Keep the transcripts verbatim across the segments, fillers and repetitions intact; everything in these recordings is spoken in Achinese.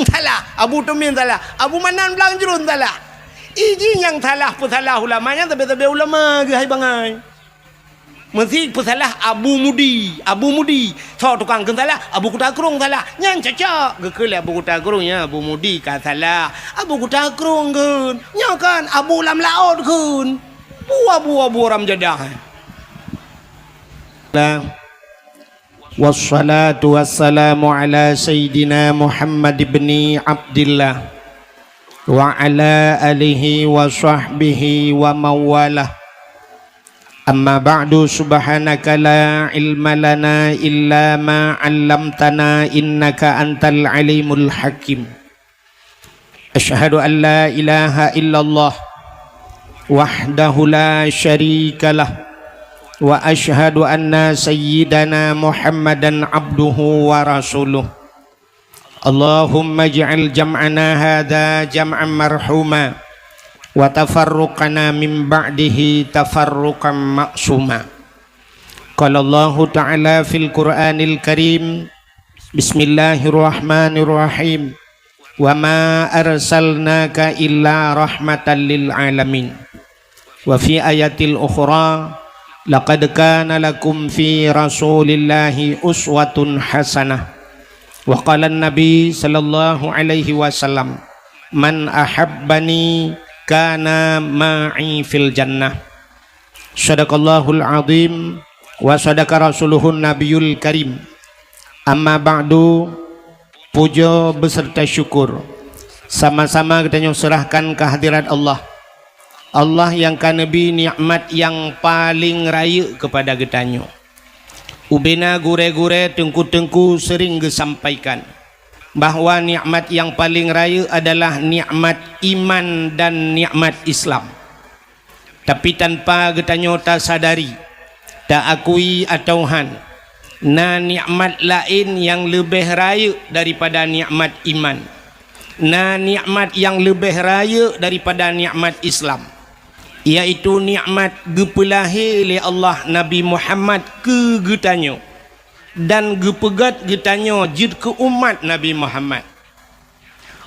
Salah, Abu Tumin salah, Abu Manan Blang Jruen salah. Iji nyang salah peusalah ulama nyan sabe-sabe ulama geuhai bangai. Meusi peusalah Abu Mudi, Abu Mudi. Soe tukang kheun salah, Abu Kuta Krueng salah. Nyan cocok geukheun lé Abu Kuta Krueng, nyan Abu Mudi ka salah. Abu Kuta Krueng kheun, nyoe kan Abu lam laôt kheun. Bua-bua-bua ram jadah. Lah. Wassalatu wassalamu ala sayyidina Muhammad ibni Abdillah wa ala alihi wa sahbihi wa mawalah. Amma ba'du, subhanaka la ilma lana illa ma 'allamtana innaka antal alimul hakim. Asyhadu an la ilaha illallah wahdahu la syarikalah, wa asyhadu anna sayyidana Muhammadan abduhu wa rasuluh. Allahumma ij'al jam'ana hadza jam'an marhuma, wa tafarruqana min ba'dihi tafarruqan ma'suma. Qala Allahu ta'ala fil Qur'anil Karim, bismillahirrahmanirrahim. Wa ma arsalnaka illa rahmatan lil alamin. Wa fi ayatil ukhra, laqad kana lakum fi Rasulillahi uswatun hasanah. Wa qala an-nabi sallallahu alaihi wasallam, "Man ahabbani kana ma'i fil jannah." Shadaqallahul azim wa shadaqa rasuluhun nabiyul karim. Amma ba'du, puja beserta syukur sama-sama geutanyoe serahkan kehadirat Allah. Allah nyang ka neubri nikmat nyang paleng rayeuk keupada geutanyoe. Ubena gurée-gurée, teungku-teungku sering geusampaikan bahwa nikmat nyang paleng rayeuk adalah nikmat iman dan nikmat Islam. Tapi tanpa geutanyoe tasadari, taakui atawa han, na nikmat laén nyang leubeh rayeuk daripada nikmat iman. Na nikmat nyang leubeh rayeuk daripada nikmat Islam, yaitu nikmat geupeulahé lé Allah Nabi Muhammad keu geutanyoe dan geupeugét geutanyoe jeuet keu umat Nabi Muhammad.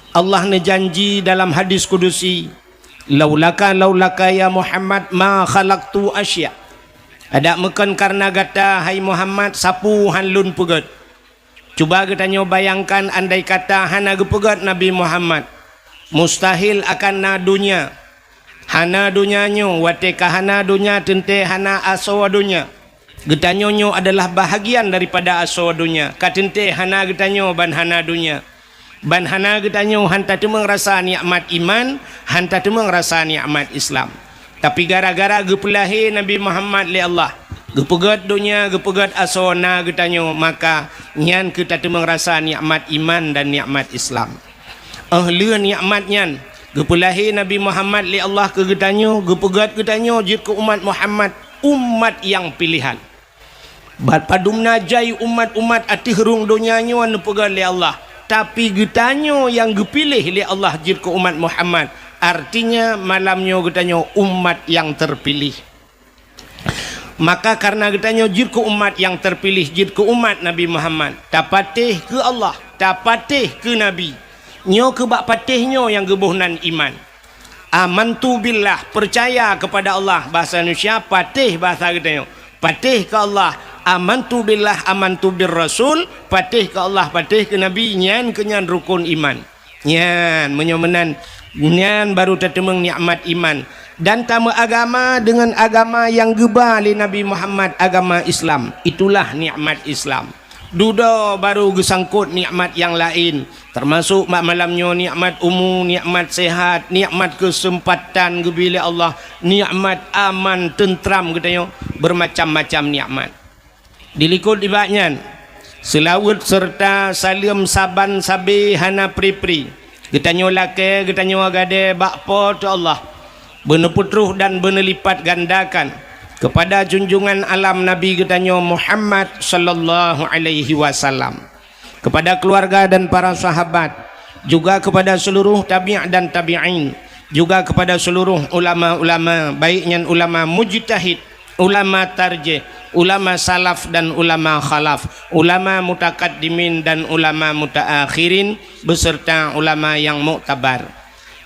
Allah neujanji dalam hadis kudusi, "Laulaka, laulaka ya Muhammad ma khalaqtu asya." Adak meukon kareuna gata, hai Muhammad, sapeue han lôn peugét. Cuba geutanyoe bayangkan, andai kata hana geupeugét Nabi Muhammad, mustahil akan na donya. Hana donya nyoe, watée ka hana donya teuntée hana asoe donya. Geutanyoe nyoe adalah bahagian daripada asoe donya. Ka teuntée hana geutanyoe ban hana donya. Ban hana geutanyoe han tateumeung rasa nikmat iman, han tateumeung rasa nikmat Islam. Tapi gara-gara geupeulahé Nabi Muhammad lé Allah, geupeugét donya, geupeugét asoe na geutanyoe, maka nyan keuh tateumeung rasa nikmat iman dan nikmat Islam. Óh lheueh nikmat nyan, geupeulahé Nabi Muhammad lé Allah keu geutanyoe, geupeugét geutanyoe jeuet keu umat Muhammad, umat nyang piléhan. Ban padum na jai umat-umat ateueh rhueng donya nyoe neupeugét lé Allah, tapi geutanyoe nyang geupiléh lé Allah jeuet keu umat Muhammad, artinya malam nyoe geutanyoe umat nyang teupiléh. Maka kareuna geutanyoe jeuet keu umat nyang teupiléh, jeuet keu umat Nabi Muhammad, tapatéh keu Allah, tapatéh keu Nabi. Nyoe keuh bak patéh nyoe nyang geuboh nan iman. Amantu billah, peucaya keupada Allah, bahasa Indonesia, patéh bahasa geutanyoe. Patéh keu Allah, amantu billah, amantu bir rasul, patéh keu Allah, patéh keu Nabi, nyan keuh nyan rukon iman. Nyan, meunyoe meunan, nyan baru tateumeung nikmat iman. Dan tameuagama deungon agama nyang geuba lé Nabi Muhammad, agama Islam. Itulah nikmat Islam. Dudoe baru geusangkot nikmat nyang laén, teumasok bak malam nyoe nikmat umu, nikmat sehat, nikmat keuseumpatan geubri lé Allah, nikmat aman, teunteram geutanyoe, beumacam-macam nikmat. Dilikot nibak nyan, seulaweuet seureuta saleuem saban sabe hana pri-pri geutanyoe lakée, geutanyoe gadée bak Po teu Allah, beuneupeutroh dan beuneulipat gandakan keupada junjungan alam Nabi geutanyoe Muhammad sallallahu alaihi wasallam, keupada keuluwarga dan para sahabat, juga keupada seuluruh tabi' dan tabi'in, juga keupada seuluruh ulama-ulama, baik nyan ulama mujtahid, ulama tarjih, ulama salaf dan ulama khalaf, ulama mutakaddimin dan ulama mutaakhirin, beserta ulama yang muktabar.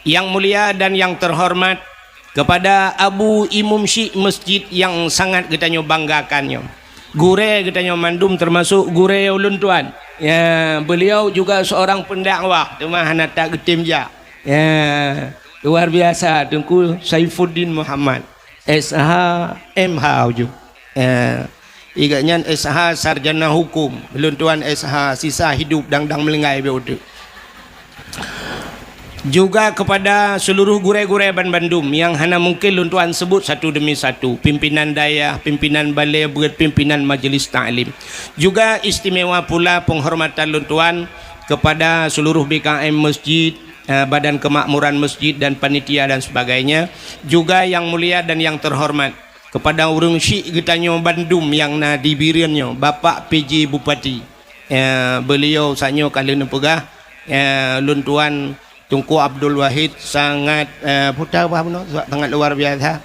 Yang mulia dan yang terhormat, kepada Abu Imum Syik Masjid yang sangat geutanyoe banggakan nyoe. Gurée geutanyoe mandum, termasuk gurée ulôn tuan. Ya, beliau juga seorang pendakwah, teuma hana that geutem jak. Ya, luar biasa, Teungku Saifuddin Muhammad, S H, M H ujung. Ya, igat nyan S H sarjana hukum, lôn tuan S H sisa hidup dang-dang meulinggai beu uteuk. Juga kepada seluruh gurée-gurée ban bandum nyang hana mungkin lôn tuan sebut satu demi satu, pimpinan dayah, pimpinan balé beuet, pimpinan majlis taklim. Juga istimewa pula penghormatan lôn tuan kepada seluruh B K M masjid, eh, Badan Kemakmuran Masjid dan panitia dan sebagainya. Juga yang mulia dan yang terhormat kepada ureuëng syik geutanyoe bandum nyang na di Bireuen nyoe, Bapak P J Bupati. Ya, beliau saat nyoe ka lheueh neupeugah, ya, lôn tuan Teungku Abdul Wahid sangat, eh, puta bah bunoe, sangat luar biasa.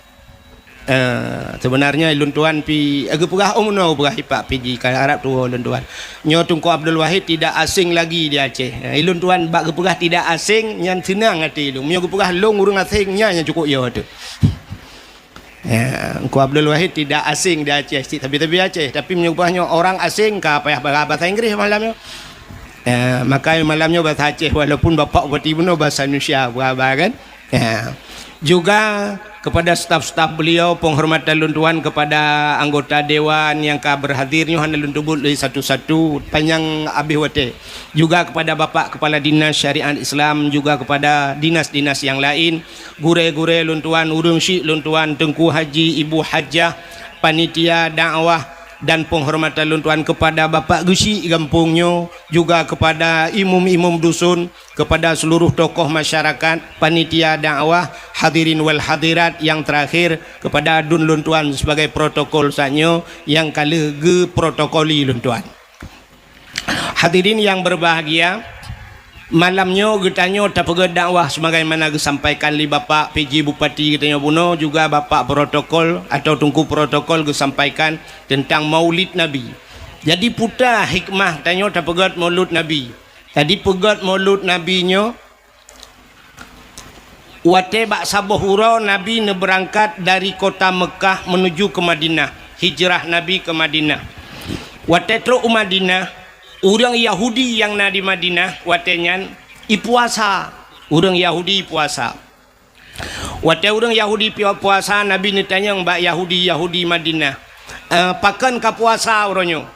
Eh, sebenarnya lôn tuan pi, eh, geupeugah, oh, meunoe geupeugah ipak P J, ka harab tuwoe lôn tuan. Nyoe Teungku Abdul Wahid tidak asing lagi di Aceh. Eh, lôn tuan bak geupeugah tidak asing, nyan seunang até lôn. Meunyoe geupeugah lôn ureuëng asing, nyan nyang cukup yo teuh. Ya, Teungku Abdul Wahid tidak asing di Aceh, cit tabi-tabi Aceh. Tapi meunyoe bah nyoe orang asing, ka payah ba-, bahasa Inggris malam nyoe. Ya, maka malam nyoe bahasa Aceh, walaupun Bapak Bupati bunoe bahasa Indonesia, berapa kan? Ya. Juga kepada staf-staf beliau, penghormatan lôn tuan kepada anggota dewan yang ka berhadir nyoe hana lôn tebut lé satu-satu, panjang abéh watée. Juga kepada Bapak Kepala Dinas Syariat Islam, juga kepada dinas-dinas yang lain, gurée-gurée lôn tuan, ureuëng syik lôn tuan, Teungku Haji, Ibu Hajah, panitia dakwah, dan penghormatan lôn tuan kepada Bapak Geuchik gampông nyoe, juga kepada imum-imum dusun, kepada seluruh tokoh masyarakat, panitia dakwah, hadirin wal hadirat, yang terakhir kepada adun lôn tuan sebagai protokol saat nyoe nyang ka lheueh geuprotokoli lôn tuan. Hadirin yang berbahagia, malam nyoe geutanyoe tapeugét dakwah sebagaimana geusampaikan lé Bapak P J Bupati geutanyoe bunoe, juga Bapak Protokol atau Teungku Protokol geusampaikan tentang Maulid Nabi. Jadi, peue hikmah tanyoe tapeugét Maulid Nabi? Jadi, peugét Maulid Nabi nyoe, watée bak saboh uroe Nabi neubeurangkat dari kota Meukah meunuju keu Madinah, hijrah Nabi keu Madinah. Watée trok u Madinah, ureuëng Yahudi nyang na di Madinah watée nyan ipuasa. Ureuëng Yahudi ipuasa. Watée ureuëng Yahudi pi-, puasa, Nabi neutanyong bak Yahudi-Yahudi Madinah, "Eh, pakon ka puasa uroe nyoe?"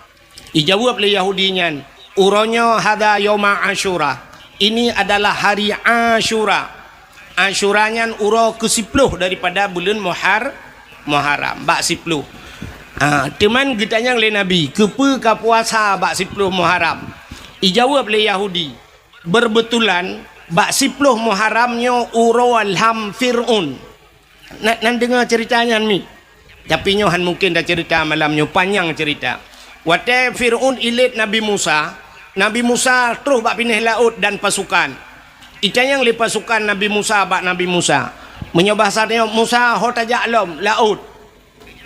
Ijaweueb lé Yahudi nyan, "Uroe nyoe hadza yauma Asyura." Ini adalah hari Asyura. Asyura nyan uroe keusiploh daripada buleuen Muhar-, Muharram, bak siploh. Ha, teuma geutanyong lé Nabi, "Keupeue ka puasa bak siploh Muharram?" Ijaweueb lé Yahudi, "Beureubetulan, bak siploh Muharram nyoe uroe lham Fir'aun." Na, nan deungoe ceurita nyan mi. Tapi nyoe han mungken taceurita malam nyoe, panyang ceurita. Watée Fir'aun ilét Nabi Musa, Nabi Musa troh bak binéh laôt dan pasukan. Itanyong lé pasukan Nabi Musa bak Nabi Musa, meunyoe basa tanyoe, "Musa, ho tajak lom laôt?"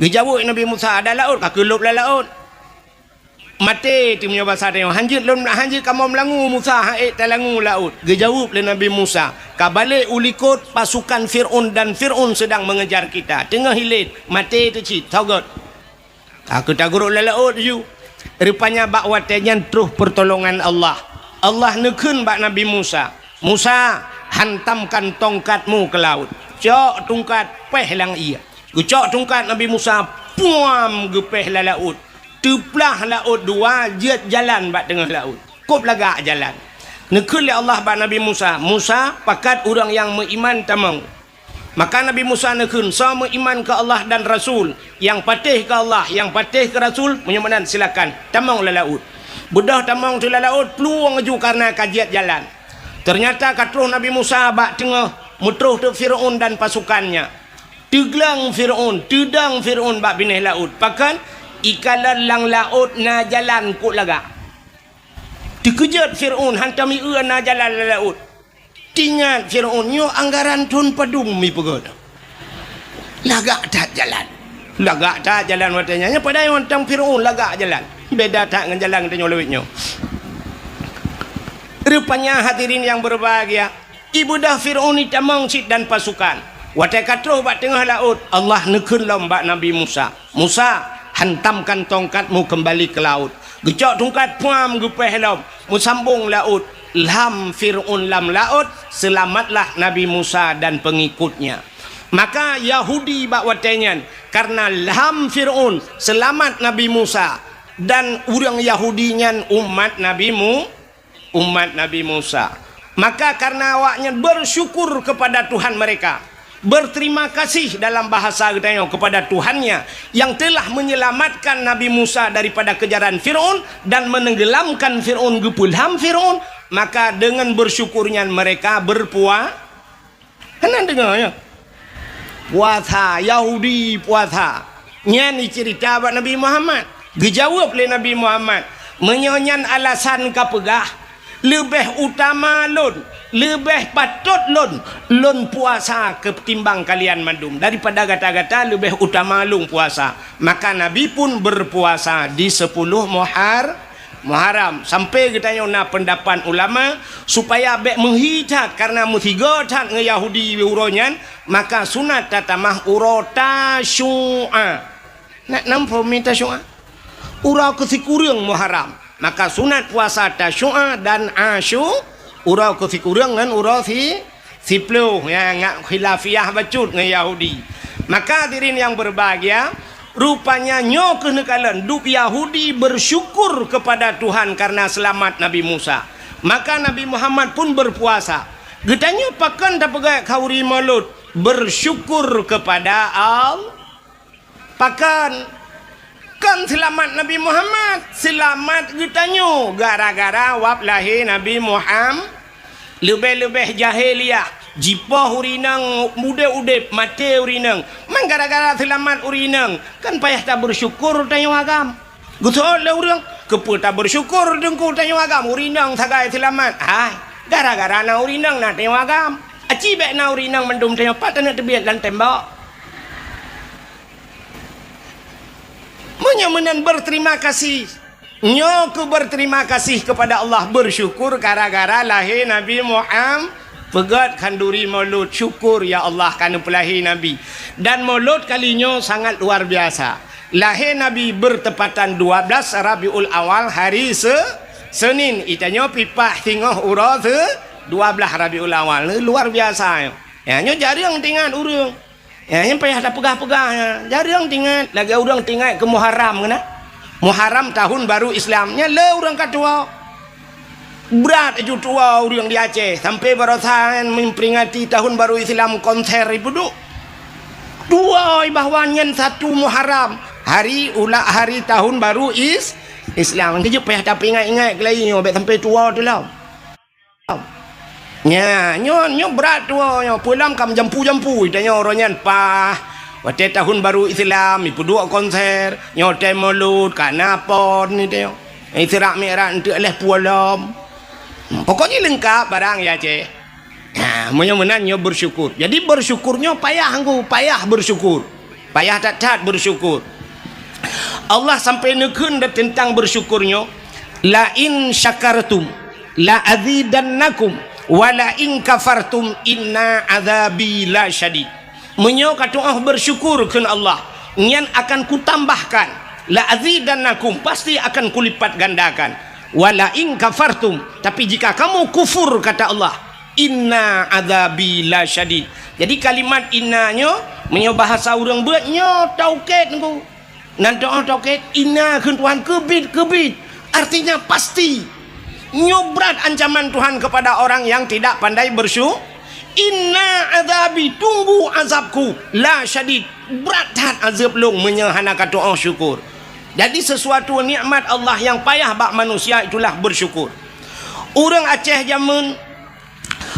Geujaweueb Nabi Musa, "Ada laôt, ka keulôb lam laôt." Maté teuh meunyoe basa tanyoe, "Hanjeuet lôn, hanjeuet kamoe meulangue, Musa, han ék talangue laôt." Geujaweueb lé Nabi Musa, "Ka balek u likot pasukan Fir'aun dan Fir'aun sedang mengejar kita." Teungoh ilét, maté teuh cit, soe göt. Ka keu tagurok lam laôt ju. Rupanya bak watée nyan troh peurtolongan Allah. Allah neukheun bak Nabi Musa, "Musa, hantamkan tongkatmu ke laut." Cok tungkat, péh lam ié. Geucok tungkat Nabi Musa, puam, geupéh lam laôt. Teuplah laôt dua, jeuet jalan bak teungoh laôt. Kôb lagak jalan. Neukheun lé Allah bak Nabi Musa, "Musa, pakat ureuëng nyang meuiman tamong." Maka Nabi Musa neukheun, "Soe meuiman keu Allah dan Rasul, nyang patéh keu Allah, nyang patéh keu Rasul, meunyoe meunan silakan, tamong lam laôt." Beudôh tamong teuh lam laôt, plueng laju kareuna ka jeuet jalan. Teunyata ka troh Nabi Musa bak teungoh, meutroh teuk Fir'aun dan pasukannya. Teugleng Fir'aun, teudong Fir'aun bak binéh laôt. Pakon? Ikalon lam laôt na jalan kôb lagak. Teukeujot Fir'aun, hantom ié na jalan lam laôt. Teuingat Fir'aun, nyoe anggaran thon padum mipeugét. Lagak that jalan. Lagak that jalan watée nyan. Nyan padahai mantong Fir'aun lagak jalan. Beda that ngon jalan geutanyoe lawét nyoe. Rupanya hadirin yang berbahagia, ibudah Fir'aun itamong cit dan pasukan. Watée ka troh bak teungoh laôt, Allah neukheun lom bak Nabi Musa, "Musa, hantamkan tongkatmu kembali ke laut." Geucok tungkat puam geupéh lom, meusambong laôt. Lham Fir'aun lam laôt, seulamatlah Nabi Musa dan pengikutnya. Maka Yahudi bak watée nyan, karena lham Fir'aun, seulamat Nabi Musa, dan ureuëng Yahudi nyan umat Nabi Mu-, umat Nabi Musa. Maka karena awaknyan bersyukur kepada Tuhan mereka, berterima kasih dalam bahasa geutanyoe kepada Tuhannya yang telah menyelamatkan Nabi Musa daripada kejaran Fir'aun dan menenggelamkan Fir'aun, geupeulham Fir'aun, maka dengan bersyukur nyan mereka berpua-, Hana deungoe, ya? Puasa, Yahudi puasa. Nyan iceurita bak Nabi Muhammad. Geujaweueb lé Nabi Muhammad, "Meunyoe nyan alasan kapeugah, leubeh utama lôn, leubeh patot lôn, lôn puasa keutimbang kalian mandum. Daripada gata-gata leubeh utama lôn puasa." Maka Nabi pun berpuasa di sepuluh Muhar-, Muharram. Sampai geutanyoe na peundapat ulama, supaya bék meuhi that, karena meusigoe that ngon Yahudi uroe nyan, maka sunat tatamah uroe Tasyu'a. Nak nam phom Tasyu'a? Uroe keusikureueng Muharram. Maka sunat puasa Tasyu'a dan Asyu-, uroe keusikureueng ngon uroe si-, siploh, ya, ngat khilafiyah bacut ngon Yahudi. Maka hadirin yang berbahagia, rupanya nyoe keuh neukalon dub Yahudi bersyukur kepada Tuhan karena selamat Nabi Musa. Maka Nabi Muhammad pun berpuasa. Geutanyoe pakon tapeugah khauri Maulud, bersyukur kepada Allah. Pakon? Kon seulamat Nabi Muhammad, seulamat geutanyoe gara-gara wab lahé Nabi Muham-, leubeh-leubeh jahiliyah, jipoh ureuëng inong udeb-udeb, maté ureuëng inong. Man gara-gara seulamat ureuëng inong, kan payah tabeursyukur tanyoe agam. Geuseuôt lé ureuëng, keupeue tabeursyukur teungku tanyoe agam, ureuëng inong sagai seulamat? Hai, gara-gara na ureuëng inong na tanyoe agam. Aci bék na ureuëng inong mandum tanyoe pat taneuk teubiet lam tembok. Meunyoe meunan berterima kasih, nyoe keuh berterima kasih kepada Allah, bersyukur gara-gara lahé Nabi Muhammad, peugét khanduri Maulud, syukur, ya Allah, ka neupeulahé Nabi. Dan Maulud kali nyoe sangat luar biasa. Lahé Nabi bertepatan dua belas Rabiul Awal, hari Se-, Senin. Itanyoe pipah singoh uroe Se-, dua belas Rabiul Awal. Luar biasa nyoe. Ya, nyoe jareueng teuingat ureuëng. Ya, nyang payah tapeugah-peugah, ya. Jareueng teuingat, lagée ureuëng teuingat keu Muharram keunan. Muharram tahun baru Islam, nyan le ureuëng ka tuwoe. Brat aju tuwoe ureuëng di Aceh, sampai baroesa nyan memperingati tahun baru Islam konser ipeuduek. Tuwoe bahwa nyan satu Muharram, hari ula-, hari tahun baru Is-, Islam. Keujeuet payah tapeuingat-ingat keu lagée nyoe, bék sampai tuwoe teulom. Nya, nyoe, nyoe brat tuwoe nyoe. Peue lom ka meujampu-jampu, tanyoe uroe nyan paih. Watée tahun baru Islam, ipeuduek konser, nyoe watée Maulud, ka na pon ni tanyoe. Isra Mi'raj enteuk lhée pulo lom. Pokok jih leungkab barang ya, Ceh. Ha, meunyoe meunan nyoe bersyukur. Jadi bersyukur nyoe payah ngku, payah bersyukur. Payah that-that bersyukur. Allah sampai neukheun teuntang bersyukur nyoe, "La in syakartum la azidannakum wa la in kafartum inna adzabi la syadid." Meunyoe katu'oh bersyukur kheun Allah, nyan akan kutambahkan, la azidannakum, pasti akan kulipat gandakan. Wa la in kafartum, tapi jika kamu kufur, kata Allah, inna adzabi la syadid. Jadi kalimat inna nyoe, meunyoe bahasa ureuëng beuet nyoe taukid ngku. Nan doa taukid, inna kheun Tuhan keubiet, keubiet. Artinya pasti. Nyoe brat ancaman Tuhan kepada orang yang tidak pandai bersyu-, inna adzabi, tunggu azabku, la syadid, brat that azab lôn meunyoe hana katu'oh syukur. Jadi sesuatu nikmat Allah yang payah bak manusia itulah bersyukur. Ureuëng Aceh jameun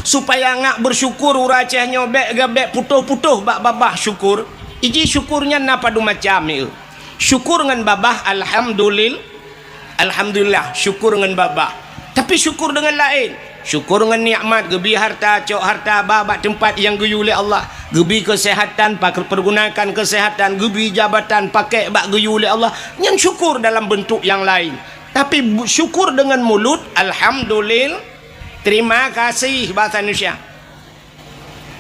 supaya ngak bersyukur, ureuëng Aceh nyoe bék, bék putôh-putôh bak babah syukur. Iji syukur nyan na padum macam, ya. Syukur ngon babah, alhamdulil-, alhamdulillah, syukur ngon babah. Tapi syukur dengan laén. Syukur ngon nikmat, geubri harta, cok harta ba bak teumpat nyang geuyue lé Allah, geubri keuseuhatan, pak-, pergunakan keuseuhatan, geubri jabatan, pakék bak geuyue lé Allah, nyan syukur dalam beuntuk nyang laén. Tapi bu-, syukur deungon mulut, alhamdulil-, terima kasih bahasa Indonesia.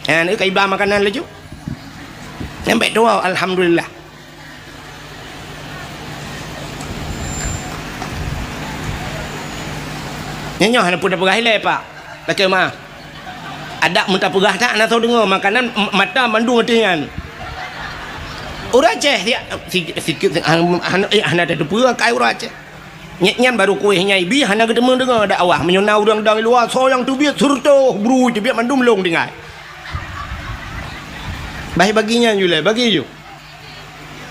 Ha, ni ka iba makanan laju. Sampai tua, alhamdulillah. Nyoe, nyoe hana peue tapeugah ilée, Pak. Lakée meuah. Adak meutapeugah that, hana soe deungoe, makanan m-, mata mandum ateueh nyan. Ureuëng Aceh, siat, si-, sikit, hana, hana, eh, hana tateupeue kai ureuëng Aceh. Nyang nyan barô kueh nyang ibi hana geuteumeung deungoe dakwah. Meunyoe na ureuëng dong luwa, soe nyang teubiet, seureutoh brui teubiet mandum lôn tinggai. Bah bagi nyan ju lé, bagi ju.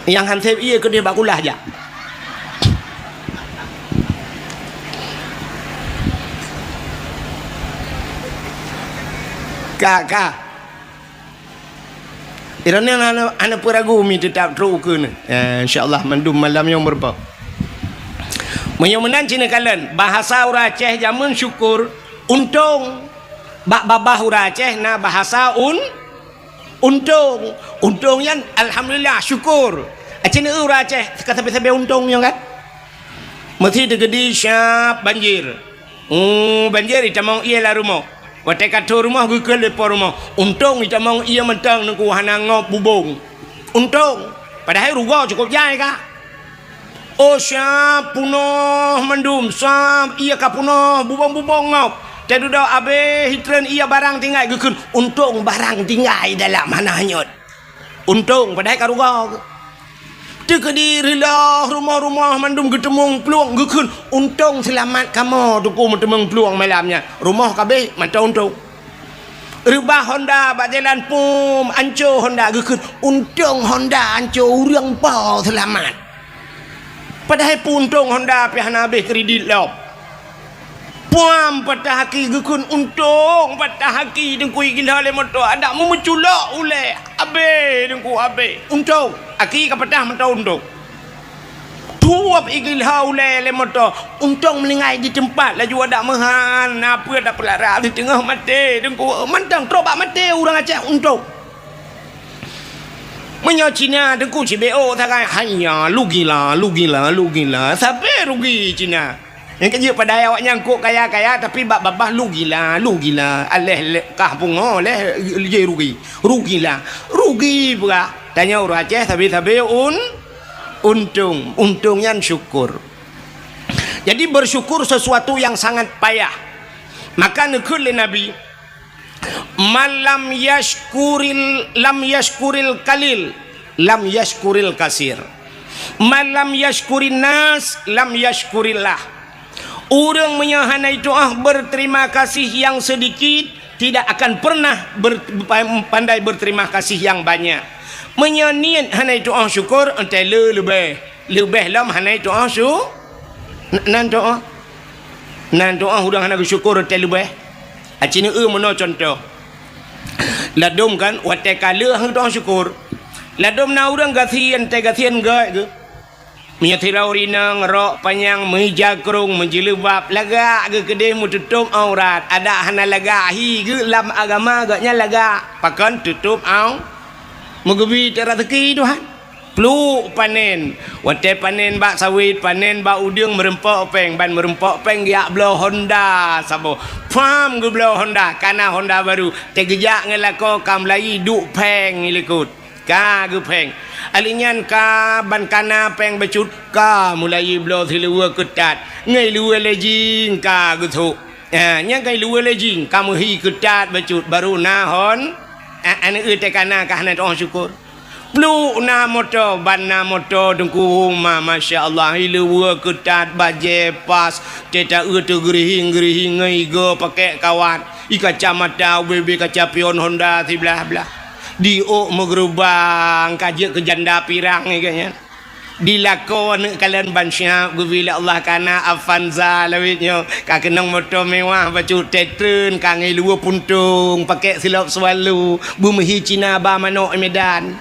Nyang han sép ié keudeh bak kulah jak. Ka, ka. Droeneuh hana, hana peue ragu mi teutap trok ukeue neuh. Ya, insya Allah mandum malam nyoe meurumpok. Meunyoe meunan ci neukalon, bahasa ureuëng Aceh jameun syukur, untông. Bak babah ureuëng Aceh na bahasa un-, untông. Untông nyan alhamdulillah, syukur. Aci neueu ureuëng Aceh ka sabe-sabe untông nyoe kan? Meusi teukeudi siab banjir. Oh, banjir itamong ié lam rumoh. Watée ka tho rumoh geukheun lé po rumoh. Untông itamong ié mantong Teungku hana ngop bubông. Untông. Padahai rugoe cukôp jai ka. Oh, siab punoh mandum, siab ié ka punoh bubông-bubông ngop. Teududoe abéh itreun ié barang tinggai geukheun. Untông barang tinggai dalam hana hanyot. Untông padahai ka rugoe. Teukeudi reuloh rumoh-rumoh mandum geuteumeung plueng geukheun, untông seulamat kamoe Teungku meuteumeung plueng malam nyan. Rumoh ka abéh mantong untông. Reubah honda bak jalan pum, anco honda geukheun, untông honda anco ureuëng po seulamat. Padahai peuuntông honda pih hana abéh kredit lom. Puam patah aki geukheun untông, patah aki Teungku gila lé moto, adak meumeuculok ulée, abéh Teungku abéh. Untông, aki ka patah mantong untông. Tuwab igila ulée lé moto, untông meuninggai di teumpat laju adak meuhan, na peue tapeulara di teungoh maté Teungku, mantong trok bak maté ureuëng Aceh untông. Meunyoe Cina Teungku cibéok sagai, hanya lu gila, lu gila, lu gila, sabe rugi Cina. Nyang keujeuet padahai awaknyan kok kaya-kaya, tapi bak babah lu gila, lu gila. Aléh le-, kah pungo, lé je rugi. Rugi lah. Rugi peugah. Tanyoe ureuëng Aceh sabe-sabe un-, untông. Untông nyan syukur. Jadi bersyukur sesuatu yang sangat payah. Maka neukheun lé Nabi, "Man lam yashkuril, lam yashkuril qalil, lam yashkuril kasir. Man lam yashkurin nas, lam yashkurillah." Ureuëng meunyoe hana jitu'oh berterima kasih yang sedikit, tidak akan pernah ber-, pandai berterima kasih yang banyak. Meunyoe niet hana jitu'oh syukur, entah le leubeh. Leubeh lom hana jitu'oh syu-, n-, nan tu'oh. Nan tu'oh ureuëng hana geusyukur teuh leubeh. Aci neueu meunoe cuntoh. Ladôm kan, watée ka lheueh hana geutu'oh syukur. Ladôm na ureuëng gasien, teuh gasien gét geuh. Meunyoe sidroe ureuëng inong, rok panyang, meuija krông, meujileubab, lagak geuh keudeh meututôb aurat. Adak hana lagak, hi geuh lam agama gobnyan lagak. Pakon tutôb au-, meugeubi teuh raseuki Tuhan. Pluek panen. Watée panen bak sawét, panen bak udeueng, meureumpok péng. Ban meureumpok péng geujak bloe honda saboh. Pham geubloe honda, ka na honda barô. Teuh geujak ngon lakoe ka meulayi duek péng i likot. Ka geupéng. Ahli nyan ka ban ka na péng bacut, ka meulayi bloe siluweue keutat. Ngon luweue lejing ka geusôk. Ha, nyan ka luweue lejing, ka meuhi keutat bacut, barô na hon-, a-, aneuëk teuh ka na ka hana tu'oh syukur. Pluek na moto, ban na moto Teungku, ma-, masya Allah, hi luweue keutat, bajée pas, teuh taeu teuh geurihing-geurihing ngon igoe pakék kawat, i kacamata ubé-bé kaca pion honda siblah-blah. Di ôk meugeurubang, ka jeuet keu janda pirang i gobnyan. Di lakoe aneuëk kalon ban siab geubi lé Allah ka na Avanza lawét nyoe, ka keunong moto mewah bacut teuh treun ka ngon luweue puntông, pakék silop swallow, beumeuhi Cina ba manok i Medan.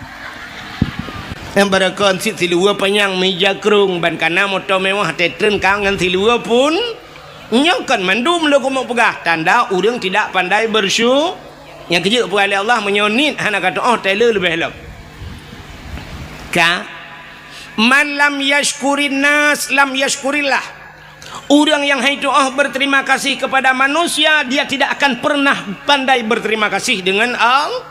Nyang barokon cit siluweue panyang meuija krông ban ka na moto mewah teuh treun ka ngon siluweue pun-, Nyoe kon mandum lôn keumeung peugah, tanda ureuëng tidak pandai bersyu-, nyang keujeuet peugah lé Allah, meunyoe niet hana ka tuoh, tai le leubeh lom. Ka, "Man lam yashkurin nas, lam yashkurillah." Ureuëng yang hai tuoh berterima kasih kepada manusia, dia tidak akan pernah pandai berterima kasih dengan Allah.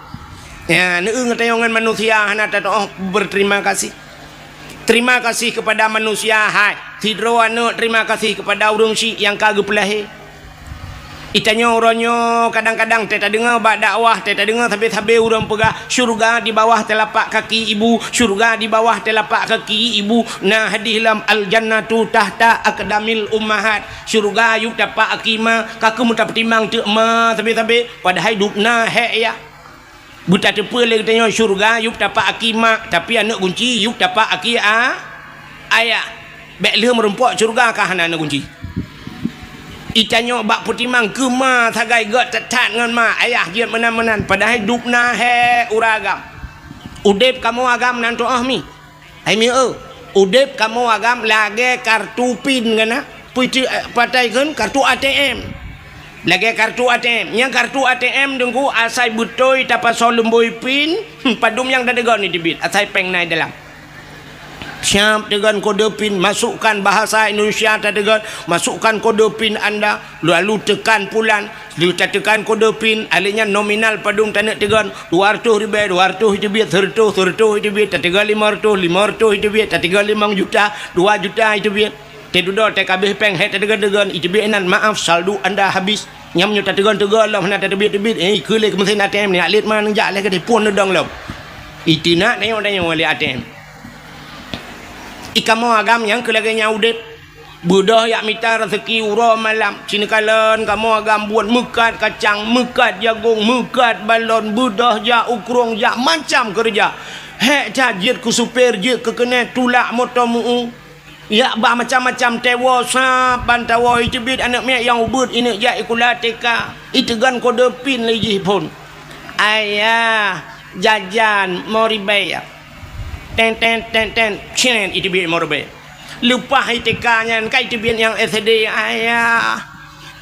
Ya, neueu ngeutanyong ngon manusia hana tatuoh berterima kasih. Terima kasih kepada manusia, hai. Sidroe aneuëk terima kasih kepada ureuëng syiek nyang ka geupeulahé. Itanyoe uroe nyoe kadang-kadang teuh tadeungoe bak dakwah, teuh tadeungoe sabe-sabe ureuëng peugah, "Syurga di bawah telapak kaki ibu, syurga di bawah telapak kaki ibu." Na hadih lam, "Al-jannatu tahta aqdamil ummahat." Syurga yup tapak aki ma, ka keuh meutapeutimang teuk ma sabe-sabe, padahai dubna hék ya. Beutateupeue lé geutanyoe syurga yup tapak aki mak, tapi aneuëk gunci yup tapak aki a-, ayah. Bék lheueh meurumpok syurga ka hana aneuëk gunci. Itanyoe bak peutimang keu ma sagai gét that-that ngon ma, ayah jeuet meunan-meunan, padahai dubna hék ureuëng agam. Udeb kamoe agam nan tuoh mi. Hai mieu, udeb kamoe agam lagée kartu pin geuh na, peuti-, eh, patai kheun kartu A T M. Lagée kartu A T M. Nyang kartu A T M deungku asai beutôi tapasoe lumbôi pin, padum nyang tateugon iteubiet, asai péng na i dalam. Siap teugon kode pin, masukkan bahasa Indonesia tateugon, masukkan kode pin anda, lalu tekan pulan, lheueh tateukan kode pin, alèh nyan nominal padum taneuk teugon, dua ratus ribèe, dua ratus iteubiet, seureutôh, seureutôh iteubiet, tateugon lima ratus, lima ratus iteubiet, tateugon limong juta, dua juta iteubiet. Teududoe teuh ka abéh péng, hék tateugon-teugon, iteubiet inan, "Maaf, saldo anda habis." Nyam nyoe tateugon-teugon lom hana tateubiet-teubiet, eh, keu lé keu meusén A T M nyan, lét ma neujak lé keudéh phon neudong lom. Iteunak tanyong-tanyong lé A T M. I kamoe agam nyang keu lagée nyan udeb. Beudôh jak mita raseuki uroe malam, ci neukalon kamoe agam buet meukat kacang, meukat jagong, meukat balon, beudôh jak u krueng, jak macam keureuja. Hék that jeuet keu supir, jeuet keu keuneuk tulak moto meu-u. Jak ba macam-macam teuwoe sab ban tawoe iteubiet aneuëk miet nyang ubit ineuk jak sikula T K. Iteugon kode pin lé jih phon. "Ayah, jajan lima ribèe." Ten, ten, ten, ten, cen, iteubiet lima ribèe. Leupah i T K nyan, ka iteubiet nyang S D, "Ayah,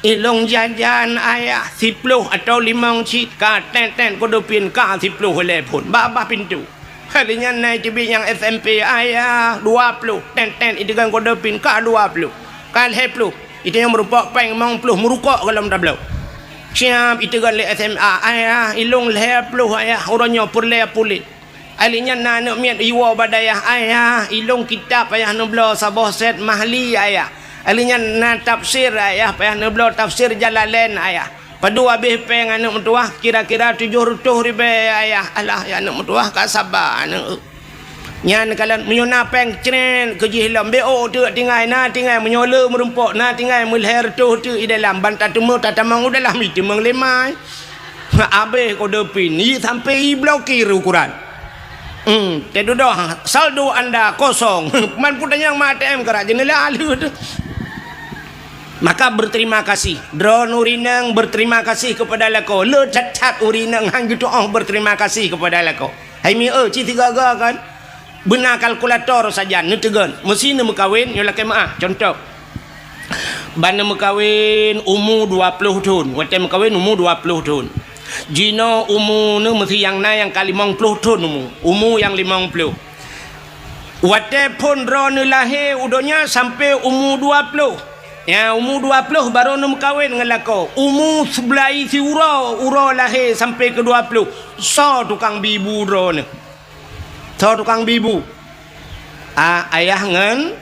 ilong jajan, Ayah, siploh atau limong cit." Ka ten, ten, kode pin, ka siploh ilèe phon. Babah pintoe. Kali nyan na iteubiet nyang S M P, "Ayah, dua ploh." Ten, ten, iteugon kode pin, ka dua ploh. Ka lhèe ploh. Itanyong meurumpok péng limong ploh, meurukok golom tabloe. Siap iteugon lé S M A, "Ayah, ilong lhèe ploh, Ayah, uroe nyoe peureulèe puléh." Alèh nyan na aneuëk miet iwoe bak dayah, "Ayah, ilong kitab, Ayah, neubloe saboh set mahli, Ayah." Alèh nyan na tafsir, "Ayah, payah neubloe tafsir Jalalain, Ayah." Padum abéh péng aneuëk meutuwah, kira-kira tujoh reutôh ribèe, Ayah. Alah, ya aneuëk meutuwah, ka saba aneuëk. Nyan kalon, meunyoe na péng cret keu jih lom, bék ôk teuk tinggai, na tinggai, meunyoe le meurumpok, na tinggai meulhèe reutôh teuk i dalam, ban tateumé tatamong u dalam, iteumeung lé mai. Abéh kode pin, i sampai i blokir ukuran. Hmm, teududoe, saldo anda kosong. Man peue tanyong ma A T M keurak jeuneulah lheueh teuh. Maka berterima kasih. Droeneuh ureueng inong berterima kasih kepada lakoe. Le that-that ureueng inong han geutuoh berterima kasih kepada lakoe. Hai mieu, ci sigaga kan? Beuna kalkulator sajan neuteugon. Meusi neumeukawen, nyoe lakèe meu'ah. Contoh, ban neumeukawen umu dua ploh thon. Watèe meukawen umu dua ploh thon. Jinoe umu neuh meusi nyang na nyang ka limong ploh thon umu. Umu nyang limong ploh. Watèe phon droeneuh lahé u donya sampoe umu dua ploh. Ya, umu dua ploh barô neumeukawen ngon lakoe. Umu seubelai siuroe, uroe lahé sampoe keu dua ploh. Soe tukang bi bu droeneuh? Soe tukang bi bu? A, ayah ngon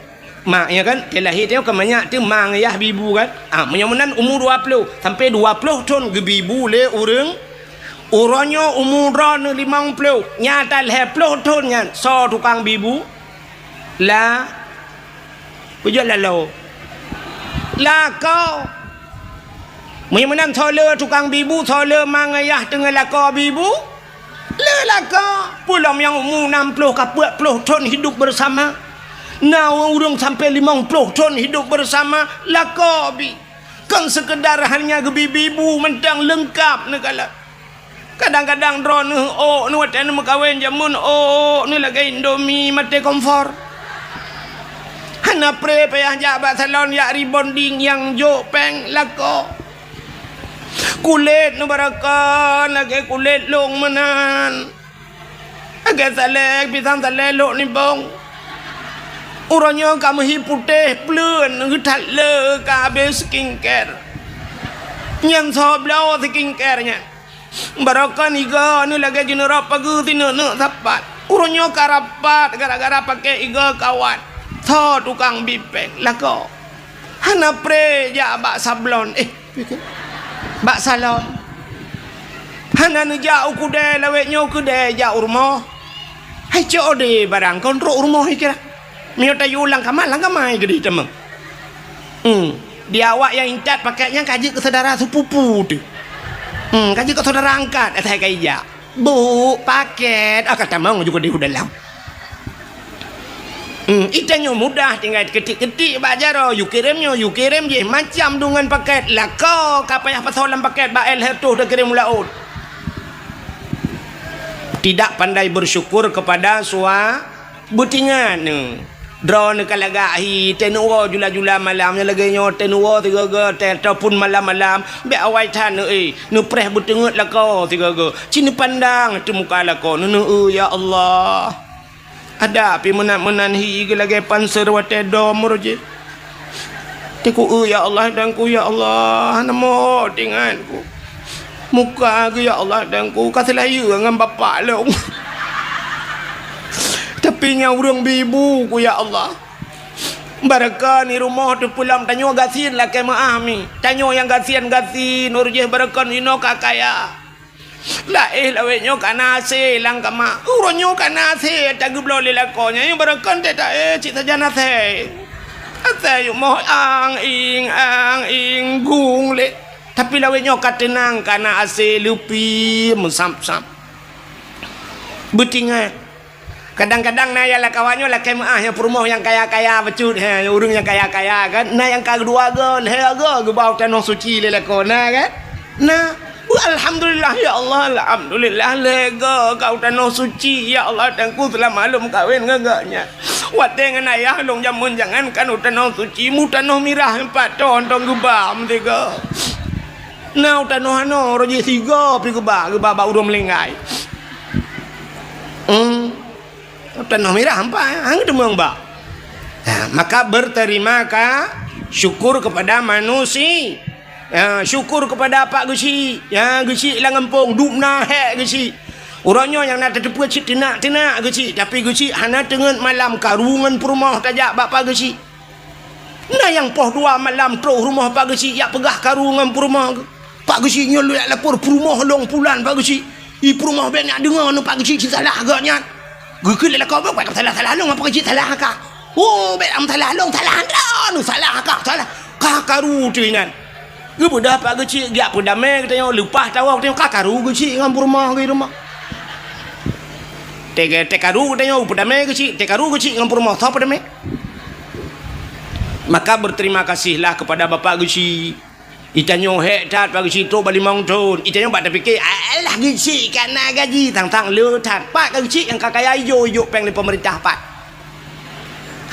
mak, ya kan? Teuh lahé teuh ka manyak teuh ma ngon ayah bi bu kan? A, meunyoe meunan umu dua ploh, sampoe dua ploh thon geubi bu lé ureueng. Uroe nyoe umu droeneuh limong ploh, nyang talhèe ploh thon nyan soe tukang bi bu? La, peujeuet laloe. Lakoe. Meunyoe meunan soe le tukang bi bu, soe le ma ngon ayah teungoh lakoe bi bu? Le lakoe. Peue lom nyang umu nam ploh ka peuet ploh thon hidup bersama. Na ureueng sampoe limong ploh thon hidup bersama, lakoe bi. Kon seukeudar hanya geubi bi bu mantong, leungkap neukalon. Kadang-kadang droeneuh ôk neuh watèe neumeukawen jameun, ôk neuh lagèe Indomie maté kompor. Hana pré payah jak bak salon jak rebonding nyang jok péng lakoe. Kulét neubarokon lagée kulét lông meunan. Lagée salée, pisang salée lhok nibong. Uroe nyoe ka meuhi putéh pleuen, geuthat le ka habéh skincare. Nyang soe bloe skincare nyan. Barokon igoe neuh lagée jineurok pageue sineuk-neuk sapat. Uroe nyoe ka rapat gara-gara paké igoe kawat. Soe tukang bi péng lakoe. Hana pré jak bak sablon, eh, bak salon. Hana neujak u keudée lawét nyoe keudée jak u rumoh. Hai cok deh barang kon trok u rumoh ikira. Meunyoe tayue lam kama, lam kama keudeh tamong. Hmm. Di awak nyang intat paket nyan ka jeuet keu syedara sepupu teuh. Hmm, ka jeuet keu syedara angkat asai ka ijak. Buk, paket, ah, ka tamong ju keudeh u dalam. Hmm, itanyoe mudah tinggai keutik-keutik bak jaroe, yue kirém nyoe, yue kirém jih, macam deungon paket. Lakoe ka payah pasoe lam paket bak él hertoh takirém u laôt. Tidak pandai bersyukur kepada sua-, Beutingat neuh, droeneuh ka lagak hi, teuh neuwoe jula-jula malam nyang lagée nyoe, teuh neuwoe sigoe-goe, teuh ataupun malam-malam, bék awai that neuh, eh, neupreh beuteungeut lakoe sigoe-goe. Ci neupandang teuh muka lakoe, neuh, neuh, "Eh, ya Allah, adak pih meunan-meunan hi geulagée panser watée dom roh jih." Teungku, "Eh, ya Allah, Teungku, ya Allah, hana mot ingat ku. Muka geuh, ya Allah, Teungku, ka seulayeue ngon bapak lôn. Tapi nyang ureuëng bi ibu ku, ya Allah. Barokon i rumoh teupeulom tanyoe gasien lakée meuáh mi. Tanyoe nyang gasien-gasien, uroe jih barokon inoe ka kaya." Laéh lawét nyoe ka na asée lam kama. Uroe nyoe ka na asée tageubloe lé lakoe nyan, nyang barokon teuh taéh cit sajan asée. Asée yumoh ang-ing, ang-ing, gung lé. Tapi lawét nyoe ka teunang, ka na asée leupie meusam-sam. Beutingat. Kadang-kadang na nyang lam kama nyoe lakée meuáh nyang peurumoh nyang kaya-kaya bacut, he, ureuëng nyang kaya-kaya kan. Na nyang ka dua goe, lhée goe geuba u Tanoh Suci lé lakoe, na kan? Na. Alhamdulillah, ya Allah, alhamdulillah, lhée goe ka u Tanoh Suci, ya Allah, Teungku, seulama lôn meukawen ngon gobnyan. Watée ngon ayah lôn jameun jangankan u Tanoh Suci, mu tanoh mirah pat ton-ton geuba meusigoe. Na u tanoh anoe, roh jih sigoe pih geuba, geuba bak ureuëng meulinggai. Hmm. Tanoh mirah ampai, hang teumong ba. Ha, maka berterima ka-, syukur kepada manusia. Ha, syukur kepada Pak Geuchik. Ha, Geuchik lam gampông, dubna hék Geuchik. Uroe nyoe nyang na tateupeue cit teunak-teunak Geuchik, tapi Geuchik hana teungeut malam karu ngon peurumoh tajak bak Pak Geuchik. Na nyang poh dua malam troh rumoh Pak Geuchik jak peugah karu ngon peurumoh geuh. Pak Geuchik nyoe lôn jak lapor peurumoh lôn pulan Pak Geuchik. I peurumoh bék na deungoe nyoe Pak Geuchik cit salah geuh nyan. Geukheun lé lakoe bék salah-salah lôn, Pak Geuchik salah ka. Oh, bék am salah lôn, salah droeneuh, salah ka, salah. Ka karu teuh nyan. Geubeudoh Pak Geuchik geujak peudamé geutanyoe, leupah tawoe geutanyoe ka karu Geuchik ngon peurumoh geuh rumoh. Teuka-, teukaru geutanyoe peudamé Geuchik, teukaru Geuchik ngon peurumoh, soe peudamé? Maka berterima kasihlah kepada Bapak Geuchik. Itanyoe hék that Pak Geuchik trok bak limong thon. Itanyoe bak tapike, "Alah Geuchik ka na gaji, tang-tang le that." Pat ka Geuchik nyang ka kaya ijok-ijok péng lé peumeurintah pat.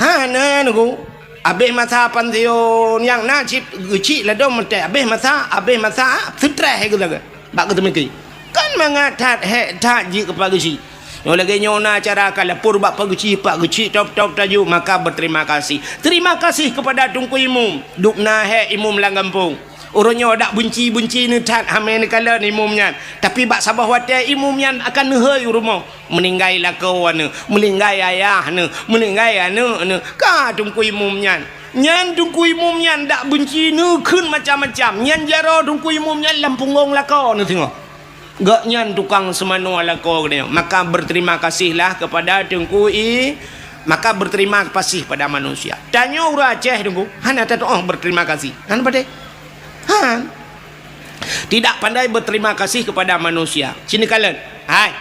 Hana nunggu. Abéh masa pansiun nyang na cit Geuchik ladom meuté. Abéh masa, abéh masa, seutreh geuh lagée. Bak geuteumiki. Kan mangat that, hék that jih keu Pak Geuchik. Nyoe lagée nyoe na cara ka lapor bak Pak Geuchik, Pak Geuchik top-top taju, maka berterima kasih. Terima kasih kepada Teungku Imum. Dubna hék imum lam gampông. Uroe nyoe dak beunci-beunci neuthat hamé neukalon imum nyan. Tapi bak saboh watée imum nyan akan neuhôi u rumoh. Meuninggai lakoe neuh, meuninggai ayah neuh, meuninggai aneuëk neuh. Ka Teungku Imum nyan. Nyan Teungku Imum nyan dak beunci neukheun macam-macam. Nyan jaroe Teungku Imum nyan lam punggong lakoe neuh singoh. Gobnyan tukang seumanoe lakoe geutanyoe. Maka berterima kasihlah kepada Teungku I-, maka berterima kasih pada manusia. Tanyoe ureuëng Aceh Teungku, hana tatuoh berterima kasih. Hana padé. Han. Tidak pandai berterima kasih kepada manusia. Sini kalian. Hai.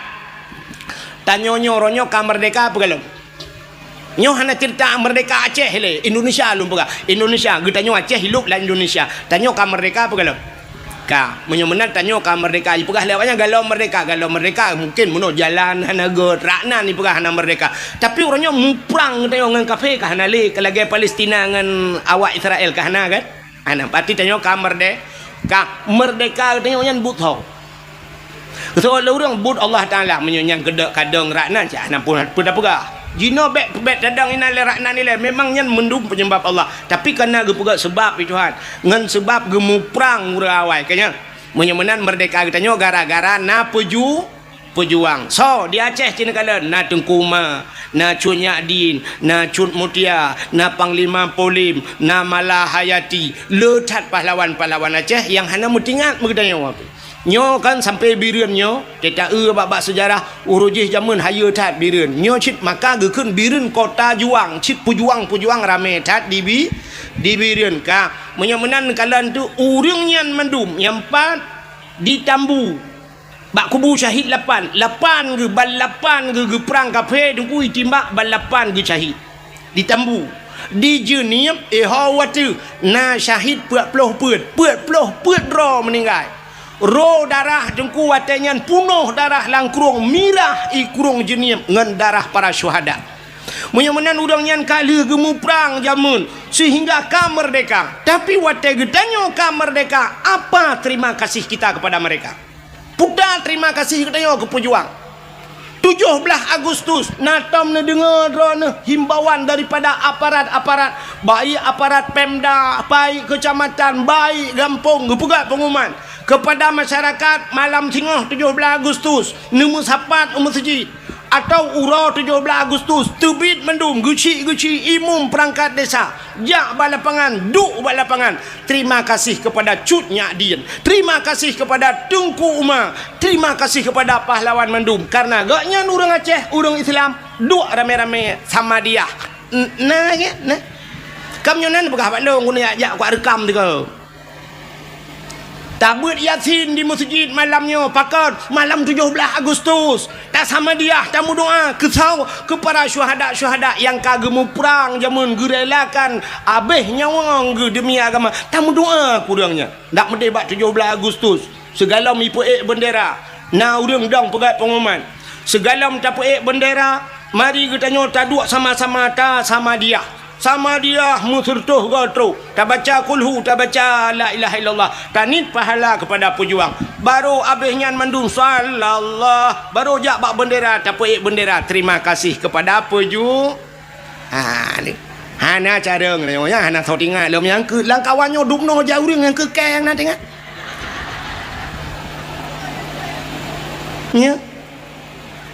Tanyoe nyoe, uroe nyoe ka merdeka apa galom? Nyoe hana cerita merdeka Aceh lé, Indonesia lôn peugah. Indonesia, geutanyoe Aceh hidup lam Indonesia. Tanyoe ka merdeka apa galom? Ka, meunyoe meunan tanyoe ka merdeka, jipeugah lé awaknyan galom merdeka, galom merdeka, mungkin meunoe jalan hana göt, rak nan jipeugah hana merdeka. Tapi uroe nyoe muprang tanyoe ngon kafé ka hana lé, ka lagèe Palestina ngon awak Israel ka hana kan? Hana, berarti tanyoe ka merde-, ka merdeka tanyoe nyan buet ho. Soe lé ureueng buet Allah Taala, meunyoe nyan keudok kadong rak nan, cah hana pun peue tapeugah. Jinoe bèk, bèk tadong inan lé rak nan ilèe, memang nyan mandum peunyeubab Allah. Tapi kana geupeugah seubab, ya Tuhan, ngon seubab geumuprang ureueng awai, ka nyan. Meunyoe meunan merdeka geutanyoe gara-gara na peuju-, peujuang. Soe di Aceh cit neukalon, na Teungku Uma, na Cut Nyakdin, na Cut Mutia, na Panglima Polim, na Malahayati. Le that pahlawan-pahlawan Aceh nyang hana meutingat meugeutanyoe. Nyoe kan sampoe Bireuen nyoe, teuta eu bak-bak seujarah, uroe jih jameun hayeue that Bireuen. Nyoe cit maka geukheun Bireuen kota juang, cit peujuang-peujuang ramé that di Bi-, di Bireuen ka. Meunyoe meunan neukalon teuk ureueng nyan mandum nyang pat di Tambu. Bak kubu syahid lapan, lapan geuh, ban lapan geuh geuprang kafé Teungku, jitimbak, ban lapan geuh syahid. Di Tambu, di Jeunieb, eh, ho watèe na syahid peuet ploh peuet, peuet ploh peuet droe meuninggai. Ro darah Teungku watèe nyan, punoh darah lam krueng, mirah i krueng Jeunieb ngon darah para syuhada. Meunyoe meunan ureueng nyan ka lheueh geumuprang jameun seuhingga ka merdeka. Tapi watèe geutanyoe ka merdeka, apa terima kasih kita kepada mereka? Peue terima kasih geutanyoe keu peujuang. Tujoh blaih Agustus, na tom neudeungoe droeneuh himbauan daripada aparat-aparat, baik aparat Pemda, baik kecamatan, baik gampông, geupeugah pengumuman kepada masyarakat, malam singoh tujoh blaih Agustus, neumeusapat u meuseujid, atau uroe tujoh blaih Agustus, teubiet mandum geuchik-geuchik imum peurangkat desa, jak bak lapangan, duek bak lapangan. Terima kasih kepada Cut Nyakdin. Terima kasih kepada Teungku Uma. Terima kasih kepada pahlawan mandum. Karena gobnyan ureueng Aceh, ureueng Islam, duek ramé-ramé Samadiyah. N-, na, ya, na. Kam nyoe nan peugah bak lôn, guna jak, jak kuat reukam teuka. Tabeuet Yasin di meuseujid malam nyoe, pakon? Malam tujoh blaih Agustus. Tasamadiyah, tameudoa keu saw-, keu para syuhada-syuhada nyang ka geumuprang jameun, geurelakan abéh nyawöng geuh demi agama. Tameudoa keu ureueng nyan. Dak meudeh bak tujoh blaih Agustus, sigohlom jipeuék beundera, na ureueng dong peugah pengumuman. Sigohlom tapeuék beundera, mari geutanyoe taduek sama-sama tasamadiyah. Samadiyah meuseureutoh goe trok. Tabaca kulhu, tabaca la ilaha illallah. Taniet pahala kepada peujuang. Barô abéh nyan mandum sallallah. Barô jak bak beundera, tapeuék beundera. Terima kasih kepada peuju-, ha, ni. Hana carông lé nyoe, hana soe tingat lom nyang keu lam kawan nyoe dubnoe jak ureueng nyang keu kèe nyang na tingat. Nya.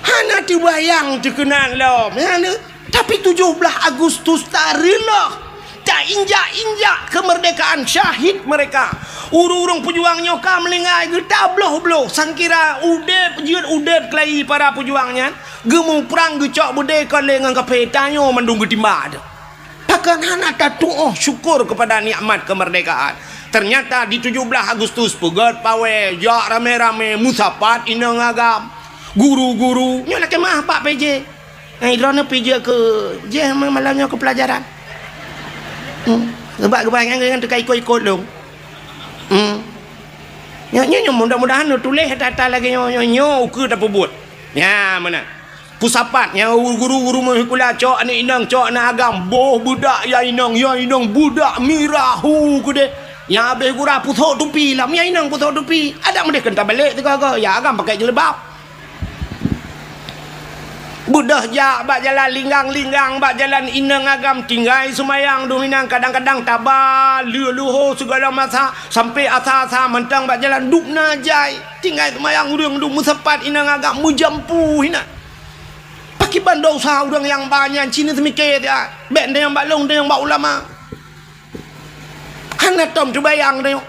Hana teubayang teukeunan lom. Nyan, tapi tujoh blaih Agustus tareulôh, tainjak-injak kemerdekaan syahid mereka. Ureueng-ureueng peujuang nyoe ka meuninggai geutabloh-bloh, sangkira udép, jeuet udép keulayi para peujuang nyan, geumuprang geucok beudé kon lé ngon kafé, tanyoe mandum geutimba. Pakon hana tatuoh syukur kepada nikmat kemerdekaan? Ternyata di tujoh blaih Agustus peugöt pawai, jak ramé-ramé meusapat inong agam, guru-guru. Nyoe lakèe meu'ah bak P J. Eh, droeneuh P J keu jih malam nyoe keu pelajaran. Hmm. Sebab geubanyak nyan teuka ikot-ikot lôn. Hmm. Nyoe, nyoe, nyoe mudah-mudahan neutuléh ata-ata lagèe nyoe, nyoe, nyoe ukeue tapeubuet. Nyan meunan. Peusapat nyang guru-guru meuhikula cok aneuk inong, cok aneuk agam, boh beudak ya inong, ya inong beudak mirah hu keudeh. Nyang abéh gura pusok tupi lam, ya inong pusok tupi. Adak meudeh keu tabalek teuka-ka, ya agam pakai jilbab. Beudôh jak bak jalan linggang-linggang, bak jalan inong agam tinggai seumayang dum inan, kadang-kadang taba leuho sigala masa sampai asa-asa mantong bak jalan dum na jai. Tinggai seumayang ureueng dum meusapat inong agam meujampu inan. Pakriban dosa ureueng nyang ba nyan, ci neuseumiké that. Bèk tanyong bak lôn, tanyong bak ulama. Hana tom teubayang tanyong.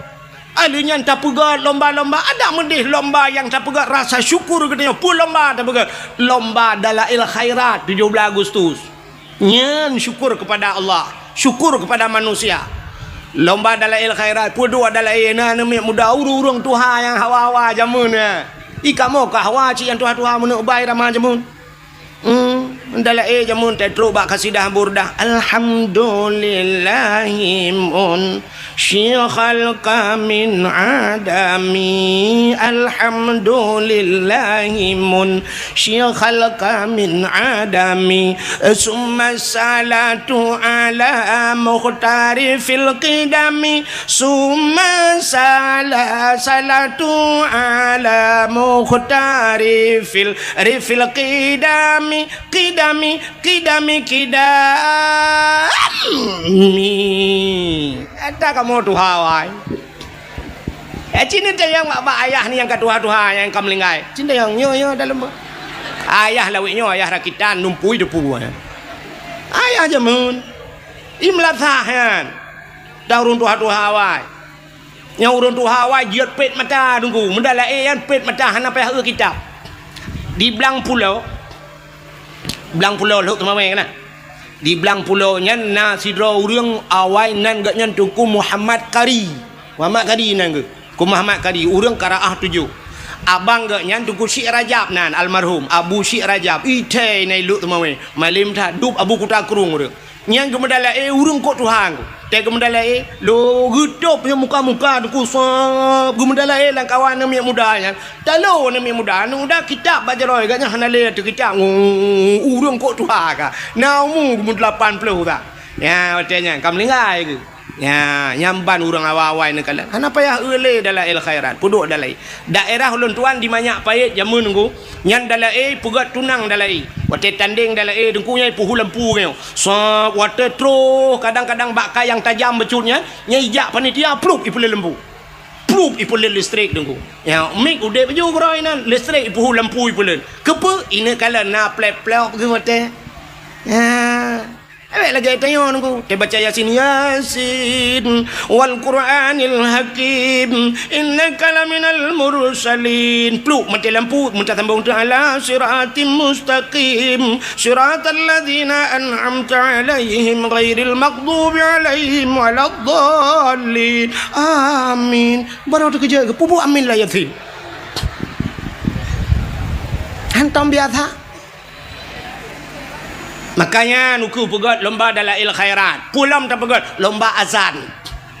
Alheuh nyan tapeugöt lomba-lomba, adak meudeh lomba nyang tapeugöt rasa syukur geutanyoe. Peue lomba tapeugöt? Lomba Dalail Khairat tujoh blaih Agustus. Nyan syukur kepada Allah, syukur kepada manusia. Lomba Dalail Khairat, peue dua dalail na aneuk miet muda, ureueng-ureueng tuha nyang hawa-hawa jameun nyan. I kamoe ka hawa cit nyang tuha-tuha meuneuk bai rama jameun. Hmm. Meudalah, eh, jameun teutrok bak kasidah Burdah. Alhamdulillahi mun syikhal kamin adami. Alhamdulillahi mun syikhal kamin adami. Summa salatu ala mukhtari fil qidami. Summa sala-, salatu ala mukhtari fil, rifil qidami. Qidami, qidami, qidami. Ata kamoe tuha wai. Eh, cina tayang bak, bak ayah ni nyang ka tuha-tuha nyang ka meulinggai. Cina tayang nyoe, nyoe dalam ba-, ayah lawét nyoe, ayah rakitan, numpui depu. Ayah jameun. Imla sah nyan. Dah ureuëng tuha-tuha wai. Nyang ureuëng tuha wai jeuet pet mata deungku. Meudalah, eh, nyan pet mata hana payah eu kitab. Di Blang Pulo, Blang Pulo Lhok Teumawé kan? Di Blang Pulo nyan na sidroe ureuëng awai nan geuh nyan Teungku Muhammad Kari. Muhammad Kari nan geuh. Teungku Muhammad Kari, ureuëng Karaah Tujoh. Abang geuh nyan Teungku Syik Rajab nan, almarhum Abu Syik Rajab. Ithai na i Lhok Teumawé. Malem that dub Abu Kuta Krueng ureuëng. Nyang geumeudalah, eh, ureuëng kok tuha. Teuh geumeudalah, eh, lo geutôb nyang muka-muka deungku sab. Geumeudalah, eh, lam kawan aneuk miet muda nyan. Talo aneuk miet muda, aneuk muda kitab bak jaroe, gobnyan hana lé ateueh kitab. Ureuëng kok tuha ka. Na umu geumeu lapan ploh ka. Ya, watée nyan ka meulinggai keuh. Ya, nyan ban ureuëng awai-awai neukalon. Hana payah eu lé Dalail Khairat. Peuduek dalai. Daerah ulôn tuan di Manyak Payet jameun nunggu. Nyan Dalail peugét tunang Dalail. Watée tandeng Dalail deungku nyan ipuhu lampu nyoe. Sab watée troh kadang-kadang bak ka nyang tajam bacut nyan, nyan ijak panitia plup ipeuleuet lampu. Plup ipeuleuet listrik deungku. Ya, mik udeb ju keuroi nan, listrik ipuhu lampu ipeuleuet. Keupeue? Ineuk kalon na plep-plop geuh watée. Ya. Awak lagée tanyoe nunggu, teubaca Yasin, Yasin, wal Qur'anil Hakim, innaka laminal mursalin. Plup maté lampu, meutasambong teuh ala siratim mustaqim, siratal ladzina an'amta alaihim ghairil maghdubi alaihim waladdallin. Amin. Baru teukeujot geuh, pubuet amin lam Yasin. Hantom biasa. Makanya nuku peugét lomba Dalail Khairat. Peue lom tapeugét lomba azan.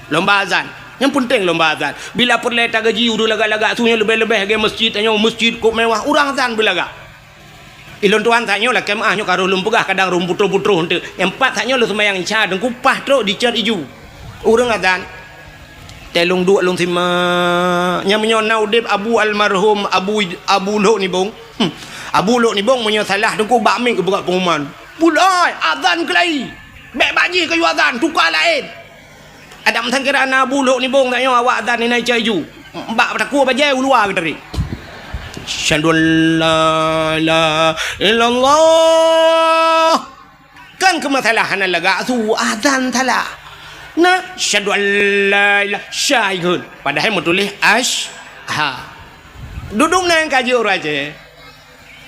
Lomba azan. Nyang penting lomba azan. Bila peureulée tagaji ureuëng lagak-lagak su nyan leubeh-leubeh lagée masjid tanyoe, masjid kok mewah, ureuëng azan beulagak. Ilôn tuan tanyoe lakée meuáh nyoe ka roh lôn peugah kadang roh putroh-putroh eunteuk. Nyang pat tanyoe lôn seumayang Isya deungku paih trok dicet iju. Ureuëng azan. Teuh lôn duek lôn simak. Nyang meunyoe na udeb Abu almarhum Abu, Abu Lhok Nibong. Hmm. Abu Lhok Nibong meunyoe salah deungku bak mik geupeugah pengumuman. Buloi, azan keulai. Bék bak jih kayue azan, tuka laén. Adam sangkira na Abu Lhok Nibong tanyoe awak azan inan Isya iju. Bak takue bajée u luwa geutarek. Asyhadu an la ilaha illallah. Kan keu masalah hana lagak su azan salah. Nah, asyhadu an la ilaha syai geun. Padahai meutuléh ash ha. Duduk na nyang ka jeuet ureuëng Aceh.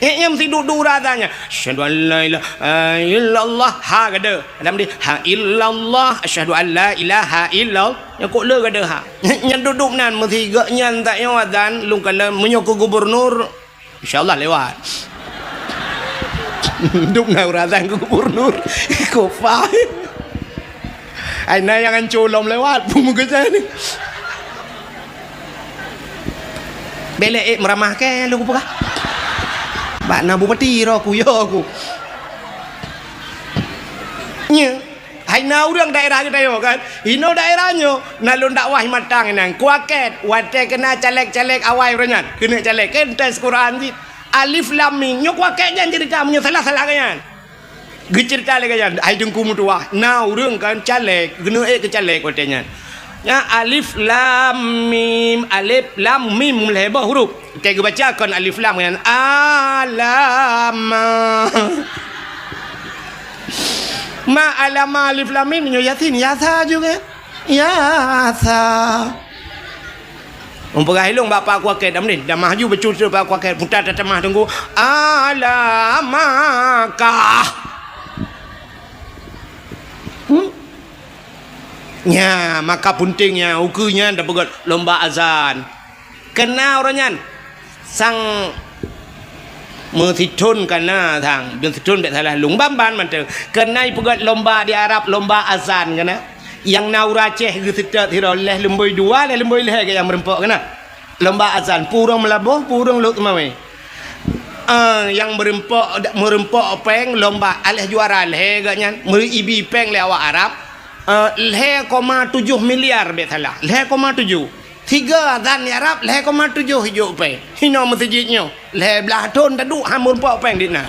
Eh, nyang meusiduk-duk ureuëng azan nyan. Asyhadu an la ilaha illallah. Ha gada. Adam di ha illallah. Asyhadu an la ilaha illallah. Nyang kok le gada ha. Nyang duduk nan meusigak nyan tak nyoe azan lungkala meunyoe keu gubernur. Insya Allah lewat. Dum na urusan keu gubernur. Kopai. Ai na nyang anco lom lewat pun meukeusai ni. Belek eh meuramah ke lu kupeugah. Bak na bupati roh ku yo ku. Nya. Hai na ureuëng daerah geutanyoe kan? Inoe daerah nyoe na lôn dakwah matang inan. Kuakét watée keuna caleg-caleg awai uroe nyan. Keuneuk caleg kan tes Quran cit. Alif lam mim. Nyoe kuakét nyan cerita meunyoe salah-salah kan nyan. Geucerita lé kan nyan. Hai teungku meutuwah. Na ureuëng kan caleg, geuneuk ék keu caleg watée nyan. Nya alif lam mim, alif lam mim lhée boh huruf. Ka geubaca kon alif lam nyan. Alama. Ma alama alif lam mim nyoe Yasin, Yasa juga. Yasa. Umpama ilong bak Pak Kuakét, dah meunan, dah maju becut Pak Kuakét, putar tatamah tunggu. Alamaka. Hmm? Nya, maka pentingnya ukeue nyan tapeugét lomba azan. Keuna uroe nyan sang Meusithon ka na sang, meusithon bèk salah lôn ban-ban mantong. Keunan peugöt lomba di Arab, lomba azan ka na. Nyang na ureueng Aceh geuseutôt sidroe, lhèe lumbôi dua, lhèe lumbôi lhèe geuh nyang meureumpok ka na. Lomba azan, peue ureueng Meulaboh, peue ureueng Lhokseumawe. Ah, nyang meureumpok, meureumpok pèng lomba, aléh juara lhèe geuh nyan, meuribi pèng lé awak Arab, ah, lhèe koma tujoh miliar bèk salah, lhèe koma tujoh. Sigoe azan di Arab lhèe koma tujoh jijok pèng. Hinoe meuseujid nyoe, lhèe blah thon taduek han meurumpok pèng di na.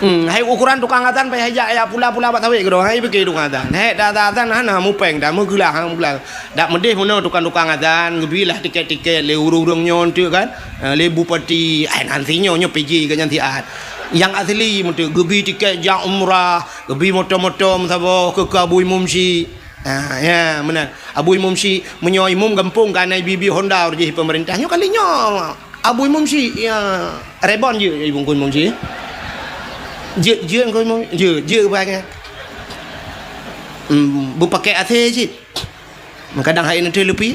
Hmm, hai ukoran tukang azan payah jak, jak pula-pula bak sawét keudroe, hai pike tukang azan. Hai dah azan hana mupèng, dah meugeula, han meugeula. Dak meudeh meunoe tukang-tukang azan, geubi lah tiket-tiket lé ureueng-ureueng nyoe enteuk kan. Eh, lé bupati, ai nan si nyoe, nyoe P J geuh nyan siat. Nyang asli meuteuk geubi tiket jak umrah, geubi moto-moto meusaboh keu, keu Abu Imum Syik. Ha, ya, meunan. Abu Imum Syik, meunyoe imum gampông ka na ibi-ibi honda ureueng jih peumeurintah. Nyoe kali nyoe, Abu Imum Syik, ya, rebon jeuet Abu Imum Syik. Jeuet, jeuet Abu Imum, jeuet, jeuet bangai. Hmm, beupakèk A C cit. Meukadang hai neuteuh lupi.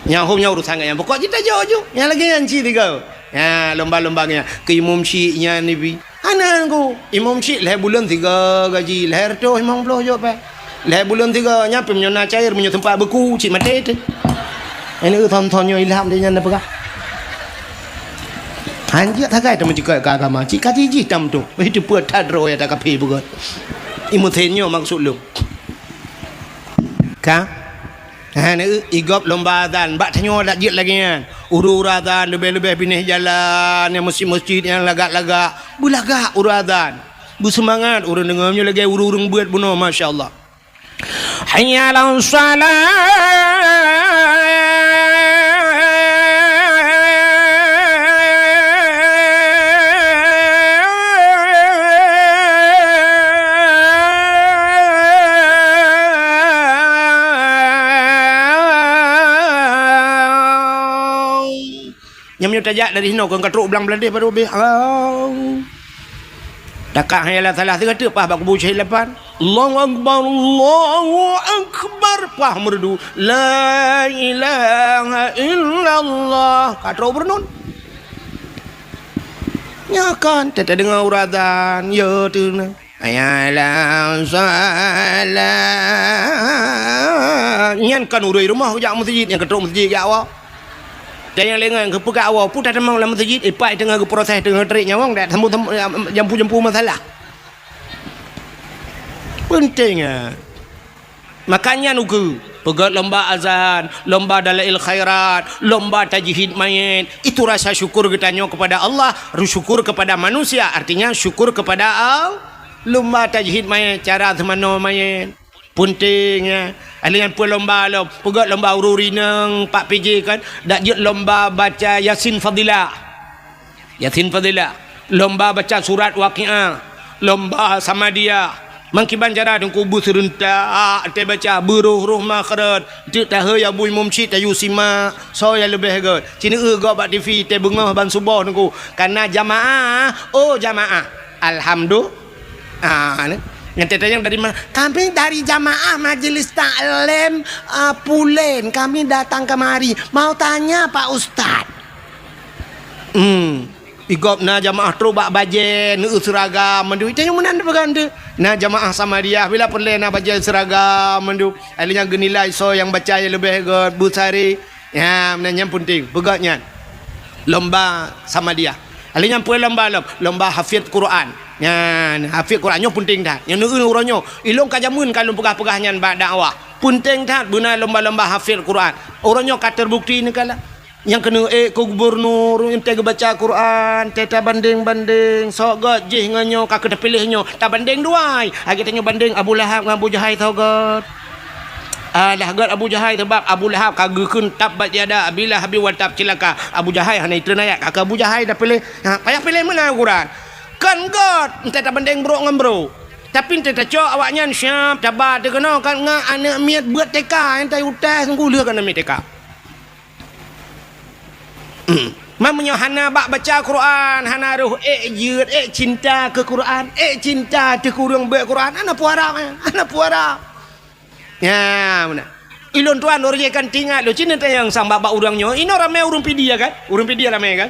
Nyang hom nyan urusan geuh nyan. Pokok jih tajok ju. Nyang lagèe nyan cit tiga. Ya, lomba-lomba nyan. Keu Imum Syik nyan ibi. Hana ku. Imum Syik lhèe buleuen sigoe gaji, lhèe reutôh limong ploh jok pèng. Lhèe buleuen sigoe, nyan pih meunyoe na cair, meunyoe teumpat beuku, cit maté teuh. Ini thon-thon nyoe ilham dia nyan na peugah. Hanjeuet sagai teumeucukot keu agama, cit kaji jih tam tu. Itu peue that droe ya tak kaphé beugöt. Imum Syik nyoe maksud lôn. Ka? Hana, i gob lomba azan, bak tanyoe dak jeuet lagèe nyan. Ureueng-ureueng azan leubeh-leubeh binéh jalan, nyang meuseujid-meuseujid nyang lagak-lagak, beulagak ureueng azan. Beuseumangat ureueng deungoe, meunyoe lagèe ureueng-ureueng beuet bunoe, masya Allah. Hayya 'alas shalah. Nyan meunyoe tajak dari sinoe kon ka trok blang Bangladesh baru habéh. Au. Takah hayya 'alas shalah sigoe teuk paih bak kubu Syahid Lapan. Allahu Akbar, Allahu Akbar, paih meureudu. La ilaha illallah. Ka trok beureunon. Nyan kan, teudeungoe ureueng azan, ya tu na. Hayya 'alas shalah. Nyan kan ureueng rumoh jak meuseujid, nyang ka trok meuseujid jak awak. Dan nyang lé ngon geupeugah awak, peue tatamong lam meuseujid, ipak teungoh geuproses, teungoh tarék nyawöng, dak sambung-sambung, jampu-jampu masalah. Penting, ya. Makanya nuku, peugöt lomba azan, lomba dalail khairat, lomba tajhid mayét. Itu rasa syukur geutanyoe kepada Allah, syukur kepada manusia, artinya syukur kepada Allah. Lomba tajhid mayét, cara seumanoe mayét. Penting, ya. Ada nyang peue lomba lom, peugöt lomba ureueng inong, Pak P J kan, dak jeuet lomba baca Yasin Fadilah. Yasin Fadilah, lomba baca surat Waqiah, lomba Samadiyah. Mangkiban cara teungku beuseurentak, teubaca beuroh-roh makhraj, teuk tahe ya bui mumsyid tayu simak, soe nyang leubeh göt. Cineu gob bak T V, teubeungoh ban suboh teungku. Kana jamaah, oh jamaah. Alhamdulillah. Ah, ni. Nyan teuh tanyong dari mana? Kami dari jamaah Majelis Taklim, ah, Pulen. Kami datang kemari. Mau tanya Pak Ustaz. Hmm. Igop na jamaah trok bak bajèe, neu seuragam mandum. Itanyong meunan peugah teuh. Na jamaah Samadiyah, bila peureulèe na bajèe seuragam mandum. Akhirnya geunilai soe nyang baca nyang leubeh göt, beusari. Ya, meunan nyan penting. Peugah nyan. Lomba Samadiyah. Akhirnya peue lomba lom? Lomba hafiz Quran. Nyan, hafiz Quran nyoe penting that. Nyan neu uroe nyoe. Ilong ka jameun ka lôn peugah-peugah nyan bak dakwah. Penting that beuna lomba-lomba hafiz Quran. Uroe nyoe ka terbukti neukalon. Nyang keuneuk ék keu gubernur, entée geubaca Quran, entée tabandeng-bandeng, sok göt jih ngon nyoe ka keu tapiléh nyoe, tabandeng dua ai. Lagèe tanyoe bandeng Abu Lahab ngon Abu Jahai, sok göt. Alah göt Abu Jahai, sabab Abu Lahab ka geukheun tabbat yada Abi Lahabin wa tab, cilaka. Abu Jahai hana itreun ayat, ka keu Abu Jahai tapiléh. Ha, payah piléh meunan Quran. Kon göt, entée tabandeng brok ngon brok. Tapi entée tacok awaknyan siab, taba teuh keunoe kan ngon aneuk miet beuet T K, entée utai sungguh lheueh keu aneuk miet T K. Man meunyoe hana bak baca Quran, hana roh ék jeuet, ék cinta keu Quran, ék cinta teuh keu ureuëng beuet Quran, hana peue harab, hana peue harab. Nyan meunan. Ilôn tuan ureuëng kan tingat lôn, ci neutanyong sang bak-bak ureuëng nyoe, inoe ramé ureuëng Pidie kan? Ureuëng Pidie ramé kan?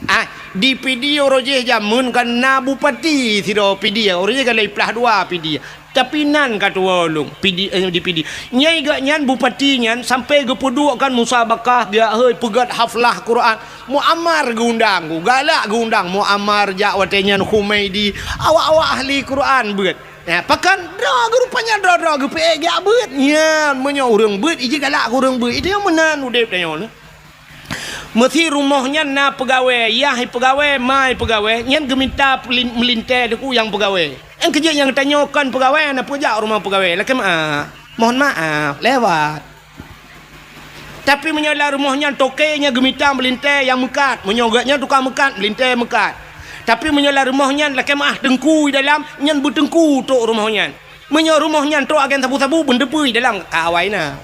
Ah, di Pidie uroe jéh jameun kan na bupati sidroe Pidie, uroe jéh kan lhèe plah dua Pidie. Tapi nan ka tuwoe lôn, Pidie, eh, di Pidie. Nyai geuh nyan bupati nyan sampoe geupeuduek kan musabakah, geujak hôi peugöt haflah Quran. Muammar geuundang, galak geuundang Muammar jak watèe nyan, Humaidi, awak-awak ahli Quran beuet. Ya, pakon droe geuh rupanya droe-droe geupeuék geujak beuet. Nyan, meunyoe ureueng beuet, iji galak keu ureueng beuet. Itu nyang meunan udép tanyoe nyoe. Meusi rumoh nyan na peugawée, yah peugawée, ma peugawée, nyan geumita pelin-, meulintée teungku nyang peugawée. Nyang keujeuet nyang tanyoe kon peugawée, na peue jak u rumoh peugawée, lakée meu'ah. Mohon maaf, lewat. Tapi meunyoe lam rumoh nyan toke, nyan geumita meulintée nyang meukat. Meunyoe geuh nyan tukang meukat, meulintée meukat. Tapi meunyoe lam rumoh nyan lakée meu'ah teungku di dalam, nyan beuteungku trok rumoh nyan. Meunyoe rumoh nyan trok agen sabu-sabu, beuneuteupeu di dalam ka awai na.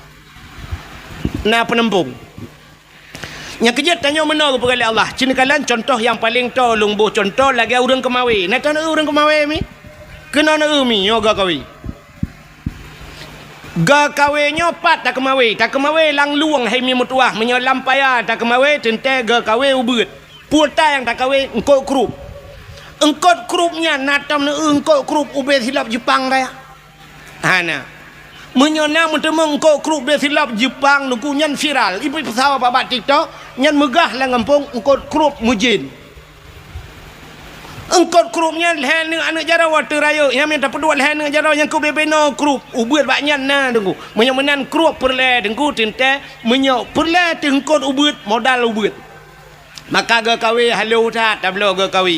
Na peunampong. Nyang keujeuet tanyoe meunoe geupeugah lé Allah. Ceuneukala contoh nyang paleng toe lôn boh contoh lagée ureuëng keumawe. Na tanyoe ureuëng keumawe mi? Keunoe neu mi nyoe geukawe. Geukawe nyoe pat takeumawe. Takeumawe lam lueng hai mi meutuwah. Meunyoe lam paya takeumawe teuntée geukawe ubeuet. Peue ta nyang takawe eungkot krup. Eungkot krup nyan na tom neu eungkot krup ubé silop Jepang raya. Hana. Meunyoe na meuteumé eungkot krup deh silop Jepang nuku nyan viral, ipeusau bak TikTok, nyan meugah lam gampông eungkot krup meujén. Eungkot krup nyan lhée neuk aneuëk jaroe teurayeuk, nyang mita peuduek lhée neuk jaroe nyang keu bebe noe krup, ubeuet bak nyan na teungku. Meunyoe meunan krup peureulée teungku teuntée, meunyoe peureulée teuh eungkot ubeuet, modal ubeuet. Maka geukawe halo that tabloe geukawe.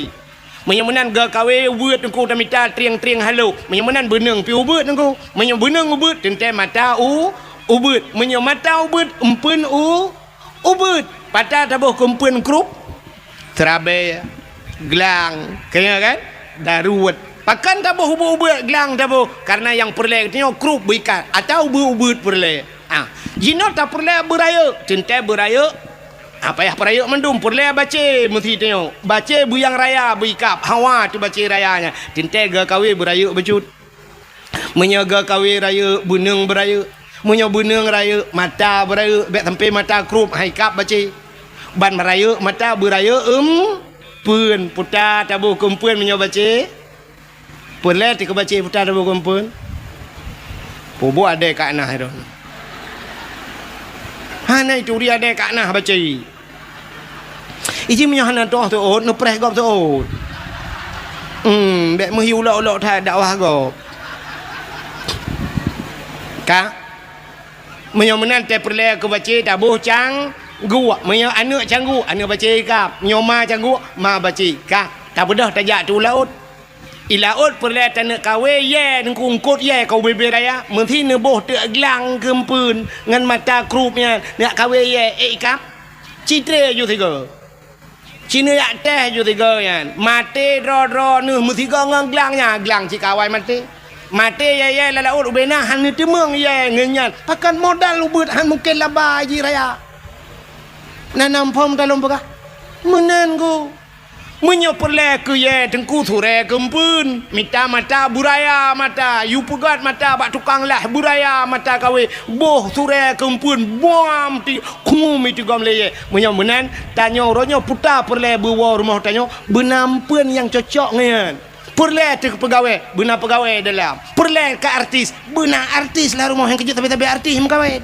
Meunyoe meunan geukawe ubeuet teungku tamita trieng-trieng halo. Meunyoe meunan beuneueng pi ubeuet teungku. Meunyoe beuneueng ubeuet teuntée mata u ubeuet. Meunyoe mata ubeuet empeuen u ubeuet. Pat taboh keu empeuen krup? Seurabe, glang, keu nyoe kan? Daruet. Pakon taboh ubeuet-ubeuet glang taboh? Karena nyang peureulée geutanyoe krup beuikat atau ubeuet-ubeuet peureulée. Ah, jinoe tapeureulée beurayeuk, teuntée beurayeuk. Ah, payah peurayeuk mandum, peureulée bacé meusi tanyoe. Bacé beuyang raya beuikab, hawa teuh bacé raya nyan. Teuntée geukawe beurayeuk bacut. Meunyoe geukawe rayeuk, beuneueng beurayeuk. Meunyoe beuneueng rayeuk, mata beurayeuk, bék sampoe mata krup, hai kab bacé. Ban beurayeuk mata beurayeuk empeuen, puta taboh keu empeuen meunyoe bacé. Peureulée teuh keu bacé puta taboh keu empeuen. Peubuet adée ka na hiroe. Hana ituri adée ka na bacé. Iji meunyoe hana toh teuôt, neupreh gob teuôt. Hmm, bék meuhi ulok-ulok that dakwah gob. Ka? Meunyoe meunan teuh peureulée keu bacé taboh cangguek. Meunyoe aneuëk cangguek, aneuëk bacé ikab. Meunyoe ma cangguek, ma bacé. Ka? Tabeudôh tajak teuh u laôt. I laôt peureulée taneuk kawe yée, neungku eungkot yée ka ubé-bé raya, meusi neuboh teuk glang keu empeuen ngon mata krup nyan, neuk kawe yée, ék ikab. Citré ju sigoe. Ci neujak teh ju sigoe nyan. Maté droe-droe neuh meusigoe ngon glang nyan, glang cit ka awai maté. Maté yée-yée lam laôt ubé na hana neuteumeung yée ngon nyan. Pakon modal ubeuet hana mungken laba jih raya. Na nam phom talôn peugah. Meunan ku. Meunyoe peureulée keu yée teungku surée keu empeuen, mita mata beuraya mata, yue peugét mata bak tukang lah beuraya mata kawe, boh surée keu empeuen, buam ti khum itu gom lé yée. Meunyoe meunan, tanyoe uroe nyoe puta peureulée beuwoe rumoh tanyoe, beuna empeuen nyang cocok ngon nyan. Peureulée teuh peugawée, beuna peugawée dalam. Peureulée ka artis, beuna artis lam rumoh nyang keujeuet sabe-sabe artis meukawen.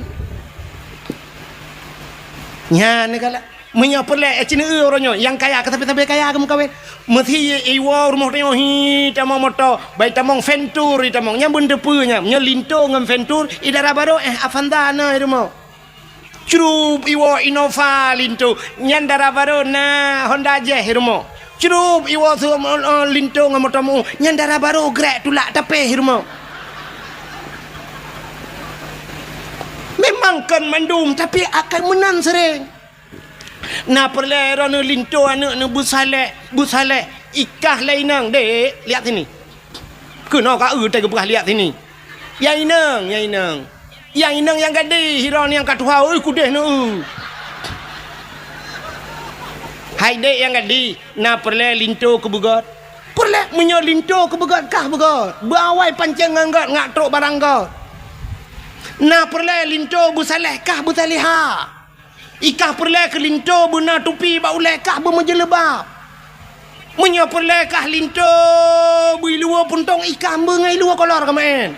Nyan galak. Meunyoe peureulée, eh, ci neueu uroe nyoe, nyang kaya keu sabe-sabe kaya keu meukawen. Meusi iwoe rumoh tanyoe hi tamong moto, bai tamong Ventur i tamong. Nyan beuneuteupeu nyan. Meunyoe Linto ngon Ventur, i dara barô, eh, Avanza na i rumoh. Crup iwoe Innova Linto, nyan dara barô na Honda Jazz i rumoh. Crup iwoe su-, eh, Linto ngon moto meu, nyan dara barô grek tulak tapéh i rumoh. Memang kon mandum, tapi akan meunan sering. Na peureulée droeneuh Linto aneuëk neuh beusalek, beusalek. Ikah lé inong, "Dek, lihat sini." Keunoe ka eu teuh geupeugah, "Lihat sini." "Ya inong, ya inong." "Ya inong nyang gadih, droeneuh nyang ka tuha, ui kudeh neueu." "Hai dek nyang gadih, na peureulée Linto keu beugét?" "Peureulée, meunyoe Linto keu beugét kah beugét. Beuawai pancéng ngon gét ngat trok barang gét." "Na peureulée Linto beusaleh kah beusalehah?" Ikah peureulée keu linto beuna tupi bak ulée kah beumeujeuleuba. Meunyoe peureulée kah linto beuiluwa puntông ikah beungai luwa kolor keumaén.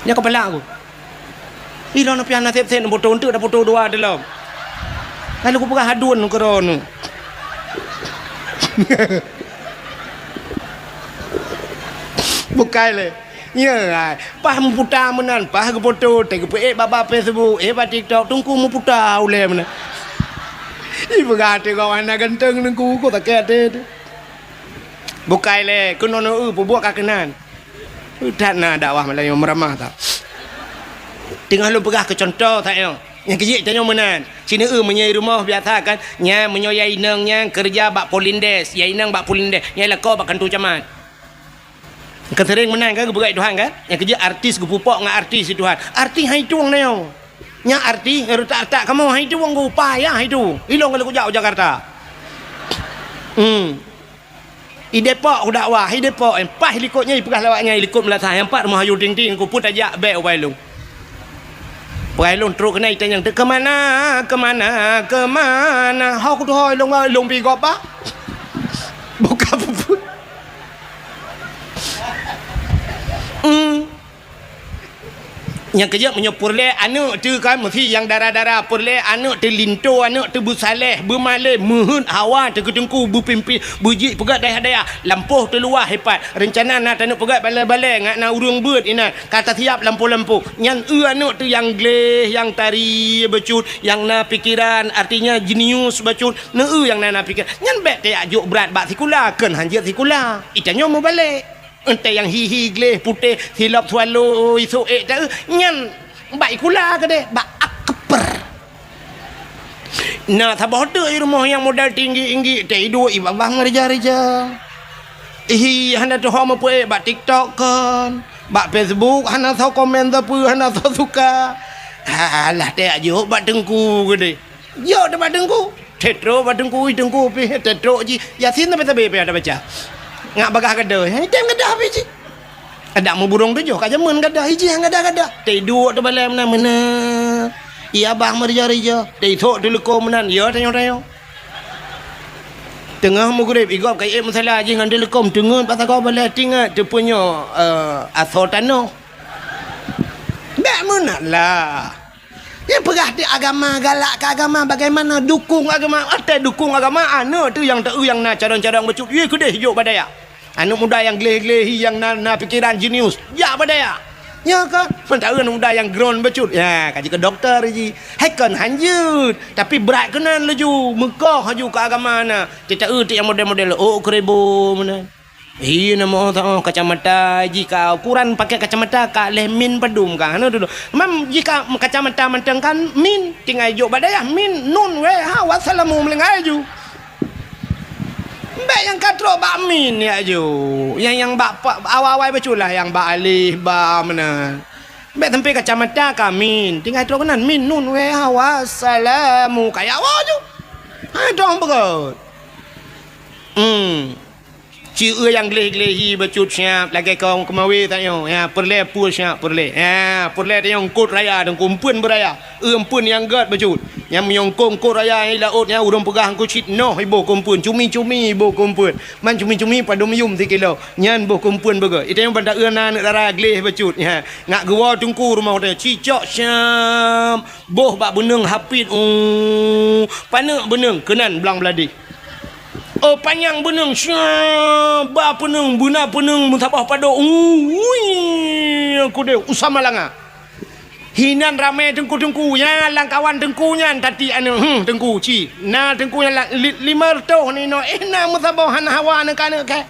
Nyoe keupala ku. Ilôn piah naseb sén foto eunteuk dah foto dua dilom. Lalu kupeugah hadun keudroe. Bukai lé. Nyoe ai, paih meuputa meunan, paih geufoto, teugeupeuék bak-bak Facebook, ék bak TikTok, teungku meuputa ulée meunan. Ipeugah teungoh hana ganteng teungku, kok sakét até teuh. Bukai lé, keunoe neu-eu peubuet ka keunan. That na dakwah Meulayu meuramah that. Teungoh lôn peugah keu cuntoh that nyoe. Nyang keujeuet tanyoe meunan. Sineu-eu meunyoe rumoh biasa kan, nyan meunyoe ya inong nyan keureuja bak Polindes, ya inong bak Polindes, nyan lakoe bak kantor camat. Kan sering meunan kan geupeugah Tuhan kan? Nyang keujeuet artis geupupok ngon artis di Tuhan. Artis hai tueng nyoe. Nyan artis retak-retak kamoe hai tueng geupa ya hai tueng. Ilong kalau kujak u Jakarta. Hmm. I Depok ku dakwah, i Depok, eh, paih likot nyan ipeugah lawak nyan, i likot meulasah, nyang pat rumoh ayu ting-ting, ku pun tajak bèk u Bailong. Bailong trok keunan itanyong, "Keu mana, keu mana, keu mana?" Ho kutuho ilong, ilong pi gob, Pak. Buka puput. Hmm. Nyang keujeuet meunyoe peureulée aneuk teuh kan meusi nyang dara-dara, peureulée aneuk teuh linto, aneuk teuh beusaléh, beumalém, meuheuet hawa teuh keu teungku, beupimpin, beujeuet peugét dayah-dayah, lampôh teuh luwah ipat. Reuncana na taneuk peugét balée-balée ngat na ureuëng beuet inan ka tasiap lampôh-lampôh. Nyan eu aneuk teuh nyang gleh, nyang tari bacut, nyang na pikeran, artinya jenius bacut, neu eu nyang na, na pikeran. Nyan bék tajak jok brat bak sikula, kheun hanjeuet sikula. Itanyoe meubalek. Entée nyang hi-hi gleh putéh silop swallow isok ék taeu nyan bak ikula keudeh bak akper. Na saboh teuk i rumoh nyang modal tinggi-tinggi teuh iduek i babah ngeureuja-reuja. Ihi hana teuho meupeuék bak TikTok kon, bak Facebook hana soe komen sapeue hana soe suka. Alah teuh jok bak teungku keudeh. Jok teuma teungku. Teutro bak teungku, ui teungku pih, teutro jih. Yasin sabe-sabe pih ada baca. Ngak bagah gadoh, eh, tem gadah pih jih. Adak meuburong tujoh ka jameun gadah, ijih gadah-gadah. Teuduek teubalai meunan meunan. Iya bah meurija-rija, teusok teuleuko meunan, ya tanyoe-tanyoe. Teungoh meugreb, igob ka iék musala jih ngon teuleuko, teungeut bak sagoe balai tingat teupeunyoe, eh, asoe tanoh. Bék meunan lah. Nyang peugah di agama, galak keu agama, bagaimana dukung agama? Watée dukung agama, aneuk teuh nyang teu nyang na cadong-cadong bacut, yue keudeh jok bak dayah. Aneuk muda nyang gleh-gleh hi nyang na, na pikeran jenius, jak bak dayah. Nyoe ka, seumantara aneuk muda nyang groen bacut, ya, ka jeuet keu doktor jih. Hai kon hanjeuet, tapi brat keunan laju, meukoh laju keu agama na. Teuta eu teuh nyang model-model, oh, keureubo meunan. Iya, na moh teuh kacamata jih ka ukuran pakai kacamata ka leh min padum ka. Hana dulu. Mam jih ka kacamata mantong kan min, tinggai jok bak dayah min nun weh ha wassalamu meulinggai ju. Mbek nyang ka trok bak min ya ju. Nyang, nyang bak pa-, awai-awai bacut lah nyang bak alif ba meunan. Mbek sampai kacamata ka min, tinggai trok keunan min nun weh ha wassalamu ka ya wa ju. Ha dong beugôt. Hmm. Ci eu nyang gleh-gleh hi bacut siap lagée kong keumawe tanyoe. Ya, peureulée pue siap peureulée. Ya, peureulée tanyoe eungkot raya dan kumpeuen beuraya. Eu eumpeuen nyang gét bacut. Nyang meunyoe eungkot-eungkot raya nyang i laôt nyan ureuëng peugah eungkot cit noh iboh kumpeuen, cumi-cumi iboh kumpeuen. Man cumi-cumi padum yum sikilo. Nyan boh kumpeuen beugét. Itanyoe banda eu na aneuk dara gleh bacut. Ya, ngak geuwoe teungku rumoh teuh. Cicok siap. Boh bak beuneueng hapit, uh, paneuk beuneueng keunan blang bladeh. Oh, panyang beuneueng, sya, ba peuneueng, beuna peuneueng meusaboh padub, uh, ui, kudeh, usam malanga. Hinan ramé teungku-teungku, ya, lam kawan teungku nyan, tati aneuk, hmm, teungku, ci. Na teungku nyan la-, li-, lima reutôh ninoe, eh, na meusaboh hana hawa aneuk-aneuk kèe.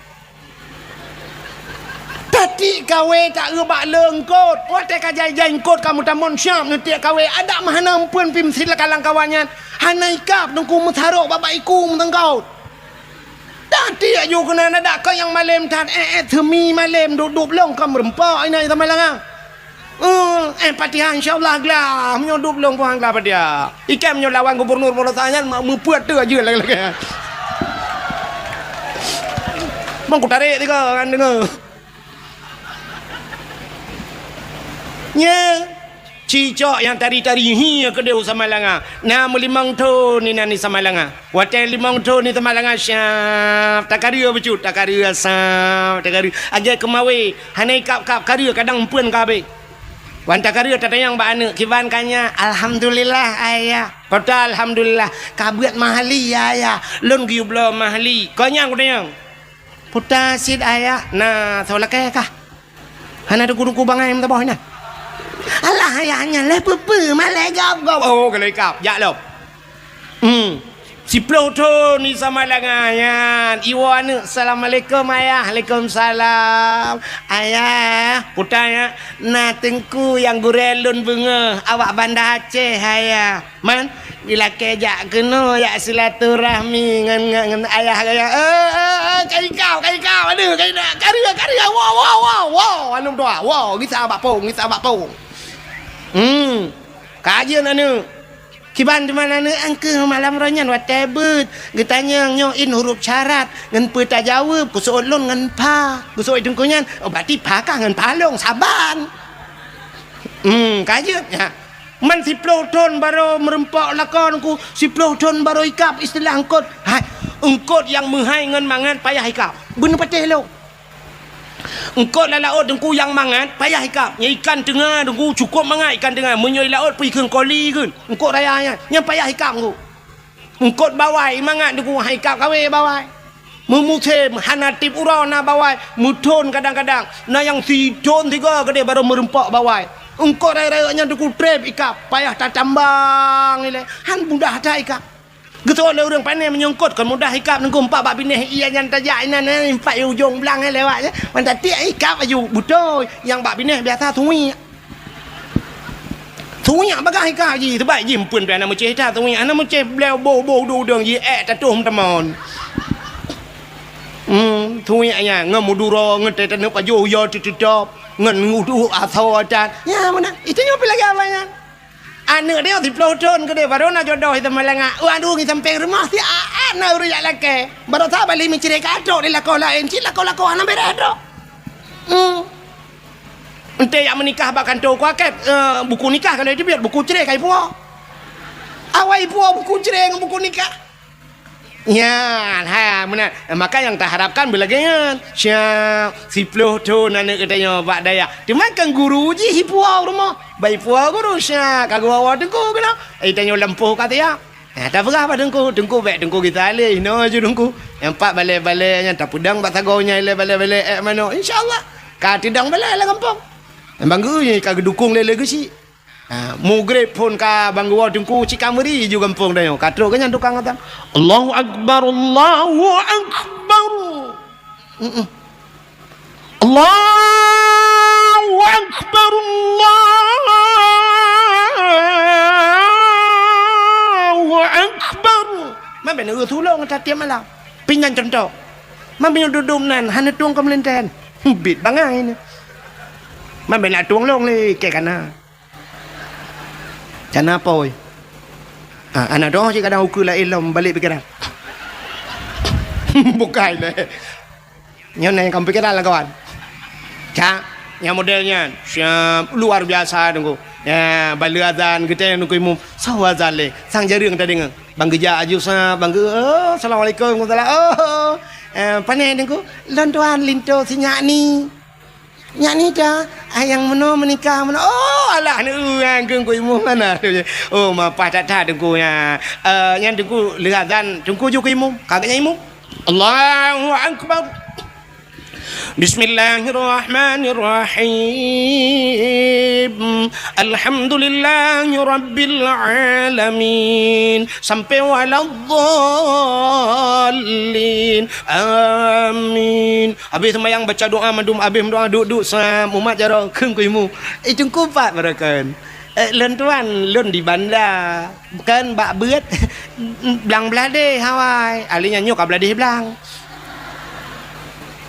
Tatiek kawé taeu bak le eungkot. Watée ka jai-jai eungkot ka meutamon siab neutiek kawé, adak meuhana eumpeuen pih meusilakan lam kawan nyan. Hana ikab teungku meusarok bak-bak iku meuteungkot. Tatiek ju keunan adak kon nyang malém that, eh, eh, seumi malém duek-duek lông ka meureumpok inan sama langa. Eh, eh, Fatihah insya Allah glah. Meunyoe duek lông puang glah Fatihah. Ikan meunyoe lawan gubernur Polosa nyan ma-, meupeuet tu aja lagée-lagée. Mang kutarék tiga kan deungoe. Nya. Cicok nyang tari-tari hi keudeh u Samalanga. Na meulimong thon inan di Samalanga. Watèe limong thon di Samalanga, syap, takareu bacut, takareu asam, takareu. Lagèe keumawe, hana ikab-kab kareu kadang eumpeuen ka habéh. Wan takareu tatanyong bak aneuk, "Kiban ka nyak?" "Alhamdulillah, Ayah." "Peue ta alhamdulillah?" "Ka beuet mahli, Ayah. Lôn geuyue bloe mahli." "Kon nyan kutanyong." "Peue ta cit, Ayah?" "Na soe lakèe kah?" "Hana teungku-teungku bangai meusaboh inan." "Alah, Ayah, nyan lé peue-peue, malèe gob-gob." "Oh, ka lheueh ikab, jak lom." Hmm. Siploh thon di Samalanga nyan, iwoe aneuk, "Assalamualaikum, Ayah." "Alaikumsalam." "Ayah," peue ta nyan, "na teungku nyang gurèe lôn beungèh, awak Banda Aceh, Ayah." "Man, ilakèe jak keunoe, jak silaturahmi ngon, ngon, ngon ayah gaya." "Eh, eh, eh, ka ikab, ka ikab, aduh, ka ikab, kareu, kareu, woe, woe, woe, woe, aneuk dua, woe, gisa bak pông, gisa bak pông." Hmm, ka jeuet aneuk. "Kiban teuma aneuk?" "Angkeuh malam roh nyan watèe beuet, geutanyong nyoe in huruf syarat, ngon peue tajaweueb, geuseuôt lôn ngon pha, geuseuôt teungku nyan, oh, berarti pha kah ngon pha lôn, saban." Hmm, ka jeuet, nyan. Man siploh thon barô meureumpok lakoe teungku, siploh thon barô ikab istilah eungkôt. Hai, eungkôt nyang meuhai ngon mangat payah ikab. Beuneupatéh lôn. Eungkôt lam laôt teungku nyang mangat payah ikab. Nyan ikan teunga teungku cukôp mangat ikan teunga. Meunyoe di laôt pih kheun koli kheun. Eungkôt raya nyan, nyan payah ikab teungku. Eungkôt bawai mangat teungku, hai ikab kawé bawai. Meumusém hana tiep uroe na bawai, meuthon kadang-kadang na nyang sithon sigoe keudeh barô meureumpok bawai. Eungkôt rayeuk-rayeuk nyan teungku trép ikab, payah tatambang ilèe, han mudah that ikab. Geuseuôt lé ureueng pané meunyoe eungkôt kon mudah ikab teungku, empat bak binéh ie nyan tajak inan, eh, empat ujong blang, eh, lewat, eh. Wan tatiek ikab laju, beutôi, nyang bak binéh biasa suwiek. Suwiek bagaih ka jih, teubaik jih eumpeuen pih hana meucéh that suwiek, hana meucéh bléu boh-boh udeueng-udeueng jih ék tatoh meuteumon. Hmm, suwiek nyan ngon meuduro, ngon teuh taneuk pajoh yo teuteutop, ngon udeueng asoe that. Nyan meunan, itu nyoe pih lagèe awak nyan. Aneuk dia siploh thon keudeh baru na jodoh itu malanga. Waduh, ngi sampéng rumoh si aat na ureueng jak lakèe. Baru sa bali meucré ka trok di lakoe laén, cit lakoe-lakoe hana bèrèh trok. Hmm. Enté jak meunikah bak kantô kuakét, eh, buku nikah ka lheueh teubiet, buku cré ka ipuwoe. Awai ipuwoe buku cré ngon buku nikah. Nyan, ha, meunan. Maka nyang taharapkan beulagèe nyan. Siap, siploh thon aneuk geutanyoe bak dayah. Teuma kan guru jih ipuwoe u rumoh. Bak ipuwoe guru, siap, ka geuwoe teungku keunoe. Eh, tanyoe lampôh ka siap. Nah, tapeugah bak teungku, teungku bèk teungku geusaleh, inoe ju teungku. Nyang pat balèe-balèe nyan tapeudong bak sagoe nyan ilèe balèe-balèe ék manok. Insya Allah, ka teudong balèe lam gampông. Bang Geu ka geudukong lé-lé geuchik. Ha, mugreb phôn ka Bang Geu woe teungku cit ka meuri ju gampông tanyoe. Ka trok geuh nyan tukang azan. Allahu Akbar, Allahu Akbar. Mm-mm. Allahu Akbar, Allahu Akbar. Man bèk na tulông that tiep malam. Pih nyan cuntoh. Man meunyoe dudoe nan hana tueng keu meulintèe. Bit bangai nyoe. Man bèk na tueng lôn lé kèe kana. Kana pôi. Ah, aneuk droe cit kadang ukeue laén lom balek pikeran. Bukai lé. Nyoe na nyang ka pikeran lagoan. Cak, nyang model nyan. Siap, luar biasa teungku. Ya, baleue azan geutanyoe teungku imum. Soe azan lé, sang jareueng tadeungoe. Bang Geu jak aju sa, Bang Geu, oh, assalamualaikum, waalaikumsalam. Oh, eh, pane teungku, lôn tuan linto si nyak ni. Nyak ni dah, ah, nyang meunoe meunikah meunoe. Oh, alah, aneuk ureueng keu teungku imum mana tu je. Oh, mapah that-that teungku nyan. Eh, nyan teungku lheueh azan, teungku ju keu imum. Ka geuhnyan imum. Allahu Akbar. Bismillahirrahmanirrahim. Alhamdulillahirabbil alamin. Sampai waladdallin. Amin. Habéh seumayang baca doa mandum, habéh meudoa duek-duek sam, umat jaroe kheun keu imum. Eh, teungku pat baroekon. Eh, lôn tuan, lôn di Banda. Kan bak beuet, blang bladeh awai. Ahli nyan nyoe ka bladeh blang.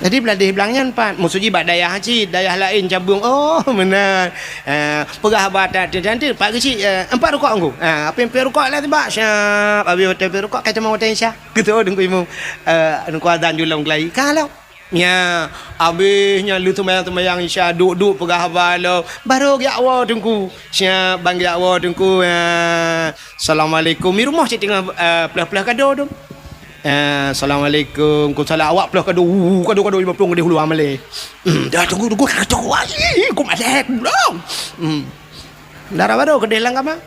Jadi bladeh blang nyan pat, maksud jih bak dayah cit, dayah laén cabeueng. Oh, meunan. Eh, peugah bak that, that, that, pat geuchik, eh, empat rukok teungku. Ah, apin peuet rukok lah tibak. Siap, habéh watèe peuet rukok, ka teuma watèe Isya. Gitu, teungku imum. Eh, teungku azan ju lom keulayi. Ka lom. Nya, abéh nyan lheueh seumayang-seumayang Isya, duek-duek peugah haba lom, barô geujak woe Teungku. Siap, ban geujak woe Teungku. Ya. Assalamualaikum. Di rumoh cit teungoh, eh, peuleueh-peuleueh kado tu. Eh, assalamualaikum. Ku salam awak peuleueh kado. Uh, kado-kado lima ploh geudeh ulu amalé. Hmm, dah Teungku, Teungku, kacau. Wah, ih, ku malèe, ku belom. Hmm. Dara barô keudeh lam kama.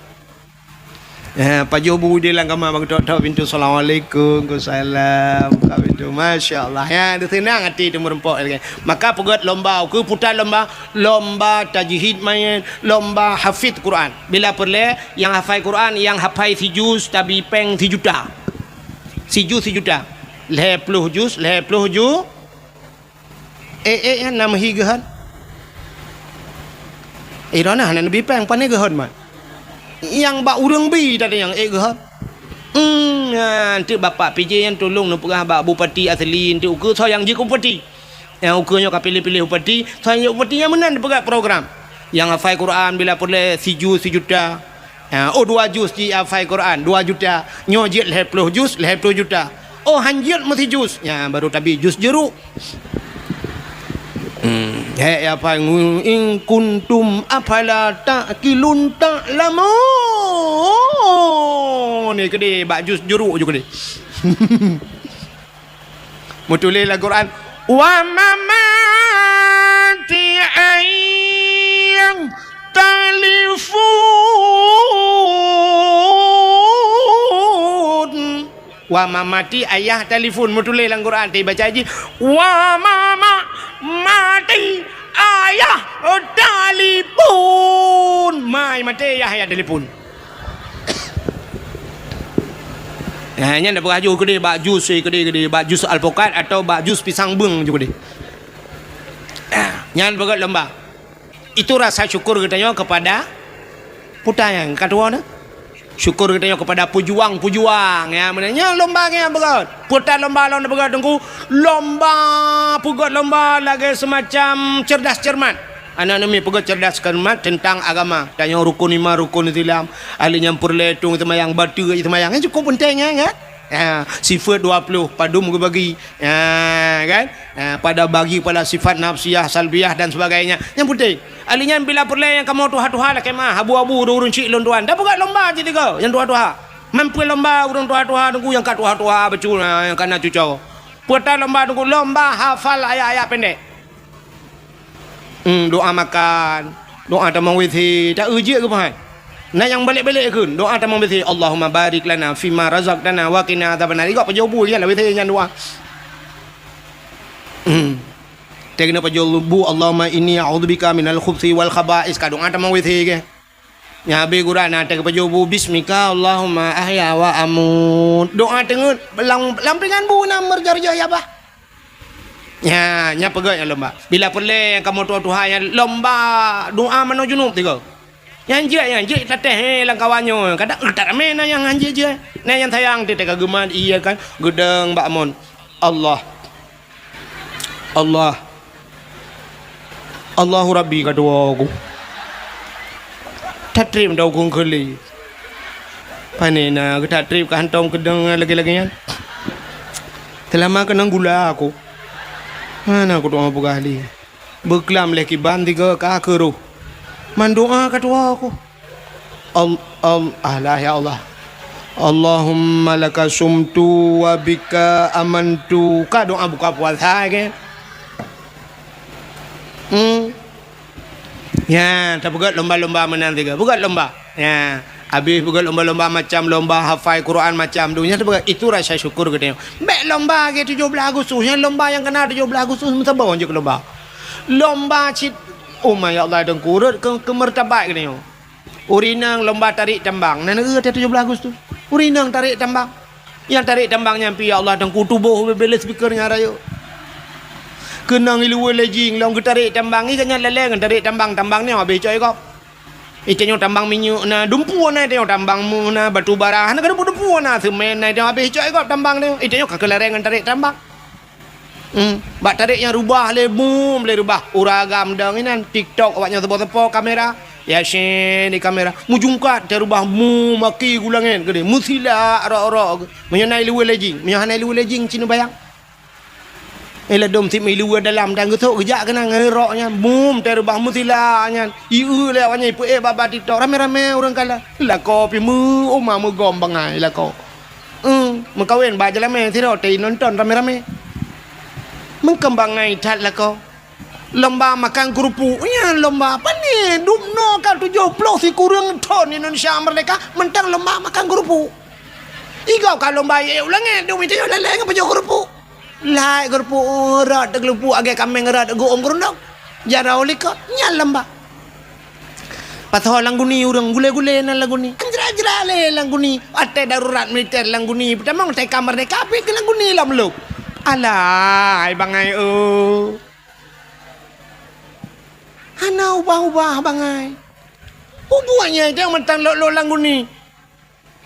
Eh, pajoh bu di lam kama bang tok-tok pintu. Assalamualaikum. Ku salam. Buka pintu. Masya Allah. Ya, teuseunang até teumeureumpok lagèe. Maka peugöt lomba, ukeue puta lomba, lomba tajwid main, lomba hafiz Quran. Bila peureulèe, nyang hafai Quran, nyang hafai sijuz, tabi péng sijuta. Sijuz sijuta. Lhèe ploh juz, lhèe ploh ju-, ék-ék nyan na meuhi geuhon. Eh, droeneuh hana neubi péng, pane geuhon mat. Nyang bak ureueng bi tadi nyang ék geuhon. Hmm, nyan, teuk Bapak P J nyan tulông neupeugah bak Bupati Asli, teuk ukeue soe nyang jeuet keu Bupati. Nyang ukeue nyoe ka piléh-piléh bupati, soe nyang bupati nyang meunan dipeugah program. Nyang hafai Quran bila peureulèe sijuz sijuta. Ha, oh, dua juz jihafai Quran, dua juta. Nyoe jeuet lhèe ploh juz, lhèe ploh juta. Oh, han jeuet meusijuz. Nya, baru tabi juz jeuruk. Hmm, hèk ya hafai, "In kuntum afala ta'qilun ta'lamun." Ni keudeh bak juz jeuruk ju keudeh. Meutuléh lam Quran, "Wa mamati ayang talifun." Wa mamati ayah talifun. Meutuléh lam Quran, tapi baca jih, "Wa mama mati ayah talifun." Mai maté ayah, ayah talifun. Ha, nyan dak peugah ju keudeh bak jus, eh, keudeh, keudeh, bak jus alpukat atau bak jus pisang beung ju keudeh. Ha, nyan peugah lomba. Itu rasa syukur geutanyoe kepada puta nyang ka tuwoe na. Syukur geutanyoe kepada pejuang-pejuang, ya, meunan nyan lomba nyang peugah. Puta lomba lom peugah Teungku, lomba peugah lomba lagèe semacam cerdas cermat. Aneuk-aneuk mi peugah cerdas cermat tentang agama. Tanyoe rukun iman, rukun Islam. Ahli nyang peureulèe tueng seumayang, bateue seumayang. Nyan cukup penting, ya, kan? Ya, sifat dua puluh, padum geubagi. Ya, kan? Ya, pada bagi pada sifat nafsiyah, salbiyah dan sebagainya. Nyang penting, ahli nyan bila peureulèe nyang kamoe tuha-tuha lakèe meu'ah, abu-abu, ureueng-ureueng chik lôn tuan. Dak peugah lomba cit tiga, nyang tuha-tuha. Mampu lomba ureueng tuha-tuha Teungku nyang ka tuha-tuha bacut, ha, nyang ka na cucoe. Peue ta lomba Teungku, lomba hafal ayat-ayat pendek. Hmm, doa makan, doa tamong W C, ta eu jeuet keu pahat. Na nyang balek-balek kheun, doa tamong W C, "Allahumma barik lana fima razaqtana wa qina adzabannar." Igok pajoh bu nyan lah W C nyan doa. Hmm. Teuh keunoe pajoh bu, "Allahumma inni a'udzubika minal khubsi wal khaba'is." Ka doa tamong W C ke. Nyan habéh gura na teuh pajoh bu, "Bismika Allahumma ahya wa amut." Doa teungeut, lam, lam pingan bu na meurjoh-joh ya bah. Nya, nya peugah nyang lomba. Bila peureulèe nyang kamoe tuha-tuha nyan lomba doa manoe junub tiga. Nyang jeuet, nyang jeuet tatéh, eh, lam kawan nyoe. Kadang, eh, tak ramé na nyang han jeuet-jeuet. Na nyang sayang teuh ka geumat, iya kan, geudong bak mon. Allah. Allah. Allahu Rabbi ka tuwoe ku. Tatrép dau kong keuli. Pane na geutak trép ka hantom keudong lagèe-lagèe nyan. Teulama keunong gula aku. Hana kutu'oh peugah lé. Beuklam lé kiban tiga ka keuroh. Mandoa ka tuwoe aku. Al-, al-, alah ya Allah. Allahumma laka sumtu wa bika amantu. Ka doa buka puasa ke? Hmm. Ya, tapeugöt lomba-lomba meunan tiga. Peugöt lomba. Ya, habéh peugöt lomba-lomba macam lomba hafai Quran macam tu. Nyan tapeugöt, itu rasa syukur geutanyoe. Bèk lomba ke tujoh blah Agustus. Nyan lomba nyang keuna tujoh blah Agustus meusaboh jeuet lomba. Lomba cit, oh ma ya Allah, Teungku, rhot keu, keu martabat geutanyoe. Ureueng inong lomba tarék tambang. Na neu teuh tujoh blah Agustus. Ureueng inong tarék tambang. Nyang tarék tambang nyan pih, ya Allah, Teungku, tuboh bèk-bèk lé speaker nyang rayeuk. Keunong i luweue lé jing, lôn geutarék tambang, i gobnyan lalè ngon tarék tambang, tambang nyoe habéh cok i gob. I tanyoe tambang minyeuk na, dumpeue na i tanyoe, tambang meuh na, batu bara, hana keudumpeue-dumpeue na, seumén na i tanyoe, habéh cok i gob tambang nyoe. I tanyoe ka keularèe ngon tarék tambang. Hmm, bak tarék nyang rubah lé, bum, lé rubah. Ureueng agam dong inan, TikTok awak nyan saboh-saboh kamera. Yasin di kamera. Meujungkat, teuh rubah, bum, maki gulangét, geude. Meusilak, rok-rok. Meunyoe na i luweue lé jing. Meunyoe hana i luweue lé jing, ci neubayang. Eh, ladôm sit meuilu dalam dan geusok geujak keunan ngon rok nyan. Bum, teurubah meusila nyan. Ieu lé awak nyan ipeuék bak-bak TikTok. Ramé-ramé ureuëng kalon. Lakoe pih meu-, uma meugom bangai lakoe. Eh, meukawen bak jalamé sidroe teuinonton ramé-ramé. Meukeumbang ngai that lakoe. Lomba makan keurupuk. Nyan lomba pane? Dum noe ka tujoh ploh sikureueng thon Indonesia meurdeka, mantong lomba makan keurupuk. Igob ka lomba iék u langét, dum itu nyoe lalée ngon pajoh keurupuk. Lai keurupuk, rot keurupuk, agée kaméng rot geuôm keurundong. Jaroe likot, nyan lomba. Pasoe lam guni ureuëng, gulé-gulé nan lam guni. Anjra-jra lé lam guni. Watée darurat militer lam guni, peutamong teuka meurdeka pih keu lam guni lom lôb. Alah, hai bangai, oh. Hana ubah-ubah bangai. Ubuet nyang mantong lôk-lôk lam guni.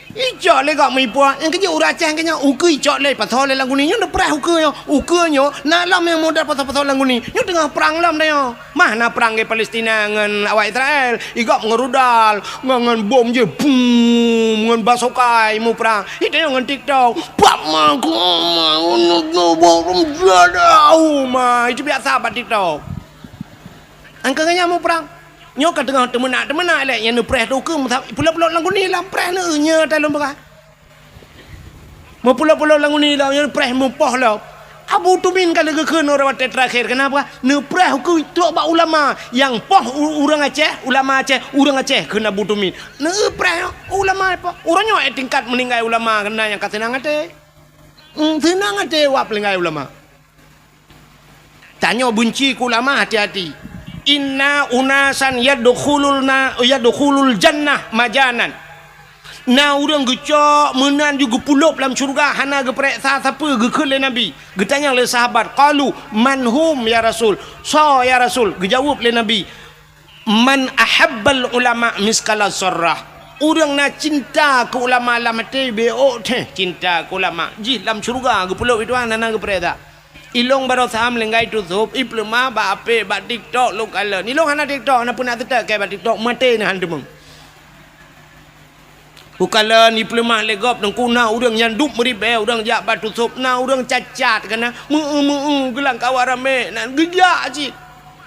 Icok lé gob meuipuah, nyang keujeuet ureuëng Aceh nyang keunyoe ukeue icok lé, pasoe lé lam guni nyoe neupreh ukeue nyoe. Ukeue nyoe na lom nyang model pasoe-pasoe lam guni. Nyoe teungoh prang lom tanyoe. Mah na prang di Palestina ngon awak Israel. Igob ngon rudal, ngon, ngon bom jih, bum, ngon basokai muprang. Itu nyoe ngon TikTok. Pak ma, ku ma, unu, unu, bom, jadah, uma. Itu biasa bak TikTok. Angka nyan muprang. Nyoe ka teungoh teumeunak-teumeunak lé nyang neupreh tu keu meusa-, pulop-pulop lam guni lam preh neu nyoe talon beurah. Meupulop-pulop lam guni lam nyoe preh meupoh lom. Abu Tumin ka lheueh geukheun uroe watée teurakhir. Kenapa? Neupreh ukeue trok bak ulama. Nyang poh u-, ureuëng Aceh, ulama Aceh, ureuëng Aceh kheun Abu Tumin. Neupreh ulama poh. Uroe nyoe tingkat meuninggai ulama keunan nyang ka seunang até. Hmm, seunang até wak peulinggai ulama. Tanyoe beunci keu ulama, hati-hati. Inna unasan yadkhulul na-, yadkhulul jannah majanan. Na ureuëng geucok meunan ju geupulop lam syeuruga hana geupareksa sapeue, geukheun lé Nabi. Geutanyong lé sahabat, qalu, "Man hum ya Rasul?" Soe ya Rasul? Geujaweueb lé Nabi, "Man ahabbal ulama miskala zarrah." Ureuëng na cinta keu ulama lam até, bék teuh cinta keu ulama. Jih lam syeuruga geupulop itu hana geupareksa. Ilong baroe sam linggai tusôb, ipeuleumah bak apek, bak TikTok lôn kalon. Ilong hana TikTok, hana peunak teutek keu bak TikTok, maté neuh han teumeung. Ukalon ipeuleumah lé gob teungku, na ureuëng nyang duek meuribée, ureuëng jak bak tusôb, na ureuëng cacat keunan, meu-eu-meu-eu, geulang kawan ramé, nan geujak cit.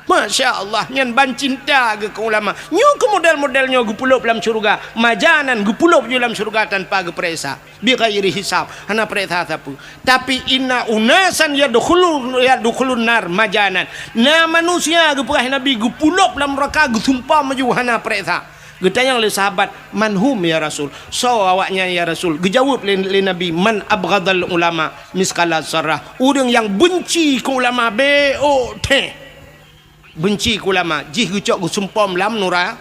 Masya Allah, nyan ban cinta geuh keu ulama. Nyoe keu model-model nyoe geupulop lam syeuruga. Majanan geupulop ju lam syeuruga tanpa geupareksa. Bighairi hisab, hana pareksa sapeue. Tapi inna unasan yadkhulu-, yadkhulun nar majanan. Na manusia geupeugah Nabi geupulop lam neuraka geusumpa maju hana pareksa. Geutanyong lé sahabat, "Man hum ya Rasul?" Soe awaknyan ya Rasul? Geujaweueb lé, lé Nabi, "Man abghadal ulama miskala zarrah." Ureuëng nyang beunci keu ulama bék teuh. Beunci keu ulama, jih geucok geusumpom lam nura.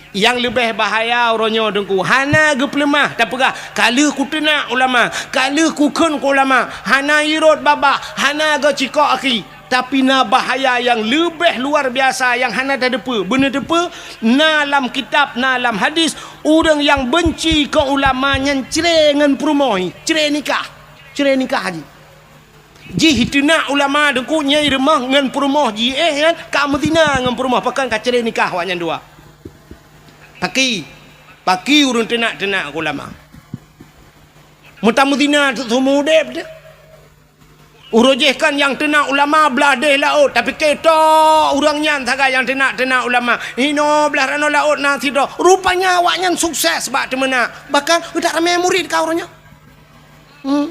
Nyang leubeh bahaya uroe nyoe teungku, hana geupeuleumah tapeugah, "Ka lheueh kuteunak ulama, ka lheueh kukheun keu ulama," hana irot babah, hana geucikok aki. Tapi na bahaya nyang leubeh luar biasa nyang hana tateupeue. Beuneu teupeue, na lam kitab, na lam hadis, ureuëng nyang beunci keu ulama nyan cre ngon peurumoh, cre nikah. Cre nikah jih. Jih teunak ulama teungku nyang rumoh ngon peurumoh jih, eh, nyan ka meuzina ngon peurumoh, pakon ka cre nikah awaknyan dua. Paki, paki ureuëng teunak-teunak ulama. Meutameuzina seumeu udeb teuh. Uroe jih kan nyang teunak ulama blah deh laôt, tapi keto ureuëng nyan sagai nyang teunak-teunak ulama. Inoe blah ranoe laôt na sidroe. Rupanya awaknyan sukses bak teumeunak. Bahkan utak ramé murit ka uroe nyoe. Hmm.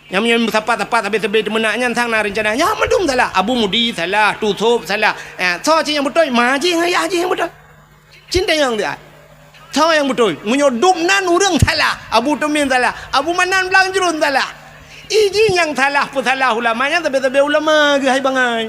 Nyang meunyoe meusapat-sapat sabe-sabe teumeunak nyan sang na reuncana. Nyan mandum salah. Abu Mudi salah, Tusôb salah. Eh, soe cit nyang beutôi? Ma jih ngon yah jih nyang beutôi. Cit nyang dia. Soe nyang beutôi? Meunyoe dum nan ureuëng salah, Abu Tumin salah, Abu Manan Blang Jruen salah. Iji nyang salah peusalah ulama nyan sabe-sabe ulama geuh hai bangai.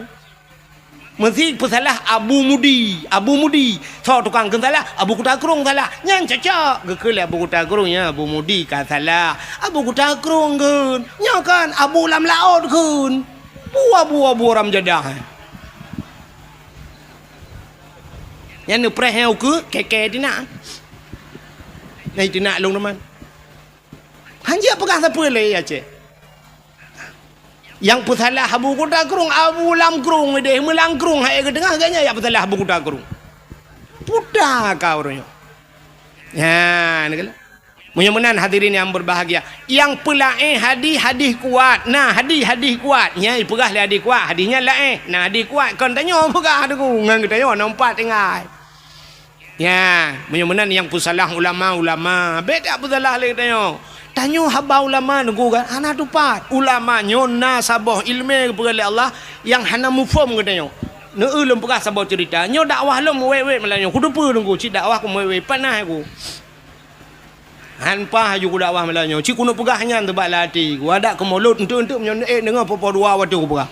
Meusi peusalah Abu Mudi, Abu Mudi. Soe tukang kheun salah? Abu Kuta Krueng salah. Nyan cocok. Geukheun lé Abu Kuta Krueng, "Ya, Abu Mudi ka salah. Abu Kuta Krueng kheun. Nyoe kan Abu lam laôt kheun." Bua-bua-bua ram jadah. Nyan neupreh nyang ukeue, keke tinak. Nyan tinak lôn teuma. Hanjeuet peugah sapeue lé Aceh. Nyang peusalah Abu Kuta Krueng, Abu Lam Krueng deh, meulang krueng hai geuteungoh geuh nyan nyang peusalah Abu Kuta Krueng. Puta ka ureuëng nyoe. Nyan keuh. Meunyoe meunan hadirin yang berbahagia, nyang peulaén hadih, hadih kuat. Nah, hadih, hadih kuat. Nyan ipeugah lé hadih kuat, hadih nyan laén. Nah, hadih kuat kon tanyoe peugah deungon geutanyoe na umpat tinggai. Ya, meunyoe meunan nyang peusalah ulama, ulama. Bék tak peusalah lé geutanyoe. Tanyoe haba ulama deungon kan hana tupat. Ulama nyoe na saboh ileumé geupeugah lé Allah nyang hana muphom geutanyoe. Neu lôn peugah saboh ceurita. Nyoe dakwah lôn meuwét-wét malam nyoe. Kuteupeue deungon cit dakwah ku meuwét-wét panas ku. Han paih laju kudakwah malam nyoe. Cit keuneuk peugah nyan teubak lam até. Kuadak keu mulod enteuk-enteuk meunyoe ék deungoe poh-poh dua watèe kupeugah.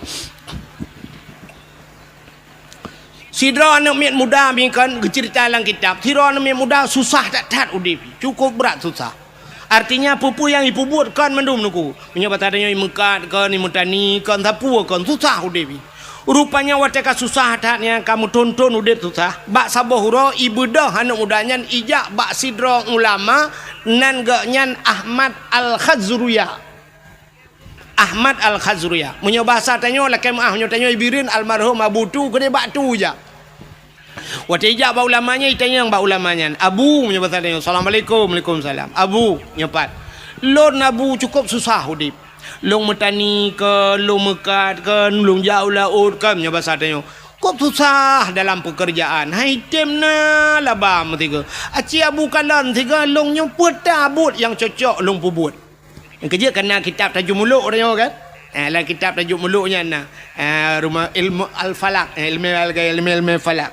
Sidroe aneuk miet muda bingkon geuceurita lam kitab. Sidroe aneuk miet muda susah that-that udép. Cukup brat susah. Artinya peue-peue nyang ipeubuet kon mandum nuku. Meunyoe basa tanyoe imeukat kon, imeutani kon, sapeue kon, susah udép. Rupanya watèe ka susah that nyan, ka meuthon-thon udép susah, bak saboh uroe ibeudôh aneuk muda nyan ijak bak sidroe ulama nan geuh nyan Ahmad Al-Khazruya. Ahmad Al-Khazruya. Meunyoe basa tanyoe lakèe meu'ah, meunyoe tanyoe i Bireuen almarhum Abu Tu keudéh bak Tu jak. Watèe ijak bak ulama nyan, itanyong bak ulama nyan, "Abu," meunyoe basa tanyoe, "Assalamualaikum." "Waalaikumsalam." "Abu," nyoe pat, "lôn Abu cukup susah udép. Lôn meutani kon, lôn meukat kon, lôn jak u laôt kon," meunyoe basa tanyoe. Kok susah dalam peukeurjaan, hai tem na laba meusigoe. Aci Abu kalon sigoe lôn nyoe peue ta buet nyang cocok lôn peubuet. Nyang keujeuet ka na kitab Tajul Muluk tanyoe kan? Eh, lam kitab Tajul Muluk nyan na. Eh, rumoh ilmu al-falak, eh, ilmu al-, ilmu, ilmu falak.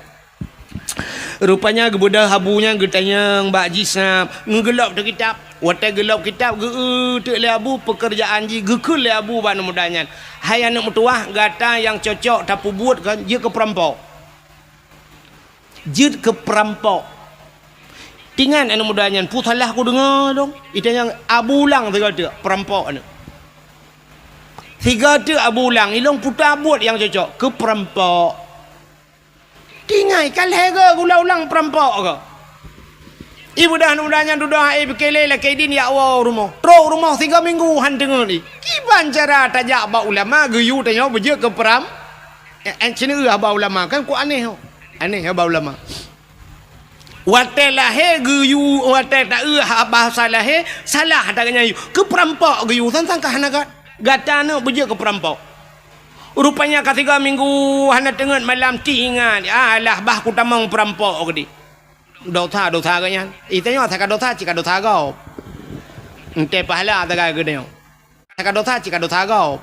Rupanya geubeudôh Abu nyan geutanyong bak jih sab, ngeugeulob teuh kitab. Watèe geulob kitab, geu-eu teuk lé Abu peukeurjaan jih, geukheun lé Abu bak aneuk muda nyan, "Hai aneuk meutuwah, gata nyang cocok tapeubuet kon jeuet keu peurampok." Jeuet keu peurampok. Tingat aneuk muda nyan, peue salah kudeungoe dong? Itanyong Abu ulang sigoe teuk, peurampok aneuk. Sigoe teuk Abu ulang, ilôn peue ta buet nyang cocok keu peurampok. Tingai ka lhèe goe geulang-ulang peurampok goe. Ibeudôh aneuk muda nyan dudoe, eh, pike lé lakèe idin jak woe u rumoh. Trok u rumoh sigoe minggu han teungeut i. Kiban cara tajak bak ulama geuyue tanyoe beujeuet keu peuram-, eh, eh, ceuneuk haba ulama kan ku aneh ho. Aneh haba ulama. Watèe lahé geuyue, watèe taeu bahasa lahé, salah taga nyan yue. Keu peurampok geuyue, sang-sang ka hana gat-, gata aneuk beujeuet keu peurampok. Rupanya ka sigoe minggu hana teungeut malam, tingat, "Alah, bah kutamong peurampok," geudeh. Dosa-dosa geuh nyan. Itanyoe asai ka dosa, cit ka dosa gob. Entée pahala sagai geutanyoe. Asai ka dosa, cit ka dosa gob.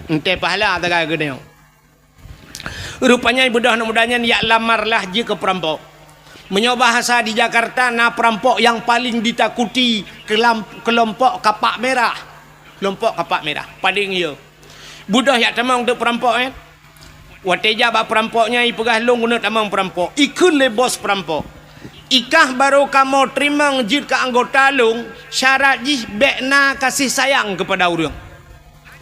Entée pahala sagai geutanyoe. Rupanya ibeudôh aneuk muda nyan jak lamar lah jeuet keu peurampok. Meunyoe bahasa di Jakarta, na peurampok nyang paleng ditakuti keulam-, keulompok kapak merah. Keulompok kapak merah, paleng yo. Beudôh jak tamong teuk peurampok nyan. Watée jak bak peurampok nyan, ipeugah, "Lôn keuneuk tamong peurampok." Ikheun lé bos peurampok, "Ikah barô kamoe teurimong jeuet keu anggota lôn, syarat jih bék na kasih sayang keupada ureuëng.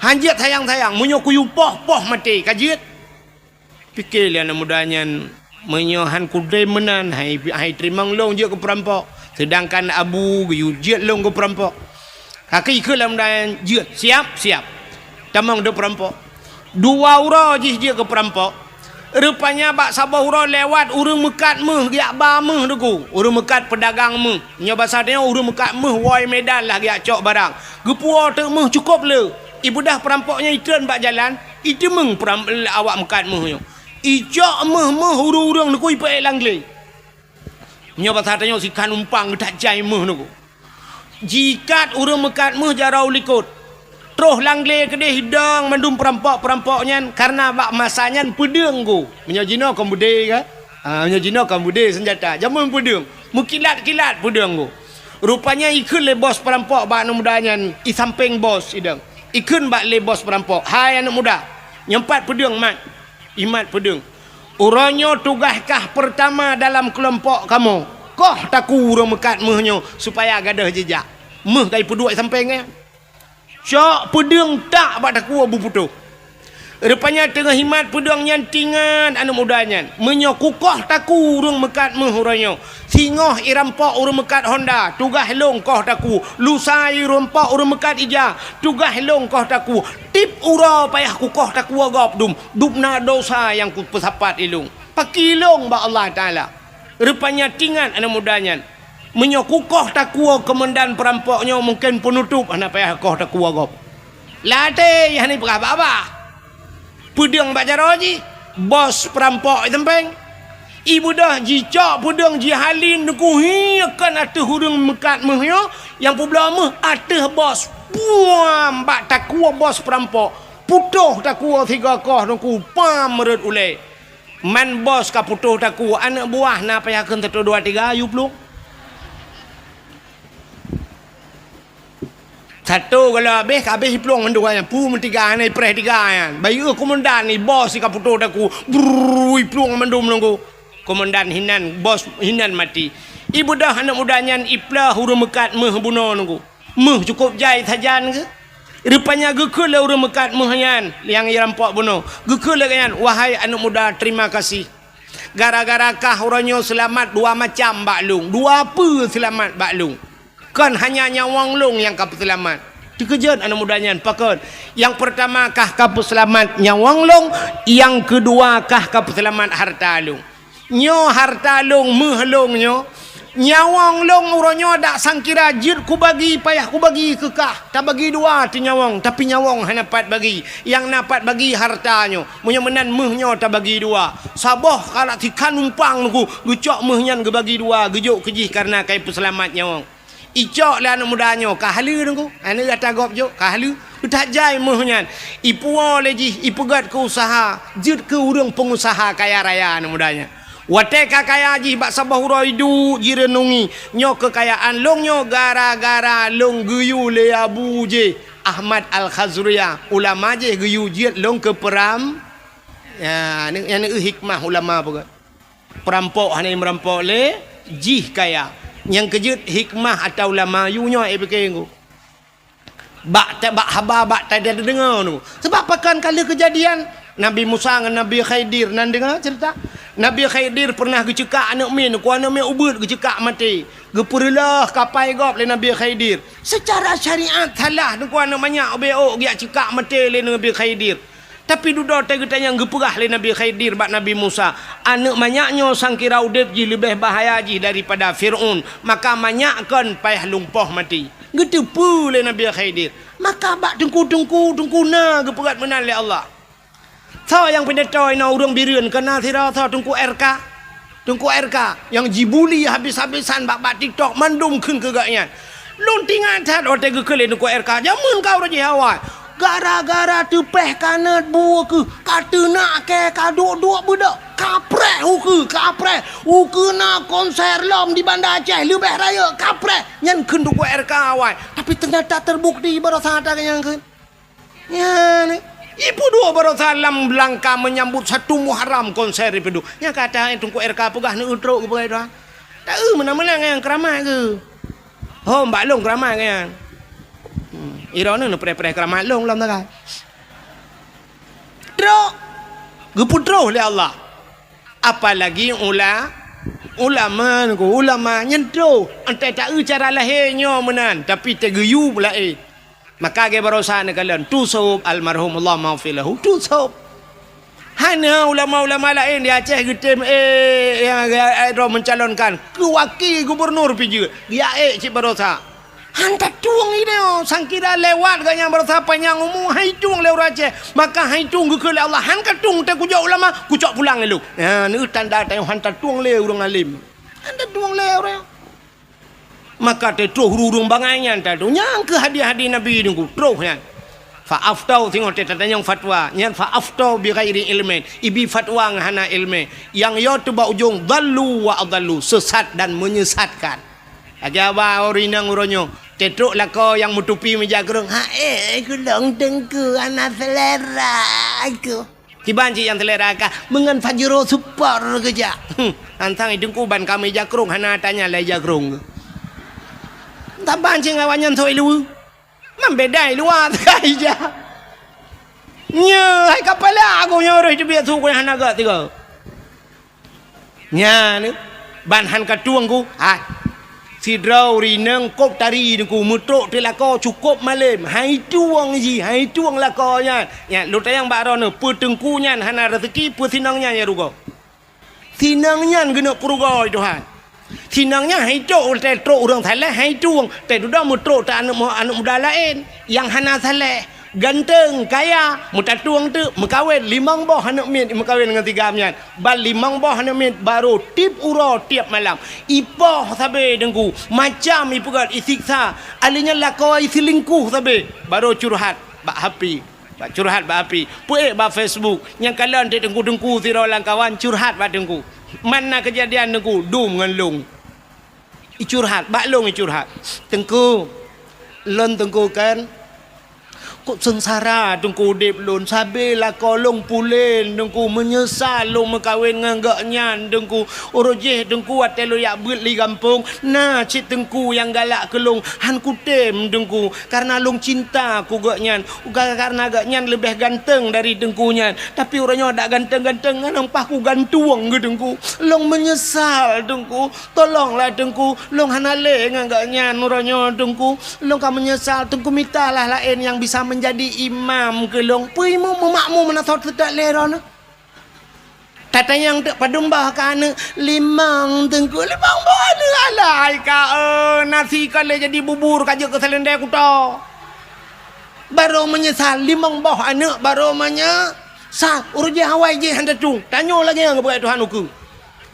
Han jeuet sayang-sayang, meunyoe kuyue poh, poh maté ka jeuet." Pike lé aneuk muda nyan, "Meunyoe han kudeh meunan, hai, hai teurimong lôn jeuet keu peurampok. Seudangkan Abu geuyue jeuet lôn keu peurampok." Ka ikheun lé aneuk muda nyan, "Jeuet, siap, siap." Tamong teuk peurampok. Dua uroe jih jeuet keu peurampok. Rupanya bak saboh uroe lewat ureuëng meukat méuh geujak ba méuh teuk. Ureuëng meukat peudagang méuh. Nyoe basa tanyoe ureuëng meukat méuh woe Medan lah geujak cok barang. Geupuwoe teuk méuh cukôp le. Ibeudôh peurampok nyan itreun bak jalan, iteumeung peuram-, awak meukat méuh nyoe. Icok méuh-méuh ureuëng-ureuëng teuk ipeuék lam glé. Nyoe basa tanyoe sikhan umpang geutajai méuh teuk. Jikat ureuëng meukat méuh jaroe u likot. Troh lam glé keudeh idong mandum peurampok-peurampok nyan, kareuna bak masa nyan peudeueng go. Meunyoe jinoe kon beudé kan? Ha, meunyoe jinoe kon beudé seunjata. Jameun peudeueng. Meukilat-kilat peudeueng go. Rupanya ikheun lé bos peurampok bak aneuk muda nyan, i sampéng bos idong. Ikheun bak lé bos peurampok, "Hai aneuk muda, nyoe pat peudeueng mat." Imat peudeueng. "Uroe nyoe tugaih kah peurtama dalam keulompok kamoe. Koh takue ureuëng meukat méuh nyoe supaya gadôh jijak." Méuh ka ipeuduek sampéng nyan. Cok peudeueng tak bak takue beuputoh. Rupanya teungoh imat peudeueng nyan tingat aneuk muda nyan, "Meunyoe kukoh takue ureuëng meukat méuh uroe nyoe, singoh irampok ureuëng meukat honda, tugaih lôn koh takue. Lusa irampok ureuëng meukat ija, tugaih lôn koh takue. Tiep uroe payah kukoh takue gob dum, dum na dosa nyang kupeusapat lé lôn. Pakri lôn bak Allah Taala." Rupanya tingat aneuk muda nyan. Meunyoe kukoh takue keumandan peurampok nyoe, mungken peunutôp hana payah koh takue gob. Latée hana peugah babah. Peudeueng bak jaroe jih, bos peurampok i sampéng. Ibeudôh jicok peudeueng jihali neukuhi kon ateueh ureuëng meukat méuh nyoe, nyang peubloe méuh ateueh bos. Puam bak takue bos peurampok. Putôh takue sigoe koh nungku pam rot ulée. Man bos ka putôh takue, aneuëk buah na payah kheun satu dua tiga, yue plueng. Satu kalau habéh, ka habéh iplueng mandum nyan. Pu meutiga nyan, ipreh tiga nyan. Bayeue keumandan ni, bos si ka putôh takue. Brrrr, iplueng mandum nunggu. Keumandan hinan, bos hinan maté. Ibeudôh aneuëk muda nyan iplôh ureuëng meukat méuh bunoe nunggu. Méuh cukôp jai sajan geuh. Rupanya geukheun lé ureuëng meukat méuh nyan nyang irampok bunoe. Geukheun lé gobnyan, "Wahai aneuëk muda, terima kasih. Gara-gara kah uroe nyoe seulamat dua macam bak lôn. Dua peue seulamat bak lôn." Kon hanya nyawöng lôn nyang ka peuseulamat. Teukeujot aneuëk muda nyan, pakon? Nyang peurtama kah ka peuseulamat nyawöng lôn, nyang keudua kah ka peuseulamat hareuta lôn. Nyoe hareuta lôn, méuh lôn nyoe, nyawöng lôn uroe nyoe dak sangkira jeuet kubagi, payah kubagi keu kah. Tabagi dua teuh nyawöng, tapi nyawöng hana pat bagi. Nyang na pat bagi hareuta nyoe. Meunyoe meunan méuh nyoe tabagi dua. Saboh kalak tikhan umpang nungku, geucok méuh nyan geubagi dua, geujok keu jih kareuna ka ipeuseulamat nyawöng. Icok lé aneuëk muda nyoe, ka haleue nungku. Aneuëk gata gob jok, ka haleue. That jai méuh nyan. Ipuwoe lé jih, ipeugét keu useuha, jeuet keu ureuëng peungusaha kaya raya aneuëk muda nyan. Watée ka kaya jih bak saboh uroe iduek jireunungi, nyoe keukayaan lôn nyoe gara-gara lôn geuyue lé abu jih, Ahmad Al-Khazruya, ulama jih geuyue jeuet lôn keu peuram. Ya, ni, nyan hikmah ulama peugah. Peurampok hana meurampok lé jih kaya. Nyang keujeuet hikmah ata ulama yue nyoe, eh, pike ngu. Bak ta-, bak haba, bak ta-, tadeungoe nyoe. Sebab pakon ka lheueh keujadian Nabi Musa ngon Nabi Khidir, nan deungoe ceurita. Nabi Khidir peureunah geuceukak aneuëk miet, nungku aneuëk miet ubeuet geuceukak maté. Geupeureuloh kapai gob lé Nabi Khidir. Seucara syariat salah, nungku aneuëk manyak ubé ôk geujak ceukak maté lé Nabi Khidir. Tapi dudoe teuh geutanyong geupeugah lé Nabi Khidir bak Nabi Musa, "Aneuëk manyak nyoe sangkira udeb jih leubeh bahaya jih daripada Fir'aun, maka manyak kon payah lôn poh maté." Geuteupeue lé Nabi Khidir. Maka bak teungku-teungku, teungku na geupeugét meunan lé Allah. Soe nyang pidato inoe ureuëng Bireuen, keu na sidroe soe Teungku R K? Teungku R K nyang jibuli habis-habisan bak, bak TikTok, mandum kheun keu gobnyan. Lôn teuingat that watée geukheun lé Teungku R K, jameun ka uroe jih awai. Gara-gara teupeh kanot bu ukeue, ka teunak kée, ka duek-duek beudôk, kapreh ukeue, kapreh. Ukeue na konser lom di Banda Aceh, leubeh rayeuk, kapreh. Nyan kheun Teungku R K awai. Tapi teunyata teubukti baroesa that nyang kheun. Nyan, ipeuduek baroesa lam langkah meunyambot satu Muharram konser ipeuduek. Nyang ka that Teungku R K peugah neueu trok geupeugah droe. Taeu meunan-meunan nyang keuramat geuh. Hom bak lôn keuramat nyan. Hmm, droeneuh neupreh-preh keuramat lôn lam sagai. Trok geupeutroh lé Allah. Apalagi ula-, ulama, ulama nyan troh. Entah taeu cara lahé nyoe meunan, tapi teugeuyue laén. Maka lagée baroesa neukalon, tusôb almarhum, Allahumma ghfir lahu, tusôb. Hana ulama-ulama laén di Aceh geutem, eh, nyang, eh, droe mencalonkan keu wakil gubernur pih jeuet, geujak ék cit baroesa. Han tatueng idéh, sangkira lewat gobnyan baroesa panyang umu, han itueng lé ureuëng Aceh. Maka han itueng geukheun lé Allah, han katueng teuh kujok ulama, kucok pulang lé lôn. Nyan, neu tanda tanyoe han tatueng lé ureuëng alim. Han tatueng lé ureuëng. Maka teutroh ureuëng bangai nyan tatu. Nyang keu hadis-hadis Nabi nunggu troh nyan. Fa aftau, singoh teutatanyong fatwa. Nyan fa aftau bi ghairi ilmin. Ibi fatwa ngon hana ilmu. Nyang yo teuba ujong dhallu wa adhallu, sesat dan menyesatkan. Lagée haba ureuëng inong uroe nyoe, teutrok lakoe nyang meutupi meujakrong, "Hai, kulong teungku hana selera aku." Kiban cit nyang selera kah, meungon Fajro Super keujak. Hmm, antang i teungku ban ka meujakrong hana tanya lai jakrong. Taban cit ngon awaknyan soi lu. Mam beda i luwa teuka ija. Nyoe hai kapala aku nyoe roh teubiet su ku hana gak tiga. Nyan, ban han katueng ku, hai. Sidroe ureuëng inong kop tari nungku meutrok teuh lakoe cukop malem, hai tueng jih, hai tueng lakoe nyan. Nyan, lôn tanyong bak droeneuh, peue teungku nyan hana raseuki, peue sinong nyan nyang rugoe? Sinong nyan geuneuk peurugoe Tuhan. Sinong nyan hai trok, watèe trok ureueng saleh hai tueng, watèe dudoe meutrok teuk aneuk mu-, aneuk muda laén nyang hana saleh. Ganteng, kaya, meutatueng teuk, meukawen limong boh aneuk miet, meukawen ngon si Gam nyan. Ban limong boh aneuk miet, barô tiep uroe, tiep malam. Ipoh sabe Teungku, macam ipeugöt, isiksa. Ahli nyan lakoe iseulingkuh sabe, barô curhat bak H P. Bak curhat bak H P. Peuék bak Facebook. Nyang kalon teuk teungku-teungku sidroe lam kawan curhat bak Teungku. Man na keujadian Teungku, dum ngon lôn. Icurhat, bak lôn icurhat. "Teungku, lôn Teungku kan, kok seungsara Teungku udép lôn, sabe lakoe lôn pulen Teungku, meunyeusal lôn meukawen ngon gobnyan Teungku. Uroe jéh Teungku watèe lôn jak beuet di gampông, na cit Teungku nyang galak keu lôn, han kutem Teungku, kareuna lôn cinta keu gobnyan, ka-, kareuna gobnyan leubeh ganteng dari Teungku nyan. Tapi uroe nyoe dak ganteng-ganteng, ngon paih kugantueng keu Teungku. Lôn meunyeusal Teungku." Tolonglah Teungku, lôn hana lé ngon gobnyan uroe nyoe Teungku. Lôn ka meunyeusal, Teungku mitalah laén nyang bisa meunjadi imam keu lôn. Peue imum meumakmum meunan sot seutôt lé droeneuh. Tatanyong teuk padum boh ka aneuk, limong Teungku, limong boh aneuk alai ka, eh, nasi ka lé jadi bubur ka jeuet keu seulendei kuto. Barô meunyeusal, limong boh aneuk barô meunyeusal. Uroe jéh awai jéh han tatueng. Tanyoe lagèe nyang geupeugah Tuhan ukeue.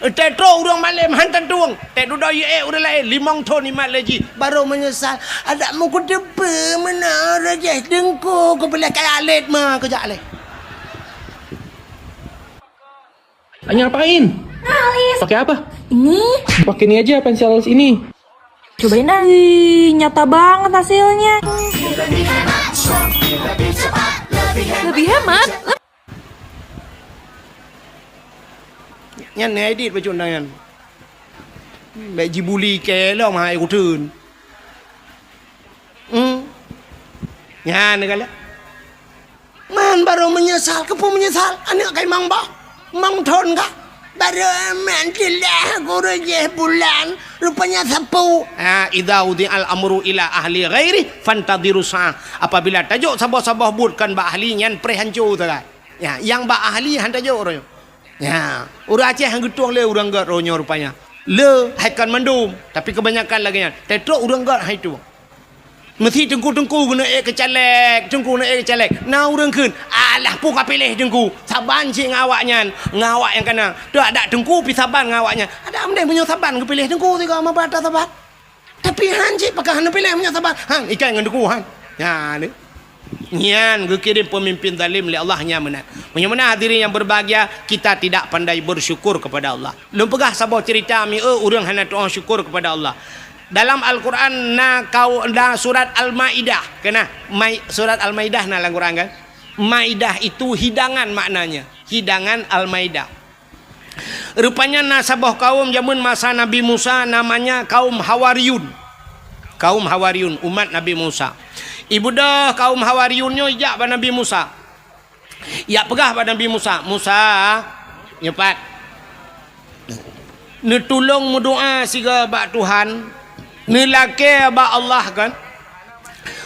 Teutrok ureueng malém han tatueng, teududoe yue ék ureueng laén, limong thon imat lé jih, barô meunyeusal. Adak meukeuteupeue meunan rajah Teungku, kupiléh kaya lét ma keujak lé. Hanya apain? Alis. Pakai apa? Ini. Pakai ini aja pensil alis ini. Cobain ah. Ih, nyata banget hasilnya. Lebih hemat. Nyan nai dit bacut nyan. Bèk jibuli kèe lom hai kuteun. Hmm. Nyan galak. Man barô meunyeusal, keupeue meunyeusal? Aneuk kai mang boh, mang thon ka. Barô man teulah guru jih bulan, rupanya sapeue. Ah, idza wudi'al amru ila ahli ghairi fantadhiru sa'ah. Apabila tajok saboh-saboh buet kon bak ahli nyan preh hanco sagai. Ya, nyang bak ahli han tajok uroe nyoe. Ya, ureueng Aceh han geutueng lé ureueng gèt uroe nyoe rupanya. Le hai kon mandum, tapi kebanyakan lagèe nyan. Teutrok ureueng gèt hai tueng. Meusi teungku-teungku keuneuk ék keu caleg, teungku keuneuk ék keu caleg. Na ureueng kheun, "Alah, peue ka piléh teungku? Saban cit ngon awaknyan, ngon awak nyang kana." Teuh adak teungku pih saban ngon awaknyan. Adak meudeh meunyoe saban geupiléh teungku sigoe meupat saban. Tapi han cit pakon hana piléh meunyoe saban. Han, ikai ngon teungku han. Nyan. Nyan geukirém peumimpin zalim lé Allah nyang meunan. Meunyoe meunan hadirin yang berbahagia, kita tidak pandai bersyukur kepada Allah. Lôn peugah saboh cerita mieu ureueng hana tu'oh syukur kepada Allah. Dalam Al-Quran na kau, na surat Al-Maidah, kena? Mai-, surat Al-Maidah na lam Quran kan? Maidah itu hidangan maknanya, hidangan Al-Maidah. Rupanya na saboh kaum jameun masa Nabi Musa namanya kaum Hawariyun. Kaum Hawariyun, umat Nabi Musa. Ibeudôh kaum Hawariyun nyoe ijak bak Nabi Musa. Ijak peugah bak Nabi Musa, "Musa, nyoe pat. Neutulông meudoa sigoe bak Tuhan, neulakée bak Allah kan,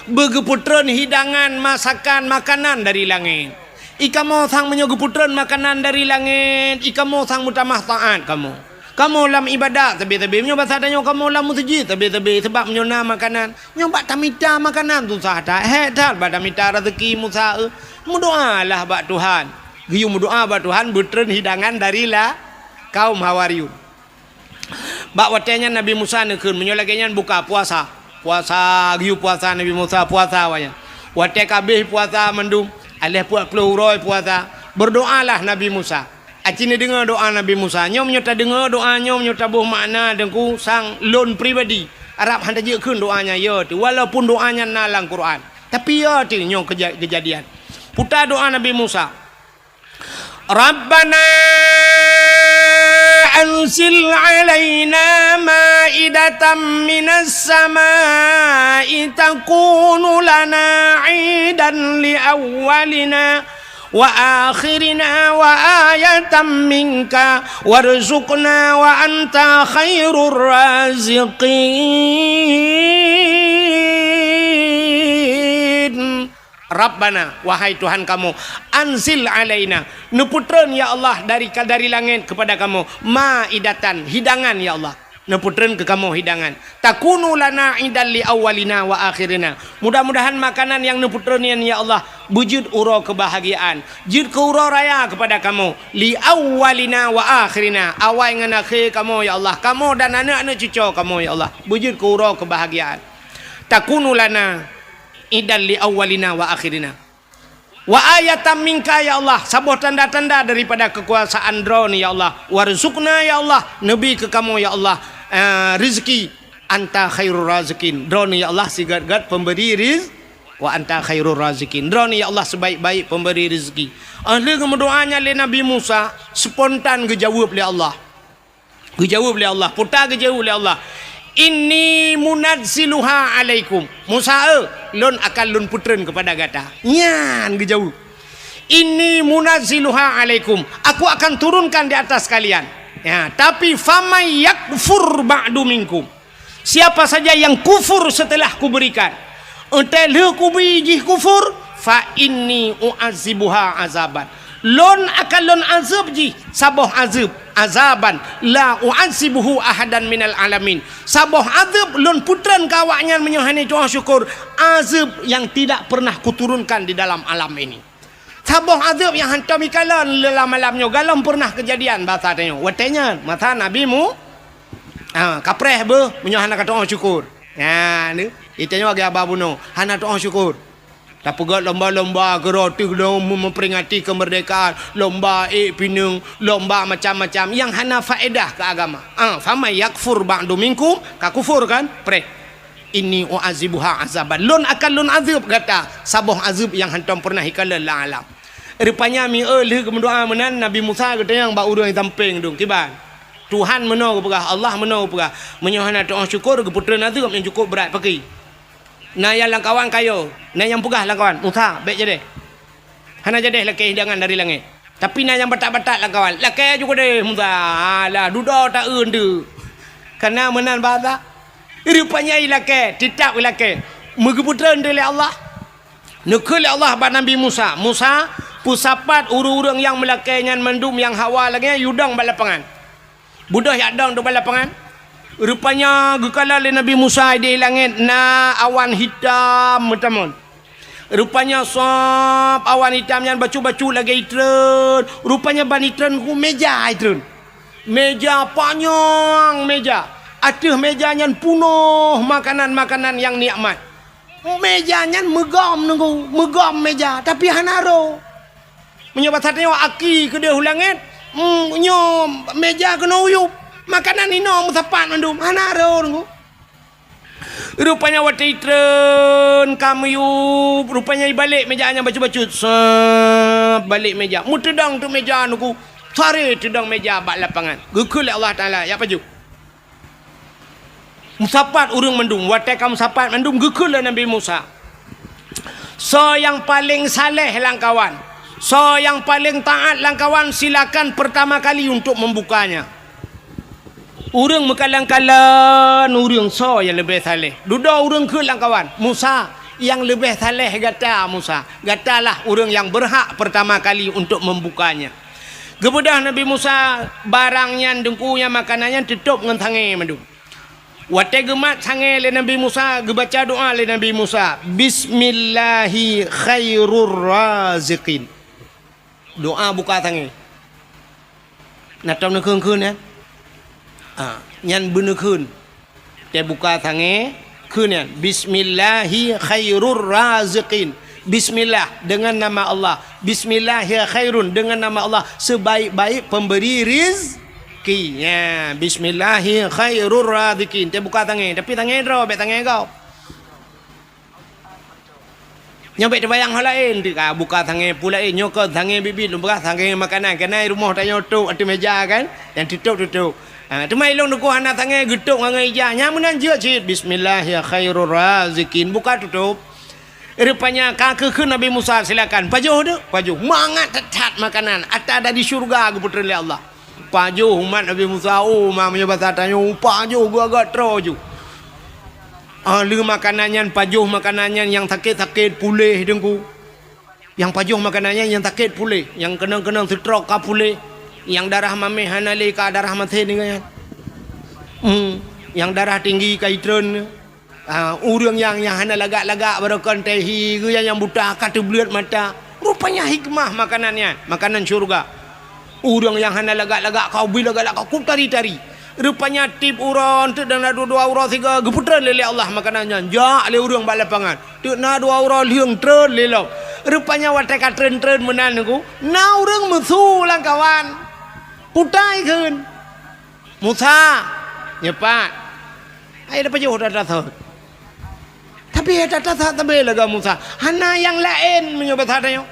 beugeupeutrön hidangan masakan makanan dari langét. I kamoe sang meunyoe geupeutrön makanan dari langét, i kamoe sang meutamah taát kamoe. Kamoe lam iébadat sabe-sabe, meunyoe basa tanyoe kamoe lam meuseujid sabe-sabe, sabab meunyoe na makanan, nyoe bak tamita makanan susah that, hék that bak tamita raseuki Musa, eh. Meudoalah bak Tuhan." Geuyue meudoa bak Tuhan, beutrön hidangan dari la-, kaum Hawariyun. Bak watée nyan Nabi Musa neukheun, meunyoe lagée nyan buka puasa. Puasa, geuyue puasa Nabi Musa, puasa awaknyan. Watée ka abéh puasa mandum, aléh peuet ploh uroe puasa, berdoalah Nabi Musa. Aci neudeungoe doa Nabi Musa. Nyoe meunyoe tadeungoe doa nyoe, meunyoe taboh makna teungku sang lôn pribadi, Arab han tajeuet kheun doa nyan, ya, walaupun doa nyan na lam Quran. Tapi ya, nyoe keja-, kejadian. Puta doa Nabi Musa. Rabbana anzil alaina maidatan minas samai takunu lana idan li awwalina wa akhirina wa ayatan minka warzuqna wa anta khairur raziqin. Rabbana, wahai Tuhan kamoe, anzil alaina, neupeutrön ya Allah dari, dari langét kepada kamoe, maidatan, hidangan ya Allah. Neupeutreun keu kamoe hidangan. Takunu lana idan li awwalina wa akhirina. Mudah-mudahan makanan nyang neupeutreun nyan, ya Allah, beujeuet uroe keubahgiaan, jeuet keu uroe raya keupada kamoe. Li awwalina wa akhirina, awai ngon akhé kamoe, ya Allah, kamoe dan aneuk-aneuk cucoe kamoe, ya Allah, beujeuet keu uroe keubahgiaan. Takunu lana idan li awwalina wa akhirina. Wa ayatan minka, ya Allah, saboh tanda-tanda daripada keukuasaan Droeneuh, ya Allah. Warzuqna, ya Allah, neubi keu kamoe, ya Allah, eh, rezeki. Anta khairur raziqin. Droeneuh, ya Allah, sigét-gét pemberi riz-, wa anta khairur raziqin. Droeneuh, ya Allah, sebaik-baik pemberi rezeki. Óh lheueh geumeudoa nyan lé Nabi Musa, spontan geujaweueb lé Allah. Geujaweueb lé Allah, peue ta geujaweueb lé Allah, "Inni munazziluha alaikum." "Musa, eu, lôn akan lôn peutreun keupada gata." Nyan geujaweueb, "Inni munazziluha alaikum." Aku akan turunkan di atas kalian. Ya, tapi, "Faman yakfur ba'du minkum." Siapa saja yang kufur setelah kuberikan, Eunteuk lheueh kubi jih kufur, fa inni u'adzibuha azaban. Lôn akan lôn azeueb jih saboh azeueb, azaban la u'adzibuhu ahadan minal alamin. Saboh azeueb lôn peutreun keu awaknyan meunyoe hana tu'oh syukur, azeueb nyang tidak pernah kuturunkan di dalam alam ini. Saboh azeueb nyang hantom ikalon lam alam nyoe, galom pernah keujadian basa tanyoe. Watée nyan, masa Nabi Mu-, ah, kapreh beuh meunyoe hana ka tu'oh syukur. Nyan, itanyoe lagée haba bunoe, hana tu'oh syukur. Tapeugét lomba-lomba keudroe teuh lom meuperingati kemerdekaan, lomba ék pineung, lomba macam-macam nyang hana faedah keu agama. Ah, faman yakfur ba'du minkum, ka kufur kan? Preh. Inni u'adzibuha azaban. Lôn akan lôn azeueb gata saboh azeueb nyang hantom pernah ikalon lam alam. Rupanya mieu lheueh geumeudoa meunan, Nabi Musa geutanyong bak ureuëng nyang sampéng dum, "Kiban? Tuhan meunoe geupeugah, Allah meunoe geupeugah, meunyoe hana tu'oh syukur, geupeutreun azeueb nyang cukup brat." Pakri? Na nyang lamkawan kayo, na nyang peugah lamkawan, "Musa, bék jadeh. Hana jadeh lakée hidangan dari langét." Tapi na nyang batat-batat lamkawan, "Lakée ju keudeh, Musa. Alah, dudoe ta-eu deuh." Kana meunan basa. Rupanya ilakée, teutab ilakée. Meugeupeutrön lé Allah. Neukheun lé Allah bak Nabi Musa, "Musa, peusapat ureuëng-ureuëng nyang meulakée nyan mandum nyang hawa lagée nyan, yue dong bak lapangan." Beudôh jak dong teuk bak lapangan. Rupanya geukalon lé Nabi Musa idéh langét na awan hitam meutamon. Rupanya sab awan hitam nyan bacut-bacut lagée itreun. Rupanya ban itreun ku méja itreun. Méja panyang méja. Ateueh méja nyan punoh makanan-makanan nyang nikmat. Méja nyan meugom nunggu, meugom méja, tapi hana roh. Meunyoe basa tanyoe aki keudeh u langét, mm, nyoe méja keunoe uyueb, makanan inoe meusapat mandum, hana roh nunggu. Rupanya watée itreun ka meuyueb, rupanya ibalek méja nyang bacut-bacut, sab balek méja, meuteudong teuk méja nunggu, saré teudong méja bak lapangan. Geukheun lé Allah Taala, "Jak pajoh." Meusapat ureuëng mandum, watée ka meusapat mandum geukheun lé Nabi Musa, "Soe nyang paleng saleh lamkawan, soe nyang paleng taát lamkawan, silakan pertama kali untuk membukanya." Ureuëng meukalon-kalon ureuëng soe nyang leubeh saleh. Dudoe ureuëng kheun lamkawan, "Musa, nyang leubeh saleh gata, Musa. Gatalah ureuëng nyang berhak pertama kali untuk membukanya." Geubeudôh Nabi Musa barang nyan, deungku, nyang makanan nyan teutôb ngon sangé mandum. Watée geumat sangé lé Nabi Musa, geubaca doá lé Nabi Musa, "Bismillahi khairur raziqin." Doá buka sangé. Na tom neukheun-kheun nyan? Ah, nyan beuneukheun. Teubuka sangé, kheun nyan, "Bismillahi khairur raziqin." Bismillah, dengan nama Allah. "Bismillahi khairun," dengan nama Allah, sebaik-baik pemberi rizki. Ya, "Bismillahi khairur raziqin." Teubuka sangé, tapi sangé droe, bék sangé gob. Nyoe bék teubayang hal laén, teuka buka sangé peue laén, nyoe keuh sangé biet-biet lôn peugah, sangé makanan, keunan rumoh tanyoe tôb ateueh méja kan, nyang teutôb-teutôb. Ha, teuma ilôn teungku hana sangé geutôb ngon ija, nyang meunan jeuet cit, "Bismillahi khairur raziqin," buka tutôb. Rupanya ka geukheun Nabi Musa, "Silakan, pajoh deuh, pajoh." Mangat that-that makanan, atra dari syeuruga geupeutreun lé Allah. Pajoh umat Nabi Musa, oh, ma meunyoe basa tanyoe, pajoh geuagak troe ju. Ah, lheueh makanan nyan, pajoh makanan nyan, nyang sakét-sakét puléh teungku. Nyang pajoh makanan nyan, nyang sakét puléh, nyang keunong-keunong seutrok ka puléh, nyang darah maméh hana lé ka darah maté nyan. Hmm, nyang darah tinggi ka itreun. Ah, ureuëng nyang, nyang hana lagak-lagak baroekon teuh hi, geuh nyang, nyang buta ka teubleuet mata. Rupanya hikmah makanan nyan, makanan syurga. Ureuëng nyang hana lagak-lagak ka ubit lagak-lagak, ka tari-tari. Rupanya tiep uroe, teuk na dua-dua uroe sigoe, geupeutreun lé, lé Allah makanan nyan. Jak lé ureuëng bak lapangan. Teuk na dua uroe lheueng treun lé lom. Rupanya watée ka treun-treun meunan nyoe, na ureuëng meusu lam kawan. Peue ta ikheun? Musa, nyoe pat. Hai, dah pajoh that-that thot. Tapi that-that thot sabe lagée Musa. Hana nyang laén meunyoe basa tanyoe.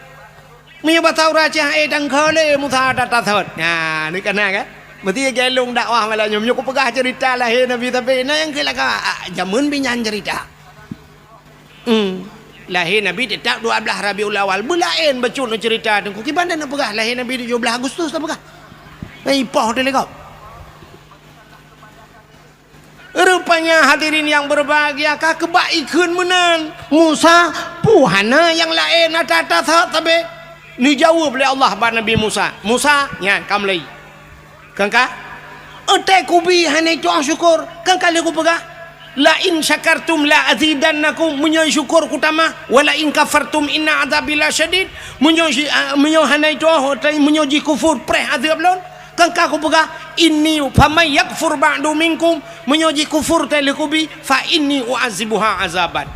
Meunyoe basa ureuëng Aceh, hai, tangka lé Musa that-that thot. Nah, ni kana kan? Meusti galong dakwah malam nyoe. Meunyoe kupeugah cerita lahé Nabi sabe, na nyang keu laka, ah, jameun binyan cerita. Hmm. Lahé Nabi teutap dua blaih Rabiul Awal. Beulaén bacut neucerita teungku. Kiban dan neupeugah lahé Nabi tujoh blaih Agustus tapeugah. Nah, ipoh teuh lé gob. Rupanya hadirin yang berbahagia, ka keubak ikheun meunan. Musa, peue hana nyang laén ata-ata sabe? Neujaweueb lé Allah bak Nabi Musa. Musa, nyan ka mulai. Kan ka? Watée kubi hana tuah syukur, kan ka lheueh kupeugah, "La in syakartum la azidannakum," meunyoe syukur kutamah, "wa la in kafartum inna adzabi lasyadid," meunyoe si-, ah, meunyoe hana tuah, watée meunyoe jikufur, preh azeueb lôn, kan ka kupeugah, "Inni faman yakfur ba'du minkum," meunyoe jikufur teuh lheueh kubi, "fa inni u'azibuha azaban."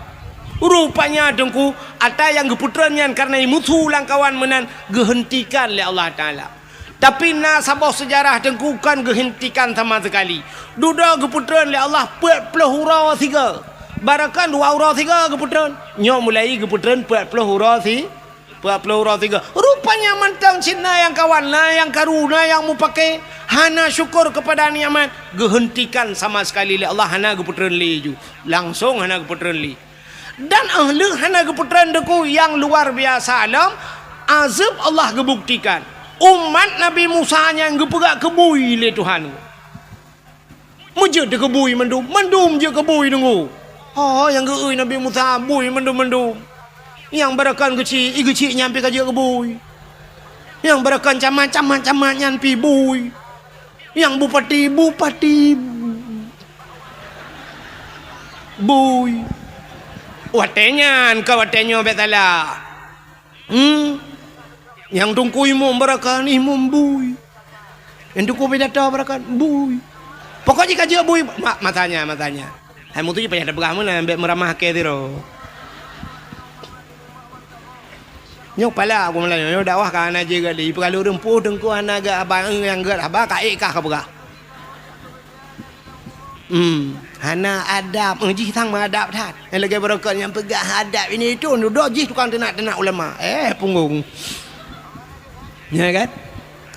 Rupanya teungku, ata nyang geupeutreun nyan kareuna imusu lam kawan meunan geuheuntikan lé Allah Taala. Tapi na saboh seujarah teungku kon geuheuntikan sama seukali. Dudoe geupeutreun lé Allah peuet ploh uroe sigoe. Baroekon dua uroe sigoe geupeutreun. Nyoe mulai geupeutreun peuet ploh uroe si-, peuet ploh uroe sigoe. Rupanya mantong cit na nyang kawan, na nyang karu, na nyang mupake, hana syukur keupada nikmat, geuheuntikan sama seukali lé Allah, hana geupeutreun lé ju. Langsong hana geupeutreun lé. Dan 'oh lheueh hana geupeutreun teungku nyang luar biasa lom, azeueb Allah geubuktikan. Umat Nabi Musa nyan geupeugah keu bui lé Tuhan. Meujeuet teuh keu bui mandum, mandum jeuet keu bui teungku. Oh, nyang geu-eu Nabi Musa bui mandum-mandum. Nyang baroekon geuchik, i geuchik nyan pih ka jeuet keu bui. Nyang baroekon camat, camat-camat nyan pih bui. Nyang bupati, bupati bui. Watée nyan ka watée nyoe bék salah. Hmm. Nyang teungku imum baroekon, imum bui. Nyang teungku pidato baroekon, bui. Pokok jih ka jeuet bui, ma-, masanya, masanya. Hai mutu jih payah tapeugah meunan, bék meuramah kée sidroe. Nyoe pala aku malam nyoe, nyoe dakwah ka hana jeuet lé. Peugah lé ureuëng peue teungku hana gét haba, nyang gét haba ka ék kah ka peugah. Hmm, hana adab, eh, jih sang meuadab that. Nyang lagée baroekon nyang peugah adab ini itu, dudoe jih tukang teunak-teunak ulama. Eh, punggong. Ya kan?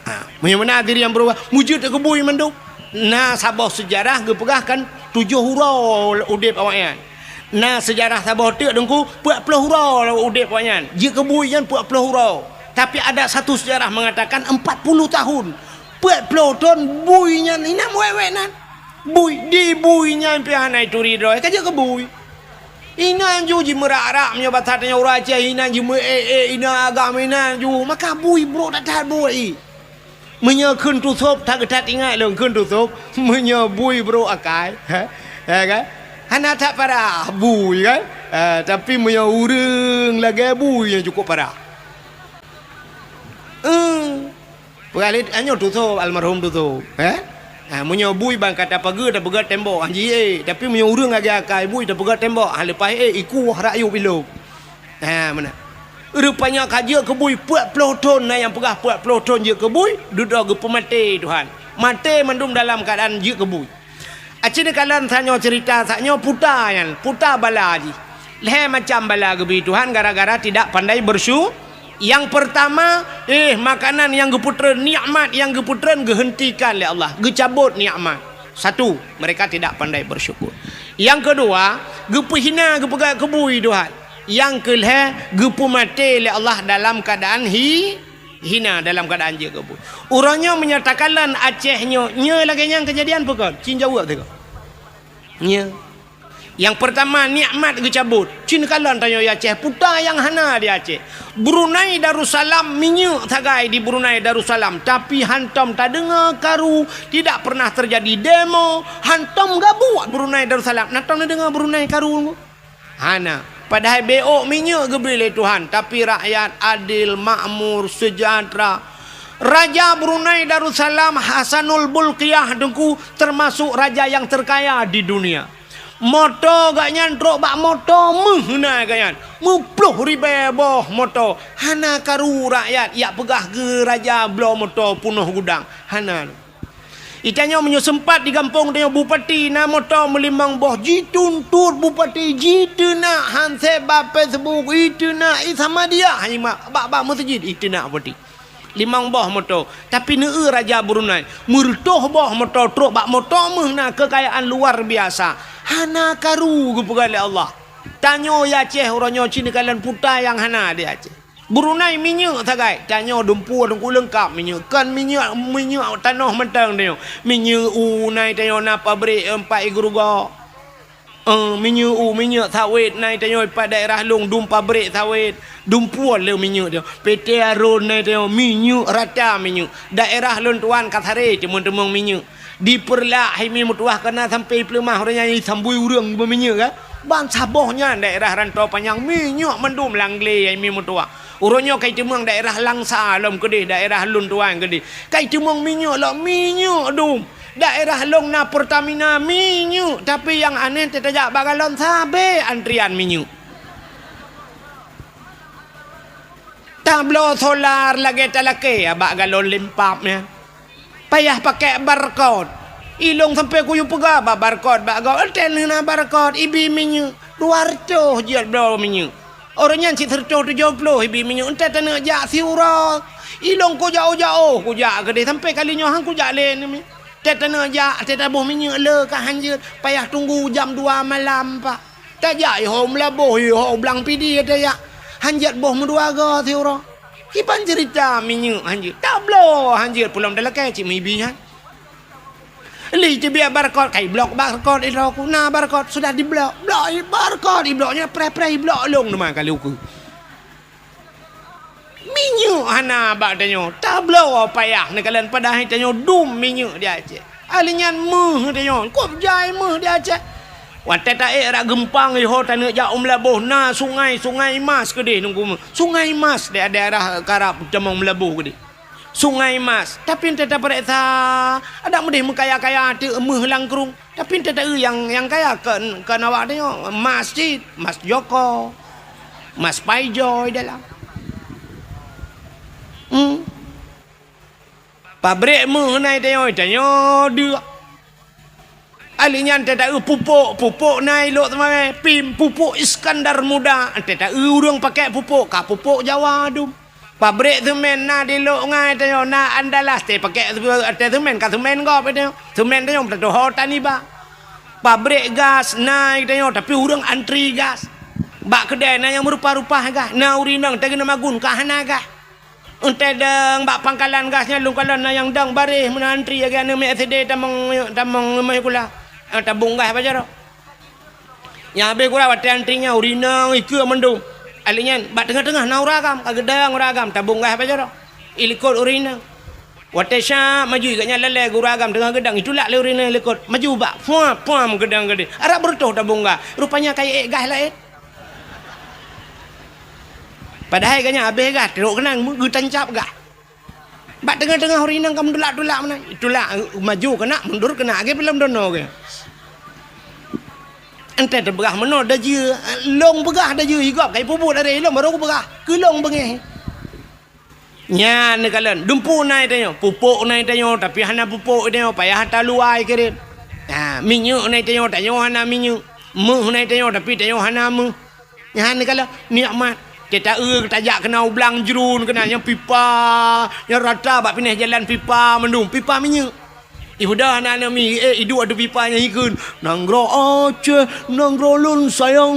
Ha, meunyoe meunan diri nyang beurubah, meujeuet teuh keu bui mandum. Na saboh seujarah geupeugah kan tujoh uroe udeb awaknyan. Na seujarah saboh teuk teungku peuet ploh uroe udeb awaknyan. Jeuet keu bui nyan peuet ploh uroe. Tapi ada satu sejarah mengatakan empat puluh tahun. Peuet ploh thon bui nyan inan wék-wék nan. Bui, di bui nyan pih hana ituri droe, ka jeuet keu bui. Inan ju jimeurak-rak meunyoe basa tanyoe ureuëng Aceh, inan jimeuék-ék, inan agam inan ju, maka bui brok that-that bui. Meunyoe kheun tusôb, that-that ingat lôn kheun tusôb, meunyoe bui brok akai, ha? Ya kan? Hana that parah bui kan? Ha, tapi meunyoe ureuëng lagée bui nyang cukup parah. Eh. Peugah lé, nyoe tusôb, almarhum tusôb, eh? Ha, meunyoe bui ban ka tapeugét, tapeugét tembok, han jiék. Tapi meunyoe ureuëng lagée akai bui tapeugét tembok, ha, leupah ék, iku woh rakyueb ilôb. Ha, meunan. Rupanya ka jeuet keu bui peuet ploh thon, na nyang peugah peuet ploh thon jeuet keu bui, dudoe geupeumaté Tuhan. Maté mandum dalam keuadaan jeuet keu bui. Aci neukalon tanyoe cerita saat nyoe puta nyan, puta bala jih. Lhée macam bala geubri Tuhan gara-gara tidak pandai bersyu-, Nyang peurtama, eh, makanan nyang geupeutreun, nikmat nyang geupeutreun geuheuntikan lé Allah, geucabot nikmat. Satu, mereka tidak pandai bersyukur. Nyang keudua, geupeuhina, geupeugah keu bui Tuhan. Nyang keulhée, geupeumaté lé Allah dalam keuadaan hi-, hina, dalam keuadaan jeuet keu bui. Uroe nyoe meunyoe takalon Aceh nyoe, nyoe lagée nyan keujadian peue kon? Cit jaweueb teuh kon. Nyoe. Nyang peurtama, nikmat geucabot. Cit neukalon tanyoe di Aceh, peue nyang hana di Aceh. Brunei Darussalam, minyeuk sagai di Brunei Darussalam, tapi hantom tadeungoe karu, tidak pernah terjadi demo, hantom gabuek Brunei Darussalam. Na tom neudeungoe Brunei karu? Hana. Padahai B O minyeuk geubri lé Tuhan, tapi rakyat adil, makmur, sejahtera. Raja Brunei Darussalam Hasanul Bolkiah Teungku termasuk raja yang terkaya di dunia. Moto gobnyan trok bak moto meuh na gobnyan. Meuploh ribèe boh moto. Hana karu rakyat jak peugah keu raja bloe moto peunoh gudang. Hana. Di tanyoe meunyoe seumpat di gampông tanyoe bupati na moto meulimong boh, jituntot bupati, jiteunak hansép bak Facebook, jiteunak i Samadiyah, hai mak, bak, bak meuseujid, jiteunak bupati. Limong boh moto, tapi neueu raja Brunei, meureutôh boh moto trok bak moto meuh na keukayaan luar biasa. Hana karu geupeugah lé Allah. Tanyoe di Aceh uroe nyoe cit neukalon peue nyang hana di Aceh. Brunei minyeuk sagai, tanyoe dumpeue teungku leungkap minyeuk. Kon minyeuk, minyeuk tanoh mantong tanyoe. Minyeuk u na tanyoe na pabrik, eh, pat i Geurugok. Eh, minyeuk u, minyeuk sawét na tanyoe pat daerah lôn dum pabrik sawét. Dumpeue le minyeuk tanyoe. P T Arun na tanyoe minyeuk rata minyeuk. Daerah lôn tuan ka saré teumeung-teumeung minyeuk. Di Peureulak hai mi meutuwah ka na sampoe i Peuleumah uroe nyan sambui ureueng beuminyeuk ka. Ban saboh nyan daerah Rantau Panyang minyeuk mandum lam glé hai mi meutuwah. Uroe nyoe ka iteumeung daerah Langsa lom keudeh, daerah lôn tuan keudeh. Ka iteumeung minyeuk lom, minyeuk dum. Daerah lôn na Pertamina minyeuk, tapi nyang aneh teutajak bak galon sabé antrian minyeuk. Tabloe solar lagèe talakèe bak galon limpab nyan. Payah pakai barcode. Ilôn sampoe kuyue peugah bak barcode bak gob, "Ente na barcode, ibi minyeuk." Dua reutôh jeuet bloe minyeuk. Uroe nyan cit sireutôh tujoh ploh ibi minyeuk, ente taneuk jak siuroe. Ilôn kujak-ujak, oh, kujak keudeh sampoe kali nyoe han kujak lé nyoe. Ente taneuk jak, ente taboh minyeuk le ka han jeuet, payah tunggu jam dua malam, Pak. Tajak iho Meulaboh, iho Blang Pidie tajak. Han jeuet boh meudua goe siuroe. Kiban ceurita minyeuk han jeuet. Tabloe han jeuet, peulom talakèe cit meuibi nyan. Lé teubiet barcode, ka iblok barcode i droe ku. Na barcode, sudah diblok. Blok i barcode, iblok nyan preh-preh, iblok lôn teuma kali ukeue. Minyeuk hana bak tanyoe, tabloe payah neukalon padahai tanyoe dum minyeuk di Aceh. Ahli nyan meuh tanyoe, kop jai meuh di Aceh. Watèe taék rot geumpang iho taneuk jak u Meulaboh na sungai, Sungai Mas keudeh nunggu meuh. Sungai Mas di daerah karab tamong Meulaboh keudeh. Sungai Mas, tapi ente tapareksa, adak meudeh meukaya-kaya teuk meuh lam krueng. Tapi ente taeu nyang, nyang kaya kon, kon awak tanyoe, mas cit, mas Joko, mas Paijoy dalam. Hmm. Pabrik meuh na i tanyoe, tanyoe deuk. Ahli nyan ente taeu pupuk, pupuk na i Lhokseumawe, pim, pupuk Iskandar Muda. Ente taeu ureueng pakai pupuk, ka pupuk Jawa dum. Pabrik semen na di Lhokseumawe tanyoe, na Andalas, teupakék, teusemen ka semen gob tanyoe. Semen tanyoe tatuho tan iba. Pabrik gas na tanyoe, tapi ureueng antri gas. Bak keudè na nyang meurupa-rupa gas, na ureueng inong teugeuna magun ka hana gas. Eunteuk dong bak pangkalan gas nyan lôn kalon na nyang dong baréh meunan antri lagèe aneuk miet S D tamong, tamong meusikula. Eh, tabông gas bak jaroe. Nyang habéh gura watèe antri nyan ureueng inong ikeue mandum. Ahli nyan bak teungoh-teungoh na ureueng agam, ka geudong ureueng agam tabông gas bak jaroe. Ilikot ureueng inong. Watèe syak maju gobnyan lalè ureueng agam teungoh geudong, itulak lé ureueng inong ilikot. Maju bak, puam, puam geudong keudeh. Arab beureutoh tabông gas. Rupanya ka iék gas laén. Padahai gobnyan habéh gas, trok keunan geutancab gas. Bak teungoh-teungoh ureueng inong ka meutulak-tulak meunan. Tulak, maju keunak, mundur keunak, lagèe filem Dono geuh. Eunteuk teupeugah meunoe dajeu, lôn peugah dajeu, i gob ka ipeubuet lagèe lôn barô kupeugah, keu lôn beungèh. Nyan neukalon, dumpeue na i tanyoe, pupuk na i tanyoe, tapi hana pupuk i tanyoe, payah taluwa i kirém. Ha, minyeuk na i tanyoe, tanyoe hana minyeuk. Meuh na i tanyoe, tapi tanyoe hana meuh. Nyan neukalon nikmat. Teuta-eu tajak keunan u blang jruen keunan nyang pipa, nyang rata bak pinéh jalan pipa mandum, pipa minyeuk. Ihuda aneuk-aneuk mi, eh, iduek ateueh pipa nyan ikheun, "Nanggroe Aceh, nanggroe lôn sayang,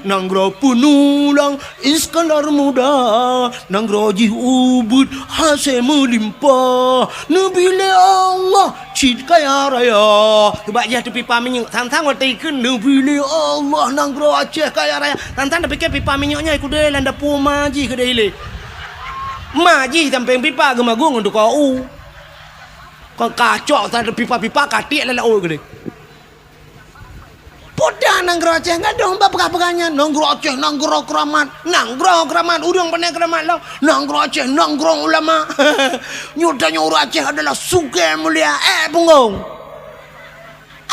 nanggroe peunulang Iskandar Muda, nanggroe jih ubit hase meulimpah, neubri lé Allah cit kaya raya." Teubak jih ateueh pipa minyeuk, sang-sang watèe ikheun, "Neubri lé Allah nanggroe Aceh kaya raya." Sang-sang tapike pipa minyeuk nyan keudeh lam dapur ma jih keudeh ilèe. Ma jih sampéng pipa geumagun ngon tukang u. Kon kacok sa pipa-pipa ka tiek lam laôt keudeh. Peue dah nanggroe Aceh gadôh bak peugah-peugah nyan, nanggroe Aceh nanggroe keuramat, nanggroe keuramat, ureueng pane keuramat lom, nanggroe Aceh nanggroe ulama. Nyoe tanyoe ureueng Aceh adalah sugée mulia, eh, punggong.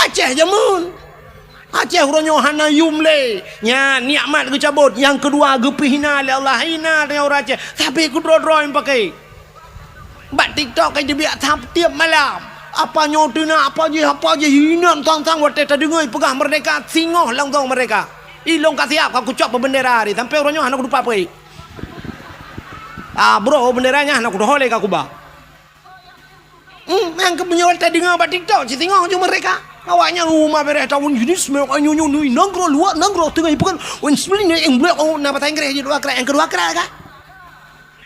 Aceh jameun. Aceh uroe nyoe hana yum lé. Nyan nikmat geucabot, nyang keudua geupeue hina lé Allah, hina tanyoe ureueng Aceh. Sabe keudroe-droe nyang paké. Bak TikTok ka jibiak sab tiep malam. Apa nyoe teunak, apa jih, apa jih, inan sang-sang watèe tadeungoe peugah merdeka, singoh langsong merdeka. Ilong ka siap ka kucok peubeundera ri, sampoe uroe nyoe hana kutupat peue. Ah, bro, beundera nyan hana kutuho lé ka kuba. Hmm, nyang keu meunyoe tadeungoe bak TikTok, cit singoh ju merdeka. Awaknyan uma bereh tahun jenis mewah nyoe nyoe nyoe, nanggroe luwa, nanggroe teungoh ipeugah, wen sebelah ni, eh, blok, oh, na bahasa Inggris je dua krat, nyang keudua krat ka.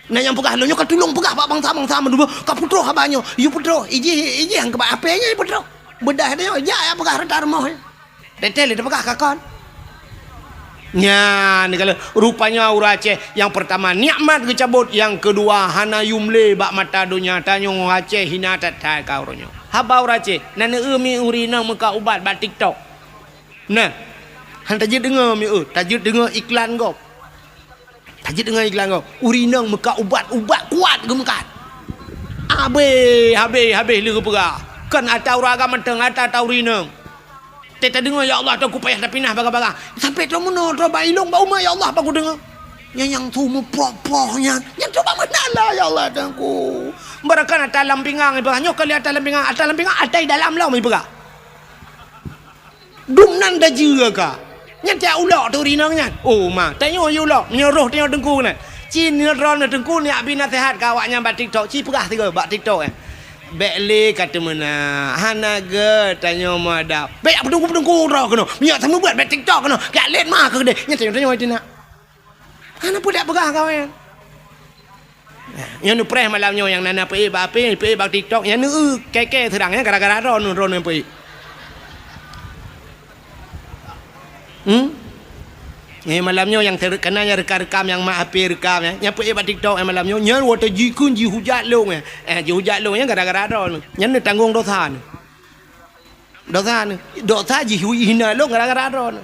Na nyang peugah lôn nyoe ka tulông peugah bak bansa-bansa meudua ka peutroh haba nyoe. Yue peutroh, ijih, ijih nyang keuba apé nyoe peutroh. Beudah nyoe, jak ya peugah reuta rumoh. Teuntèe lé teupeugah ka kon. Nyan kalau rupanya ureueng Aceh nyang peurtama nikmat geucabot, nyang keudua hana yum lé bak mata donya. Tanyoe Aceh hina that-that ka uroe nyoe. Haba ureueng Aceh, na neu-eu mi ureueng inong meukat ubat bak TikTok. Nah, han tajeuet deungoe mi eu, tajeuet deungoe iklan gob. Tajeuet deungon iklan gob, ureueng inong meukat ubat, ubat kuat geumeukat. Habéh, habéh, habéh lé geupeugah. Kon ata ureueng agam mantong, ata, ata ureueng inong. Teuka tadeungoe, "Ya Allah, teuka kupayah tapinah bagah-bagah." Sampoe troh meunoe, troh bak ilong, bak uma, "Ya Allah, bak kudeungoe." Nyan nyang su meuproh-proh nyan. Nyan troh bak meunan lah, "Ya Allah, teuka." Barangkapeue ata lam pingang ipeugah. Nyoe kali ata lam pingang, ata lam pingang, ata i dalam lom ipeugah. Dum nan dajeue ka. Nyan tiak ulok tu rinong nyan. Oh, ma, tanyoe yue ulok. Meunyoe roh tanyoe teungku nyan. Ci neutrol na teungku, neujak bi naseuhat keu awaknyan bak TikTok. Ci peugah sigoe bak TikTok, eh. Bèk lé ka teumeunak. Hana gèt tanyoe meuadab. Bèk peutungku-peutungku droe keunoe. Meunyoe seumeubeuet bèk TikTok keunoe. Keu lét ma keu keudeh. Nyan tanyoe, tanyoe teunak. Hana peue dak peugah kawan. Nyan neupreh malam nyoe nyang na, na peuék bak api, peuék bak TikTok, nyan neu kèe-kèe seudang nyan gara-gara droeneuh, droeneuh peuék. Hmm? Nyan malam nyoe nyang ter-, kana nyang rekam-rekam nyang mak api rekam nyan, nyang peuék bak TikTok nyan malam nyoe, nyan watèe jikheun jihujat lôn nyan. Eh, jihujat lôn nyan gara-gara droeneuh. Nyan neutanggong dosa neuh. Dosa neuh. Dosa jihina lôn gara-gara droeneuh.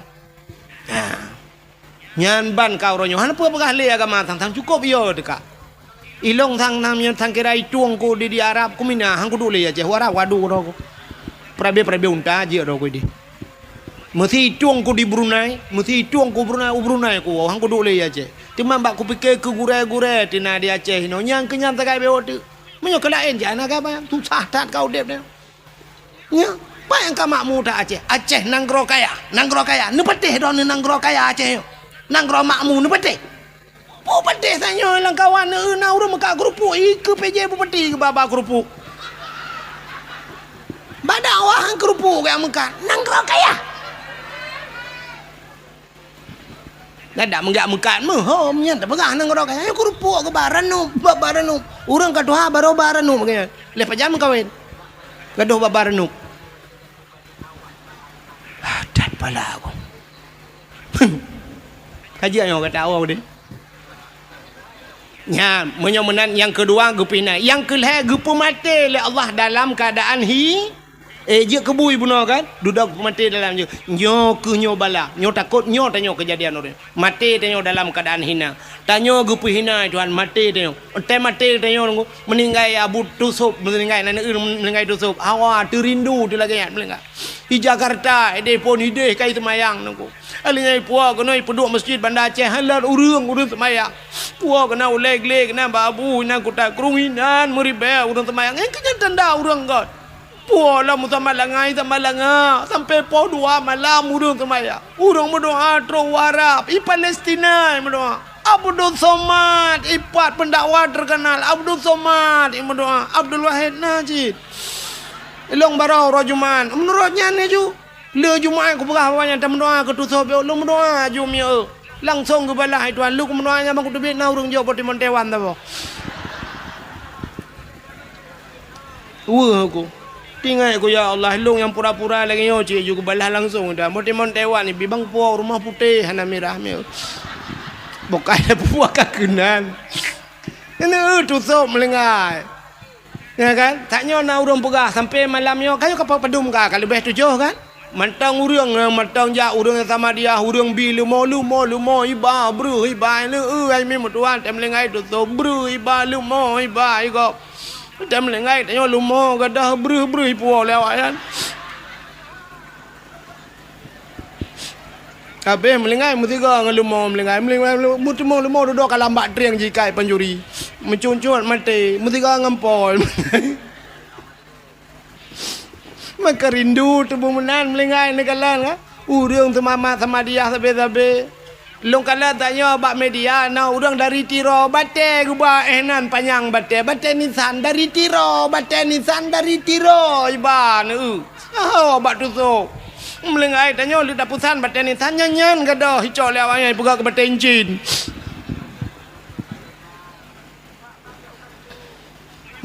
Ha. Nyan ban ka uroe nyoe hana peue peugah lé agama sang-sang cukôp yo teuka. Ilong sang nam nyan sang kira itueng ku di, di Arab ku mina han kuduek lé Aceh u Arab wadu droe ku. Perabe-perabe unta jeuet droe ku di. Meusi itueng ku di Brunei, meusi itueng ku Brunei, u Brunei ku han kuduek lé Aceh. Teuma bak kupike keu gurèe-gurèe teuh na di Aceh inoe nyang keu nyan sagai bewok teuk. Meunyoe keu laén jih hana gaba, susah that ka udép nyoe. Nyoe, peue nyang ka makmu that Aceh? Aceh nanggroe kaya, nanggroe kaya. Neupatéh droeneuh nanggroe kaya Aceh nyoe. Nanggroe makmu neupatéh. Peue patéh tanyoe lam kawan neueu na ureueng meukat keurupuk, ikeue P J bupati keu baba keurupuk. Bak dakwah keurupuk gaya meukat. Nanggroe kaya. Nyan dak meugak meukat meuhom nyan tapeugah nanggroe kaya. Nyoe keurupuk keu bak ranup, bak, bak ranup. Ureueng ka tuha barô bak ranup keu nyan. Lheueh pajan meukawen. Gadôh bak, bak ranup. Ah, that pala aku. Ka jeuet nyoe gata awak deh. Nyan, meunyoe meunan nyang keudua geupinah. Nyang keulhèe geupeumaté lé Allah dalam keuadaan hi, Eh, jeuet keu bui bunoe kan? Dudoe peumaté dalam jeuet. Nyoe keuh nyoe bala. Nyoe takot, nyoe tanyoe keujadian uroe. Maté tanyoe dalam keuadaan hina. Tanyoe geupeuhina Tuhan, maté tanyoe. Watèe maté tanyoe, meuninggai Abu Tusub, meuninggai, na neu-eu meuninggai Tusub. Hawa, teurindu, teulagèe nyan meuninggai. Di Jakarta, ideh phôn ideh kai seumayang nungku. Alèh nyan ipuwoe keunoe ipeuduek meuseujid Banda Aceh, han lôn ureueng, ureueng seumayang. Puwoe keunoe ulèe glé keunoe bak abu, inan kuta krueng inan meuribèe ureueng seumayang. Nyan keuh nyan tanda ureueng göt. Puwoe lom meusamat langa, samat langa, sampoe poh dua malam ureueng seumayang. Ureueng meudoa trok u Arab, i Palestina meudoa. Abdul Somad, ipat pendakwah terkenal. Abdul Somad, meudoa. Abdul Wahid Najib. Ilong baroe uroe Jumat. Meunurot nyan laju. Le Jumat kupeugah awak nyan tameudoa keu tusoe, lôn meudoa aju mieu. Langsong geubalah, "Hai Tuhan, lôn meudoa nyan bang kuteubiet na ureuëng jok boh timon Taiwan saboh." Weueh ku. Tinggai ku, "Ya Allah, lôn nyang pura-pura lagée nyoe cit ju geubalah langsong dah. Boh timon Taiwan ni bi bang puwoe rumoh putéh hana mirah mieu." Bukai puwoe ka keunan. Ini, eh, tusoe meulinggai. Ya kan? Tanyoe na ureuëng peugah sampai malam nyoe, ka nyoe ka padum ka, ka leubeh tujoh kan? Mantong ureuëng, eh, mantong jak ureuëng Samadiyah, ureuëng bi leumo, leumo, leumo, iba, breuh, iba, leu, eh, ai mi meutuan, tem linggai tusoe, breuh, iba, leumo, iba, igop. Tem linggai tanyoe leumo, gadoh, breuh, breuh, ipuwoe lé awak nyan. Habéh meulinggai meusigoe ngon leumo meulinggai, meulinggai, meulinggai, meuteumé leumo dudoe ka lam bak trieng jikai pancuri. Meucuncut maté, meusigoe ngon pol. Maka rindu tuboh meunan meulinggai neukalon, kan? Ureuëng seumamat Samadiyah sabe-sabe. Lôn kalon tanyoe bak media, na ureuëng dari Tiro, batée geuba éh nan panyang batée, batée nisan dari Tiro, batée nisan dari Tiro, iban, eu. Oh, bak tusoe. Meulinggai tanyoe leuda pusan batée nisan nyan-nyan gadoh icok lé awak nyan ipeugah keu batée incin.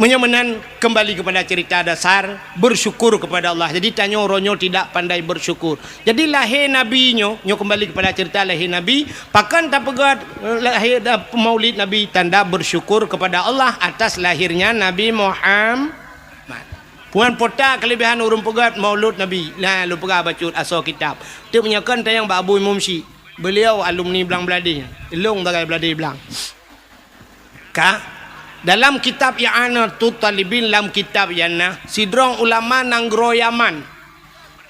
Meunyoe meunan, kembali kepada cerita dasar, bersyukur kepada Allah. Jadi tanyoe uroe nyoe tidak pandai bersyukur. Jadi lahé Nabi nyoe, nyoe kembali kepada cerita lahé Nabi, pakon tapeugah, eh, lahé, eh, maulid Nabi, tanda bersyukur kepada Allah atas lahirnya Nabi Muhammad. Puan pota kelebihan ureuëng peugét maulud Nabi. Nah, lôn peugah bacut asoe kitab. Teuk meunyoe kon tanyong bak Abu Imum Syik. Beliau alumni Blang Bladeh. Lôn sagai Bladeh Blang. Ka dalam kitab I'anatut Talibin, lam kitab I'anah, sidroe ulama nanggroe Yaman.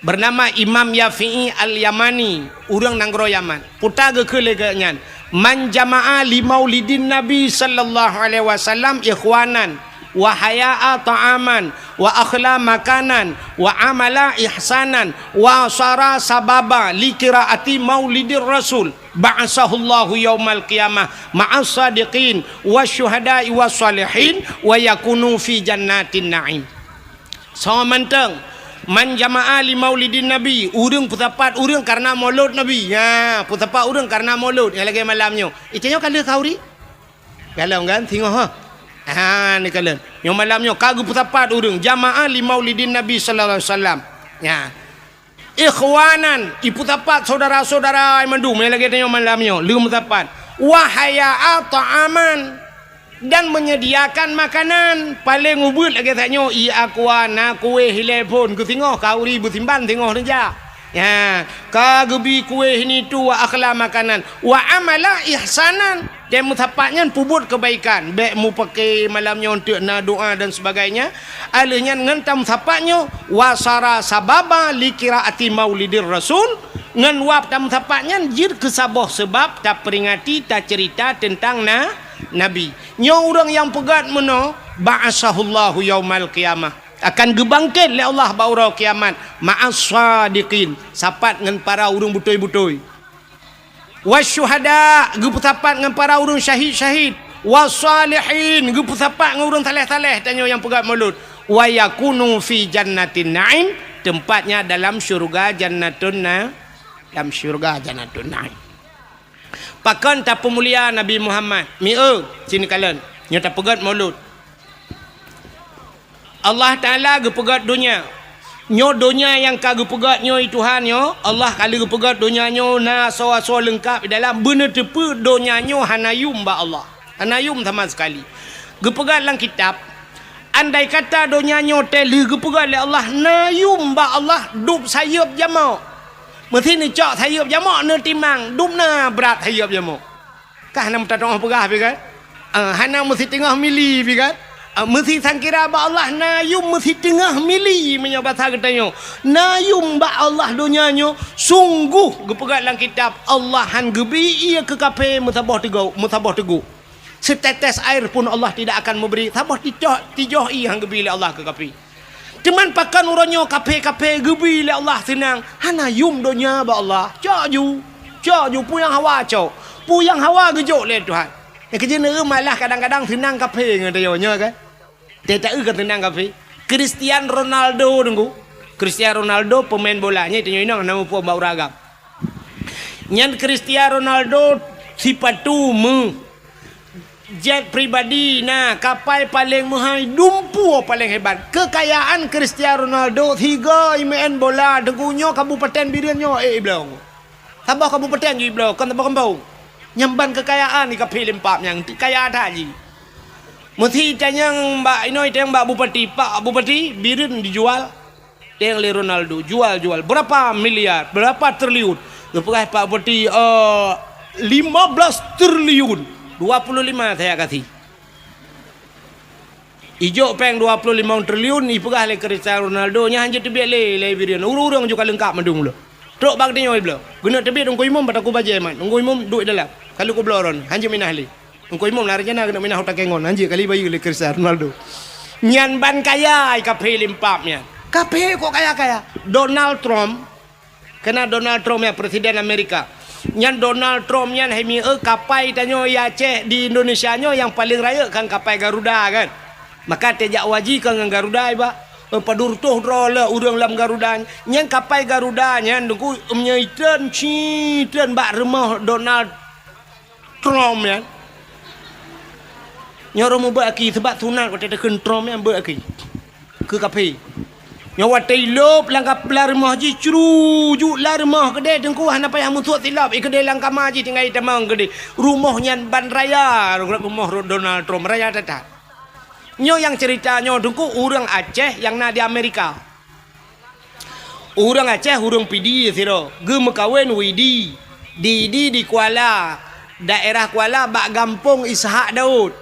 Bernama Imam Yafi'i Al-Yamani, ureuëng nanggroe Yaman. Puta geukheun lé geuh nyan, "Man jama'a li maulidin Nabi sallallahu alaihi wasallam ikhwanan, wa haya'a ta'aman, wa akhla makanan, wa amala ihsanan, wa sara sababa li qiraati maulidir Rasul, ba'asahullahu yaumal qiyamah ma'as sadiqin, wa syuhada'i was salihin, wa yakunu fi jannatin na'im." Soe mantong, "Man jama'a li maulidin Nabi," ureuëng peusapat ureuëng karena maulud Nabi. Ha, peusapat ureuëng karena maulud nyang lagée malam nyoe. Itanyoe ka lheueh khauri? Galom kan? Singoh ha. Ha, ni kalon. Nyoe malam nyoe ka geupeusapat ureuëng jama'a li maulidin Nabi sallallahu alaihi wasallam. Ya. Ikhwanan, ipeusapat saudara-saudara mandum nyang lagée tanyoe malam nyoe, lheueh meusapat. Wa haya'a ta'aman. Dan menyediakan makanan. Paleng ubeuet lagée tanyoe, i aqua, na kueh ilée phon, keu singoh khauri beusimban singoh neujak. Ya, ka geubi kueh ini tu wa akhla makanan. Wa amala ihsanan. Dan meusapat nyan peubuet keubaikan. Bék mupake malam nyoe untuk na doa dan sebagainya. Aleuh nyan ngon tameusapat nyoe, wa sara sababa li qiraati maulidir Rasul. Ngon wab tameusapat nyan jeuet keu saboh seubab taperingati, taceurita teuntang na, Nabi. Nyoe ureuëng nyang peugét meunoe, ba'asahullahu yaumal qiyamah, akan geubangket lé Allah bak uroe kiamat, ma'as sadiqin, sapat ngon para ureuëng beutôi-beutôi. Wasyuhada, geupeusapat ngon para ureuëng syahid-syahid. Wasalihin, geupeusapat ngon ureuëng saleh-saleh tanyoe nyang peugét maulud. Wa yakunu fi jannatin na'im, tempatnya dalam syurga Jannatun Na-, dalam syurga Jannatun Na'im. Pakon tapeumulia Nabi Muhammad? Mieu, sini kalon. Nyoe tapeugét maulud. Allah Taala geupeugét donya. Nyoe donya nyang ka geupeugét nyoe, Tuhan nyoe, Allah ka lheueh geupeugét donya nyoe na asoe-asoe leungkab di dalam. Beuneuteupeu donya nyoe hana yum bak Allah. Hana yum sama sekali. Geupeugét lam kitab, andai kata donya nyoe teuh lheueh geupeugét lé Allah na yum bak Allah, dub sayeuep jamok. Meusi neucok sayeuep jamok, neutimang, dub na brat sayeuep jamok. Kah na meutateuoh peugah pi kan? Ah, hana meusiteungoh mili pi kan? Ah, meusi sangkira bak Allah na yum meusiteungoh mili meunyoe basa geutanyoe. Na yum bak Allah donya nyoe, sungguh geupeugah lam kitab, Allah han geubi ié keu kafé meusaboh teugok, meusaboh teugok. Setetes air pun Allah tidak akan memberi, saboh tijoh, tijoh ié han geubi lé Allah keu kafé. Teuma pakon uroe nyoe kafé-kafé geubi lé Allah seunang, hana yum donya bak Allah. Cok ju, cok ju, peue nyang hawa cok. Peue nyang hawa geujok lé Tuhan. Nyang keujeuet neueu malah kadang-kadang seunang kafé ngon tanyoe, nyoe kan? Teu taeu kan seunang kafé. Cristiano Ronaldo, Teungku. Cristiano Ronaldo pemain bola, nyan tanyoe inong hana muphom bak ureueng agam. Nyan Cristiano Ronaldo sipatu meu, jet pribadi na, kapai paleng meuhai, dumpeue paleng hebat. Keukayaan Cristiano Ronaldo sigoe imeu'en bola, Teungku, nyoe kabupaten Bireuen nyoe, eh, bloe. Saboh kabupaten jih bloe, kon saboh gampông. Nyan ban keukayaan di kaphé lempap nyang kaya that jih. Meusi tanyong bak inoe, tanyong bak bupati, "Pak Bupati, Bireuen dijual." Tanyong lé Ronaldo, "Jual, jual. Berapa miliar? Berapa triliun?" Geupeugah Pak Bupati, "Eh, lima belas triliun. Dua puluh lima saya kasih." Ijok péng dua puluh lima triliun, ipeugah lé Cristiano Ronaldo, nyan hanjeuet teubiet lé, lé Bireuen. Ureueng-ureueng juga leungkap mandum lom. Trok bak geutanyoe bloe. Geuneuk teubiet Teungku Imum bak takue bajée mat. Teungku Imum duek dalam. Ka lheueh kubloe droeneuh, hanjeuet minah lé. Teungku Imum na rencana geuneuk minah u Takengon, hanjeuet kali bayeue lé Cristiano Ronaldo. Nyan ban kaya, kaphé lempap nyan. Kaphé kok kaya-kaya. Donald Trump, kena Donald Trump nyan, Presiden Amerika. Nyan Donald Trump nyan hai mieu kapai tanyoe i Aceh di Indonesia nyoe nyang paleng rayeuk kan kapai Garuda kan. Maka teuh jak haji ka ngon Garuda iba. Eh, padub reutôh droe le ureueng lam Garuda. Nyan kapai Garuda nyan, Teungku, meunyoe itreun, ci treun bak rumoh Donald Trump nyan. Nyoe ureueng mubuet aki, seubab sunat watée takheun Trump nyan buet aki. Keu kaphé. Nyoe watée ilop lam kap-, lam rumoh jih, crujuk lam rumoh keudeh, Teungku, hana payah musuet silop, i keudeh lam kama jih tinggai tamong keudeh. Rumoh nyan ban raya, rumoh Donald Trump, raya that-that. Nyoe nyang cerita nyoe, Teungku, ureueng Aceh nyang na di Amerika. Ureueng Aceh, ureueng Pidie sidroe, geumeukawen Widi, di, di, di Kuala, daerah Kuala, bak gampông Ishak Daud.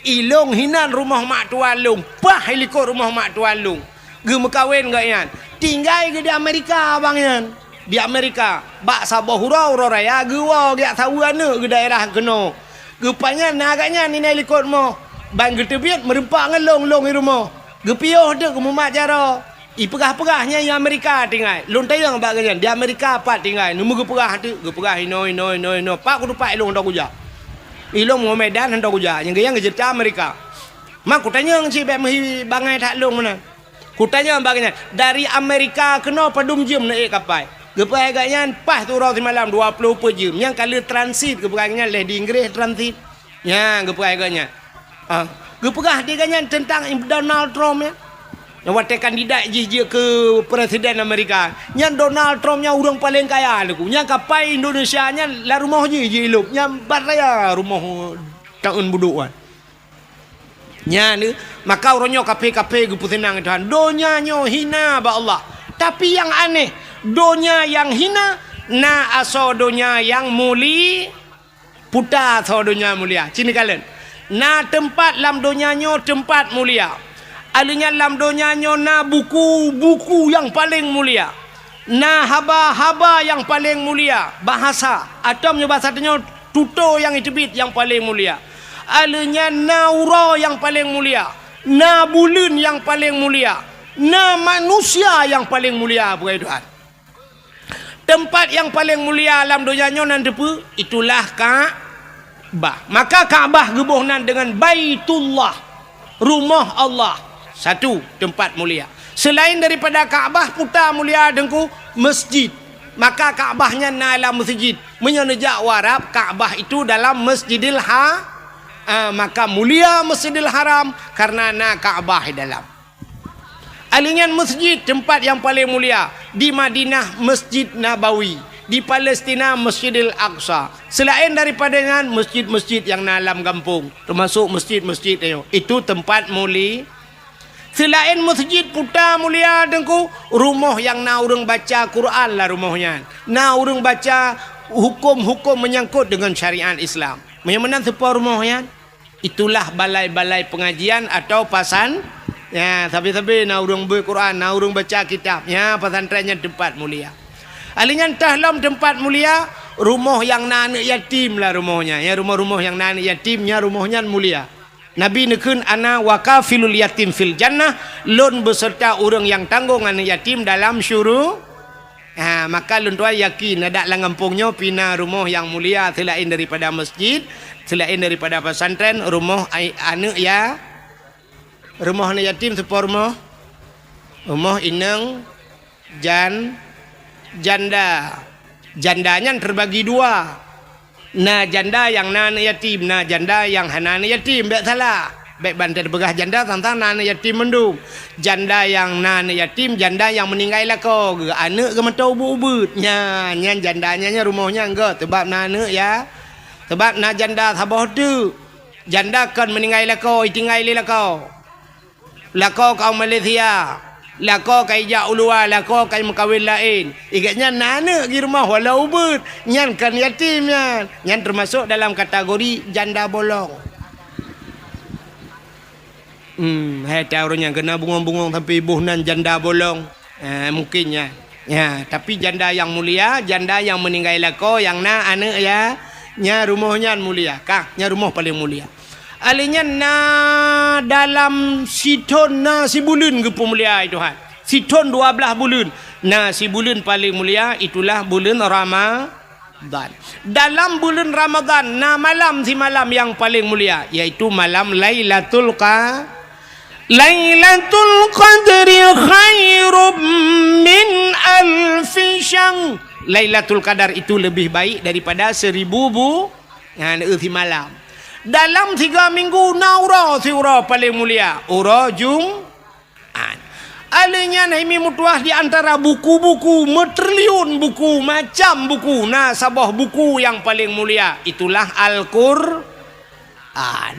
Ilong hinan rumoh mak tuan lôn, paih likot rumoh mak tuan lôn. Geumeukawen gobnyan. Tinggai geuh di Amerika abang nyan. Di Amerika, bak saboh uroe, uroe raya, geuwoe geujak saweue aneuk geuh daerah keunoe. Geupajan na gobnyan inan likot rumoh. Ban geuteubiet meureumpok ngon lôn, lôn i rumoh. Geupiôh teuk geumumat jaroe. Ipeugah-peugah nyan i Amerika tinggai. Lôn tanyong bak gobnyan, "Di Amerika pat tinggai?" Neumeu geupeugah teuk, geupeugah inoe, inoe, inoe, inoe. Pat kuteumpat ilôn hana kujak. Ilôn Muhammadan hana kujak. Nyang gobnyan geuceurita Amerika. Ma kutanyong cit bék meuhi bangai that lôn meunan. Kutanyong bak gobnyan, "Dari Amerika keunoe padum jeuem neuék kapai?" Geupeugah gobnyan, "Paih siuroe simalam dua ploh peuet jeuem." Nyang ka lheueh transit, geupeugah gobnyan, "Lheueh di Inggréh transit." Nyan geupeugah gobnyan. Ah, geupeugah di gobnyan teuntang Donald Trump nyan. Nyang watée kandidat jih jeuet keu Presiden Amerika. Nyan Donald Trump nyan ureueng paleng kaya, Teungku. Nyan kapai Indonesia nyan lam rumoh jih jiilop. Nyan ban raya rumoh taun budok nyan. Nyan, maka uroe nyoe kaphé-kaphé geupeuseunang Tuhan. Donya nyoe hina bak Allah. Tapi nyang aneh, donya nyang hina na asoe donya nyang muli-, puta asoe donya mulia. Ci neukalon. Na teumpat lam donya nyoe teumpat mulia. Alheuh nyan lam donya nyoe na buku-buku nyang paleng mulia. Na haba-haba nyang paleng mulia, bahasa, atau meunyoe bahasa tanyoe, tutoe nyang jiteubiet nyang paleng mulia. Alheuh nyan na uroe nyang paleng mulia, na buleuen nyang paleng mulia, na manusia nyang paleng mulia, peugah Tuhan. Teumpat nyang paleng mulia lam donya nyoe nan teupeue? Itulah ka- Ka'bah. Maka Ka'bah geuboh nan deungon Baitullah, rumoh Allah. Satu, teumpat mulia. Seulaén daripada Ka'bah, puta mulia Teungku, masjid. Maka Ka'bah nyan na lam masjid. Meunyoe neujak u Arab, Ka'bah itu dalam Masjidil Ha-, ah, maka mulia Masjidil Haram karena na Ka'bah di dalam. Alheuh nyan masjid teumpat nyang paleng mulia, di Madinah Masjid Nabawi, di Palestina Masjidil Aqsa. Seulaén daripada nyan, masjid-masjid nyang na lam gampông, teumasok masjid-masjid nyoe, itu teumpat muli-, seulaén masjid puta mulia Teungku, rumoh nyang na ureueng baca Quran lam rumoh nyan, na ureueng baca huköm-huköm meunyangkot deungon syariat Islam. Meunyoe meunan, soe po rumoh nyan? Itulah balai-balai pengajian atau pasan-, ya, sabe-sabe na ureueng beuet Quran, na ureueng baca kitab. Ya, pesantren nyan teumpat mulia. Alheuh nyan teuh lom teumpat mulia, rumoh nyang na aneuk yatim lam rumoh nyan. Ya, rumoh-rumoh nyang na aneuk yatim, nyan rumoh nyan mulia. Nabi neukheun, "Ana wa kafilul yatim fil jannah," lôn beuseurta ureueng nyang tanggong aneuk yatim dalam syuru-, Ha, maka lôn tuan yakin, adak lam gampông nyoe pih na rumoh nyang mulia seulaén daripada masjid, seulaén daripada pesantren, rumoh ai-, aneuk ya-, rumoh aneuk yatim, soe po rumoh? Rumoh inong jan-, janda. Janda nyan terbagi dua. Na janda nyang na aneuk yatim, na janda nyang hana aneuk yatim, bék salah. Bék ban teupeugah janda sang-sang na aneuk yatim mandum. Janda nyang na aneuk yatim, janda nyang meuninggai lakoe geuh, aneuk geuh mantong ubeuet-ubeuet. Nyan, nyan janda nyan, nyan rumoh nyan gét, sabab na aneuk ya. Sabab na janda saboh teuk. Janda kon meuninggai lakoe, itinggai lé lakoe. Lakoe ka u Malaysia, lakoe ka ijak u luwa, lakoe ka meukawen laén. Igét nyan na aneuk di rumoh walau ubeuet, nyan kon yatim nyan. Nyan teumasok dalam kategori janda bolong. Hmm, hai ta ureueng nyang keuneuk bungong-bungong sampoe boh nan janda bolong. Eh, mungkin nyan. Ya, tapi janda nyang mulia, janda nyang meuninggai lakoe, nyang na aneuk ya, nyan rumoh nyan mulia. Kah, nyan rumoh paleng mulia. Alèh nyan na dalam sithon na sibuleuen geupeumulia, hai Tuhan. Sithon dua blaih buleuen. Na sibuleuen paleng mulia, itulah buleuen Ramadan. Dalam buleuen Ramadan na malam simalam nyang paleng mulia, yaitu malam Lailatul Qa-, Lailatul Qadri khairum min alfi syahr. Lailatul Qadar itu lebih baik daripada seribu bu-, nyan, eh, simalam. Dalam tiga minggu na uroe siuroe paleng mulia, uroe Jum-, An. Alèh nyan hai mi meutuah di antara buku-buku, meutriliun buku, macam buku, na saboh buku nyang paleng mulia, itulah Al-Qur'an.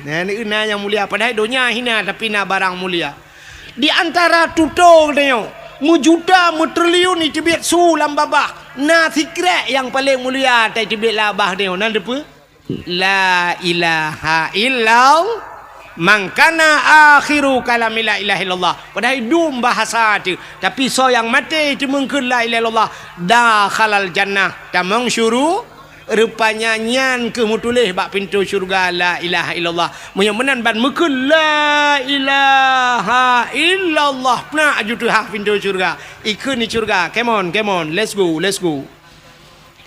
Na, na nyang mulia, padahai donya hina, tapi na barang mulia. Di antara tutoe geutanyoe, meujuta, meutriliun iteubiet su lam babah, na sikrek nyang paleng mulia, tai teubiet lam babah geutanyoe, na teupeue? La ilaha illallah. Man kana akhiru kalami la ilaha illallah. Padahai dum bahasa tu. Tapi soe nyang maté teumeung kheun la ilaha illallah, dakhalal jannah, tamong syuru-, rupanya nyan keuh meutuléh bak pintoe syeuruga la ilaha illallah. Meunyoe meunan ban meukheun la ilaha illallah, peunak aju teuhah pintoe syeuruga. Ikheun di syeuruga, "Come on, come on, let's go, let's go."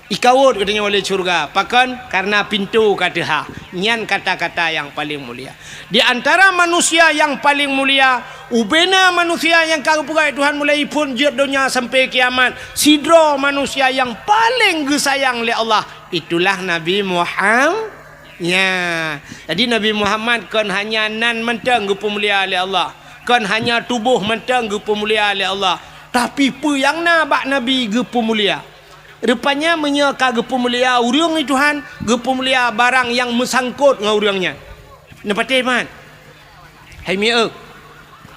Ikawot geutanyoe lé syeuruga. Pakon? Karena pintoe ka teuhah. Nyan kata-kata nyang paleng mulia. Di antara manusia nyang paleng mulia, ubena manusia nyang ka geupeugah Tuhan mulai phon jeuet donya sampai kiamat, sidroe manusia nyang paleng geusayang lé Allah, itulah Nabi Muham-, ya. Jadi Nabi Muhammad kon hanya nan mantong geupeumulia lé Allah, kon hanya tuboh mantong geupeumulia lé Allah, tapi peue nyang na bak Nabi geupeumulia. Rupanya meunyoe ka geupeumulia ureuëng di Tuhan, geupeumulia barang nyang meusangkot ngon ureuëng nyan. Neupatéh mat. Hai mieu,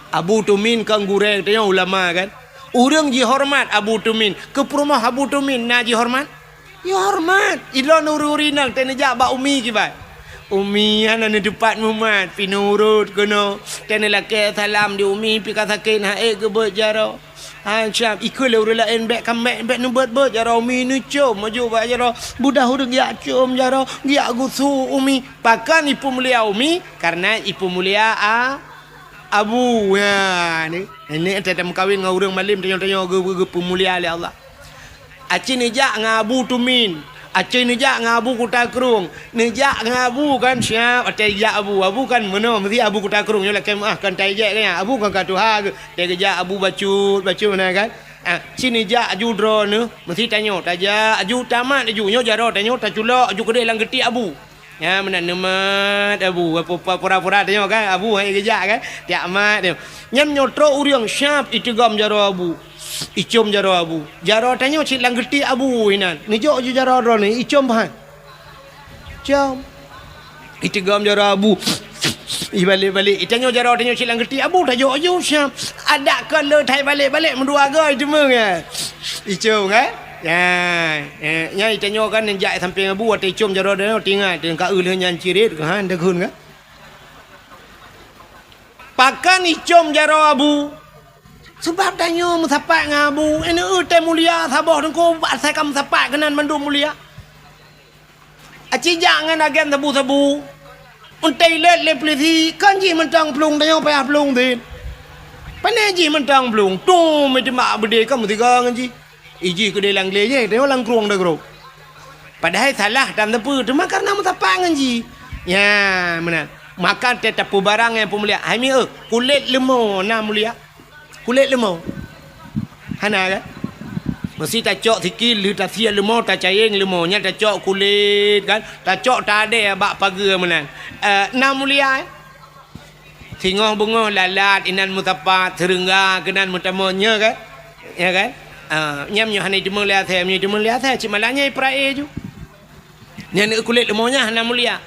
Abu Tumin kon gurée geutanyoe ulama kan? Ureuëng jihoreumat Abu Tumin. Keu peurumoh Abu Tumin na jihoreumat? Jihoreumat. Ilôn ureuëng-ureuëng inong teuneujak bak Umi kiban. Umi hana neuteupat mumat, pi neurot keunoe. Teuneulakée salam di Umi pi ka sakét ha'ék geubeuet jaroe. Han siab, ikheun lé ureuëng laén, "Bék kamék, bék neubeuet-beuet jaroe Umi, neucom aju bak jaroe. Beudah ureuëng geujak com jaroe, geujak geusu Umi." Pakon ipeumulia Umi? Karena ipeumulia a-, Abu. Ya, ni. Nenek teuh meukawen ngon ureuëng malém tanyoe-tanyoe geu-, geu-, geupeumulia lé Allah. Aci neujak ngon Abu Tumin. Aci neujak ngon Abu Kuta Krueng. Neujak ngon Abu kan siab, watée jak Abu. Abu kan meunoe, meusi Abu Kuta Krueng nyoe lakée meuáh kan tai jek kan. Abu kan ka tuha geuh. Watée geujak Abu bacut, bacut meunan kan. Ah, ci neujak aju droeneuh, meusi tanyoe, tajak aju tamat aju. Nyoe jaroe tanyoe taculok aju keudeh lam geuti Abu. Nyan meunan neumat Abu, pura-pura tanyoe kan, Abu hai geujak kan, tiak mat tanyoe. Nyan nyoe trok ureuëng siab iteugom jaroe Abu. Icom jaroe Abu. Jaroe tanyoe cit lam geuti Abu inan. Neujok ju jaroe droeneuh, icom pahan. Com. Iteugom jaroe Abu. Ibalek-balek. Itanyoe jaroe tanyoe cit lam geuti Abu, tajok aju siab. Adak kon le tai balek-balek meudua goe iteumeung ya. Icom kan? Ya, eh, nyan itanyoe kan neujak sampéng Abu, watée icom jaroe droeneuh, teuingat, teuingat ka eu lheueh nyan cirit, ha, deughon kan? Pakon icom jaroe Abu? Sabab tanyoe meusapat ngon Abu, ineuk teuh mulia saboh teungku, asai ka meusapat keunan mandum mulia. Aci jak ngon agen sabu-sabu. Untée ilét lé peulisi, kon jih mantong plueng, tanyoe payah plueng sit. Pane jih mantong plueng, tum, iteumak beudé ka meusigoe ngon jih. Ijih keudeh lam glé jih, tanyoe lam krueng dagroe. Padahai salah tan teupeu, teuma karena meusapat ngon jih. Nyan, meunan. Maka teuh tapeubarang nyang peumulia. Hai mieu, kulét leumo na mulia. Kulét leumo. Hana kan? Meusi tacok sikil, lheueh tasiet leumo, tacayeng leumo, nyan tacok kulét kan, tacok tadée bak pageue meunan. Eh, na mulia, eh? Singoh beungoh lalat inan meusapat, seureungga keunan meutamong, nyo kan? Ya kan? Ah, nyan meunyoe hana jiteumeung lé asèe, meunyoe jiteumeung lé asèe, cit malam nyan ipeurak éh ju. Nyan kulét leumo nyan hana mulia.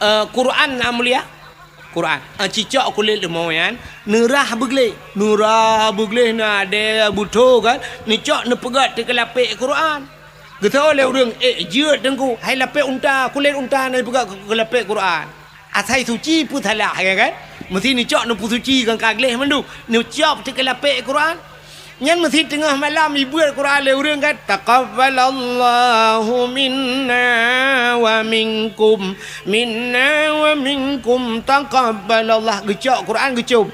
Eh, Quran na mulia? Quran. Eh, cicok kulét leumo nyan, neurah beugleh. Neurah beugleh na adèe beutôi kan? Neucok neupeugöt teuh keu lapék Quran. Geutanyong lé ureueng, "Eh, jeuet Teungku, hai lapék unta, kulét unta na ipeugöt keu, keu lapék Quran." Asai suci peue salah, ya kan? Meusi neucok neupeusuci kan ka gleh mandum. Neucok teuh keu lapék Quran. Nyan meusi teungoh malam ibeuet Quran lé ureueng kan, "Taqabbalallahu minna wa minkum, minna wa minkum, taqabbalallah." Geucok Quran geucom.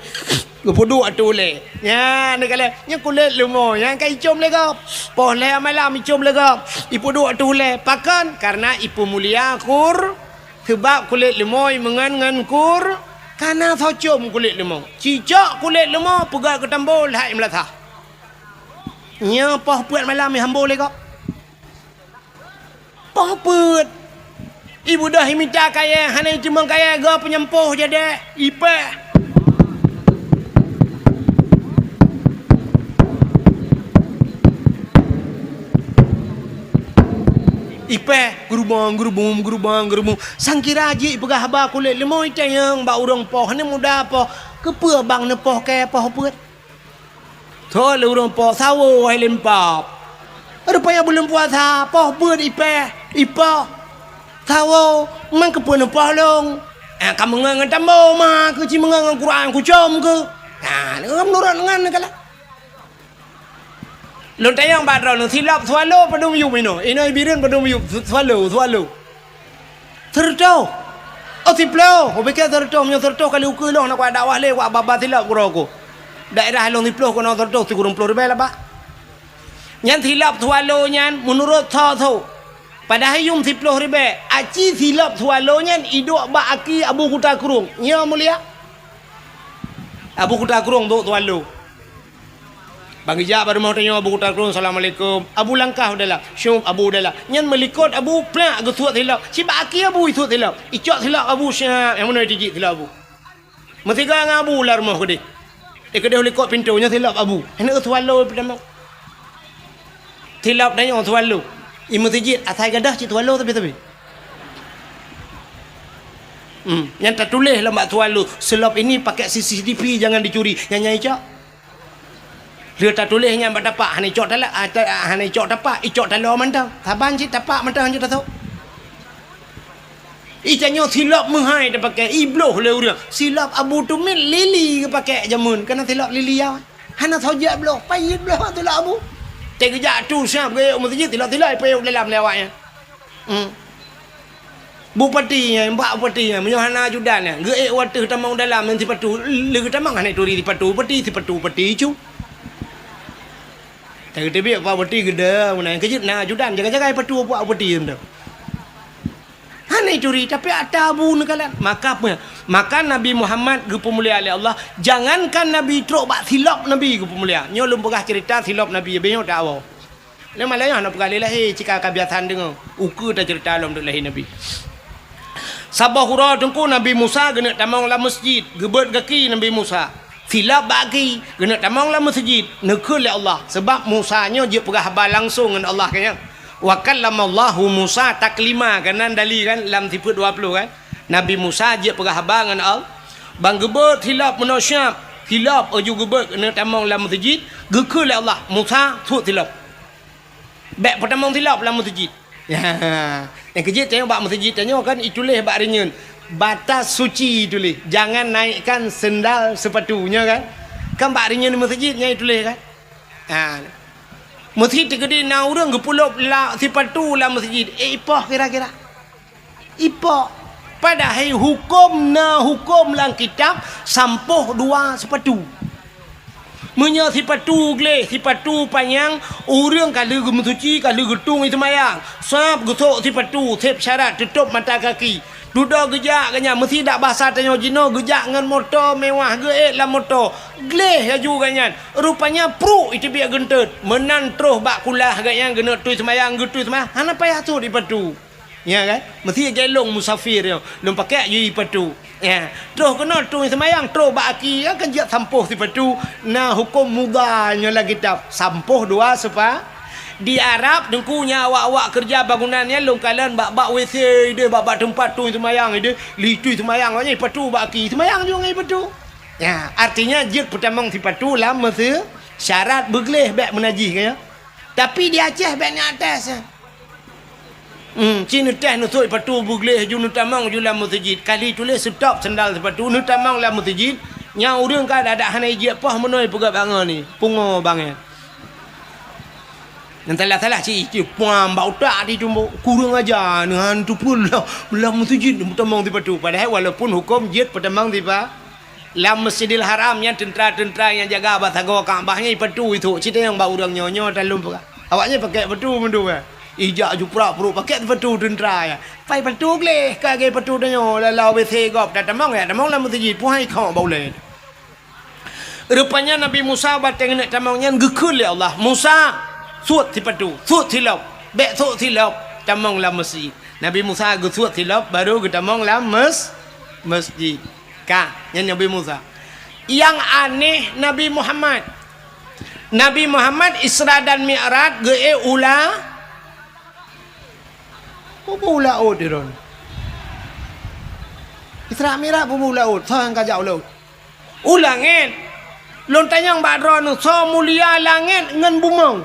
Geupeuduek ateueh ulèe. Nyan neukalon, nyan kulét leumo, nyan ka icom lé gob. Poh lhèe malam icom lé gob. Ipeuduek ateueh ulèe. Pakon? Kareuna ipeumulia Qur-, Seubab kulét leumo imeungon ngon Qur-, ka na soe com kulét leumo. Cicok kulét leumo peugöt keu tambo lhai meulasah. Nyoe poh peuet malam ihambo lé gob. Poh peuet. Ibeudôh imita kayèe, hana iteumeung kayèe, gob peunyampôh jadèe, ipèh. Ipèh, geurubong, geurubum, geurubong, geurubum. Sangkira jih ipeugah haba kulét leumo itanyong bak ureueng poh, hana muda poh. Keupeue bang neupoh kayèe poh peuet? Thôn lé ureueng poh, sawo hai lempap. Rupanya buleuen puasa, poh peuet ipèh, ipoh. Sawo, man keupeue neupoh lôn? Ah, ka meungon ngon tambo ma, keu ci meungon ngon Quran kucom keu. Ah, meunurot ngon neukalon. Lôn tanyong bak droeneuh, silop swallow padum yup inoe? Inoe Bireuen padum yup, swa-, swallow, swallow. Seureutôh. Oh, siploh. Oh, pike seureutôh. Meunyoe seureutôh kali ukeue lôn, na kuat dakwah lé, kuat ba-ba silop keudroe ku. Daerah lôn siploh keunoe seureutôh, sikureueng ploh ribèe lah, Pak. Nyan silop swallow nyan, meunurot tho-tho. Padahai yuem siploh ribèe. Aci silop swallow nyan iduek bak aki Abu Kuta Krueng. Nyo mulia. Abu Kuta Krueng duek swallow. Ban geujak bak rumoh tanyoe Abu Kuta Krueng, "Assalamualaikum." Abu langkah u dalam. Syup, Abu u dalam. Nyan meulikot Abu, plak geusuet silop. Sibak aki Abu isuet silop. Icok silop Abu siap. Nyang meunoe tijik silop Abu. Meusigoe ngon Abu lam rumoh keudeh. Eh, keudeh u likot pintoe nyoe silop Abu. Hana swallow peutamong. Silop tanyoe swallow. I meuseujid asai gadôh cit swallow tapi-tapi. Hmm, nyang tatuléh lam bak swallow, "Silop ini pakai C C T V, jangan dicuri." Nyan nyang icok. Lheueh tatuléh nyan bak tapak, hana icok tala-, ah, ta-, ah, hana icok tapak, icok taloe mantong. Saban cit tapak mantong hanjeuet tasôk. Ih, tanyoe silop meuhai tapakèe, ibloh lé ureueng. Silop Abu Tumit lili geupakèe jameun, kana silop lili ya. Hana sojak bloh, payet bloh silop Abu. Teugeujak tu siap geuék u meuseujid, silop-silop ipayet dalam lé awaknyan. Hmm. Bupati nyan, bak bupati nyan, meunyoe hana ajudan nyan, geuék u ateueh tamong dalam ngon sipatu, lé geutamong hana turi sipatu bupati, sipatu bupati cu. Tapi teubiet bak bupati geude, meunan keujeuet na ajudan, jaga-jaga sipatu bak bupati tu. Hana turi, tapi ata Abu neukalon. Maka peue? Maka Nabi Muhammad geupeumulia lé Allah, jangankan Nabi trok bak silop Nabi geupeumulia. Nyoe lôn peugah ceurita silop Nabi, bék nyoe tawoe. Lé malam nyoe hana peugah lé lahé, cit ka kabiasaan deungoe. Ukeue taceurita lom duek lahé Nabi. Saboh uroe Teungku Nabi Musa geuneuk tamong lam meuseujid, geubeuet gaki Nabi Musa. Silop bak aki, geuneuk tamong lam meuseujid, neukheun lé Allah. Seubab Musa nyoe jeuet peugah haba langsong ngon Allah kan nyan. "Wa kallamallahu Musa taklima," kan nan dali kan lam sifeut dua ploh kan. Nabi Musa jeuet peugah haba ngon Allah. Ban geubeuet silop meunoe siap, silop laju geubeuet geuneuk tamong lam meuseujid, geukheun lé Allah, "Musa, suet silop." Bèk peutamong silop lam meuseujid. Ya. Nyang keujeuet tanyoe bak meuseujid tanyoe kan ituléh bak rinyeun. Batas suci ituléh. Jangan naikkan sendal sepatu, nyo kan? Kan bak rinyeun meuseujid nyan ituléh kan? Ha. Meuseujid teukeudi na ureueng geupeulop la-, sipatu lam meuseujid. Eh, ipoh kira-kira. Ipoh. Padahai huköm na huköm lam kitab sampoh dua sipatu. Meunyoe sipatu gleh, sipatu panyang, ureueng ka lheueh geumeusuci, ka lheueh geutung i seumayang, sab geusok sipatu, seb syarat teutôb mata kaki. Dudoe geujak gobnyan, meusidak basa tanyoe jinoe, geujak ngon moto mewah, geuék lam moto. Gleh laju gobnyan. Rupanya pruek iteubiet geunteut. Meunan troh bak kulah gobnyan, geuneuk tui seumayang, geutui seumayang. Hana payah sot ipatu. Ya kan? Meusti gelong musafir nyoe. Lôn pakék ju ipatu. Ya. Troh keunoe tui seumayang, troh bak aki, ya kan, jak sampoh sipatu. Na huköm mudha nyoe lam kitab. Sampoh dua sepa-, Di Arab, Teungku, nyang awak-awak keureuja bangunan nyan lôn kalon bak-bak W C ideh, bak-bak teumpat tui seumayang ideh, li tui seumayang awak nyan ipatu bak aki, seumayang juga ngon ipatu. Ya, artinya jeuet peutamong sipatu lam meuse-, syarat beugleh bék meunajih, kan, ya. Tapi di Aceh bék na atas, ya. Hmm, ci neuteh neusok ipatu beugleh ju neutamong ju lam meuseujid. Kali tuléh stop sandal sipatu neutamong lam meuseujid, nyang ureuëng ka adak hana ijak poh meunoe peugah bangon ni, pungo bangai. Nyang salah-salah ci, ci puam bak utak di tumbok. Kurang aja, neuhan tupul lah. Lam meuseujid meutamong sipatu. Padahai walaupun huköm jeuet peutamong sipa-, lam Masjidil Haram nyan teuntra-teuntra nyang jaga bak sagoe Ka'bah nyan ipatu itu. Ci tanyong bak ureuëng nyoe, nyoe talom peugah. Awak nyan pakai patu meunduek. Ijak juprak pruek pakai patu teuntra ya. Pai patu gleh ka lagée patu tanyoe lalau W C gob tatamong ya, tamong lam meuseujid puhai khok bak ulée. Rupanya Nabi Musa watée geuneuk tamong nyan geukheun lé Allah, "Musa, suet sipatu, suet silop, bék suet silop, tamong lam meuseujid." Nabi Musa geusuet silop, baru geutamong lam mes-, meuseujid. Ka, nyan Nabi Musa. Nyang aneh Nabi Muhammad. Nabi Muhammad Isra dan Mi'raj geuék u la-, peue u laôt droe. Isra Mi'raj peue u laôt, soe nyang ka jak u laôt? U langét. Lôn tanyong bak droeneuh, soe mulia langét ngon bumoe?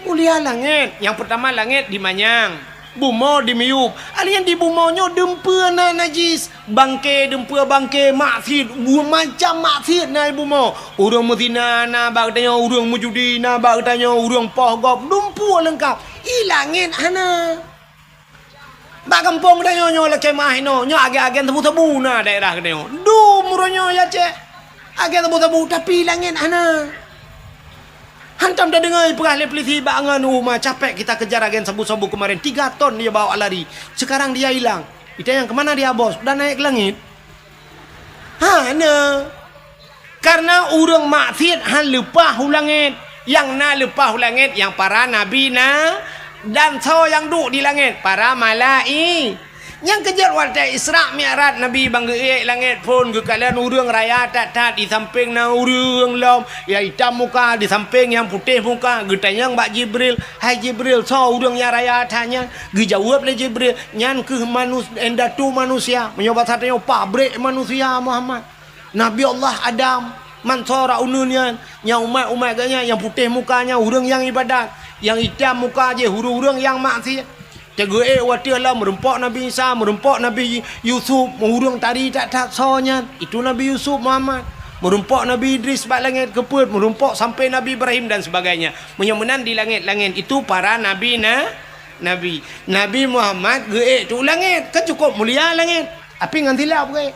Mulia langét. Nyang peutama langét dimanyang, bumoe dimiyueb. Alien di bumoe nyoe dumpeue na najis, bangke dumpeue bangke maksiet, bu-, macam maksiet na di bumoe. Ureuëng meuzina na bak geutanyoe, ureuëng meujudi na bak geutanyoe, ureuëng poh gob, dumpeue leungkap. I langét hana. Bak gampông geutanyoe nyoe lakée meuah inoe, nyoe agen-agen sabu-sabu na daerah geutanyoe. Dum uroe nyoe ya cek. Agen sabu-sabu, tapi langét hana. Hantom tadeungoe peugah lé polisi bak ngon uma, "Capek kita kejar agen sabu-sabu kemarin, tiga ton dia bawa lari. Sekarang dia hilang." Itanyong, "Kemana dia, Bos?" "Udah naik ke langit." Hana. Kareuna ureuëng maksiet han leupah u langét. Nyang na leupah u langét nyang para nabi na, dan soe nyang duek di langét? Para malai-, Nyang keujeuet watée Isra Mi'raj Nabi ban geuék langét phon geukalon ureuëng raya that-that, di sampéng na ureuëng lom nyang itam muka, di sampéng nyang putéh muka. Geutanyong bak Jibril, "Hai Jibril, soe ureuëng nyang raya that nyan?" Geujaweueb lé Jibril, "Nyan kheueh manus-, indatu manusia." Meunyoe basa tanyoe, pabrék manusia, Muhammad. Nabi Allah Adam, man sara uneun nyan, nyang umat-umat geuh nyan, nyang putéh muka nyan, ureuëng nyang ibadat, nyang itam muka jih, ureuëng-ureuëng nyang maksiet. Teugeuék watée lom meurumpok Nabi Isa, meurumpok Nabi Yusuf, ureuëng tari that-that soe nyan, itu Nabi Yusuf Muhammad. Meurumpok Nabi Idris bak langét keupeuet, meurumpok sampai Nabi Ibrahim dan sebagainya. Meunyoe meunan di langét-langét itu para nabi na-, nabi. Nabi Muhammad geuék tu langét, kan cukup mulia langét. Tapi ngon silop geuék.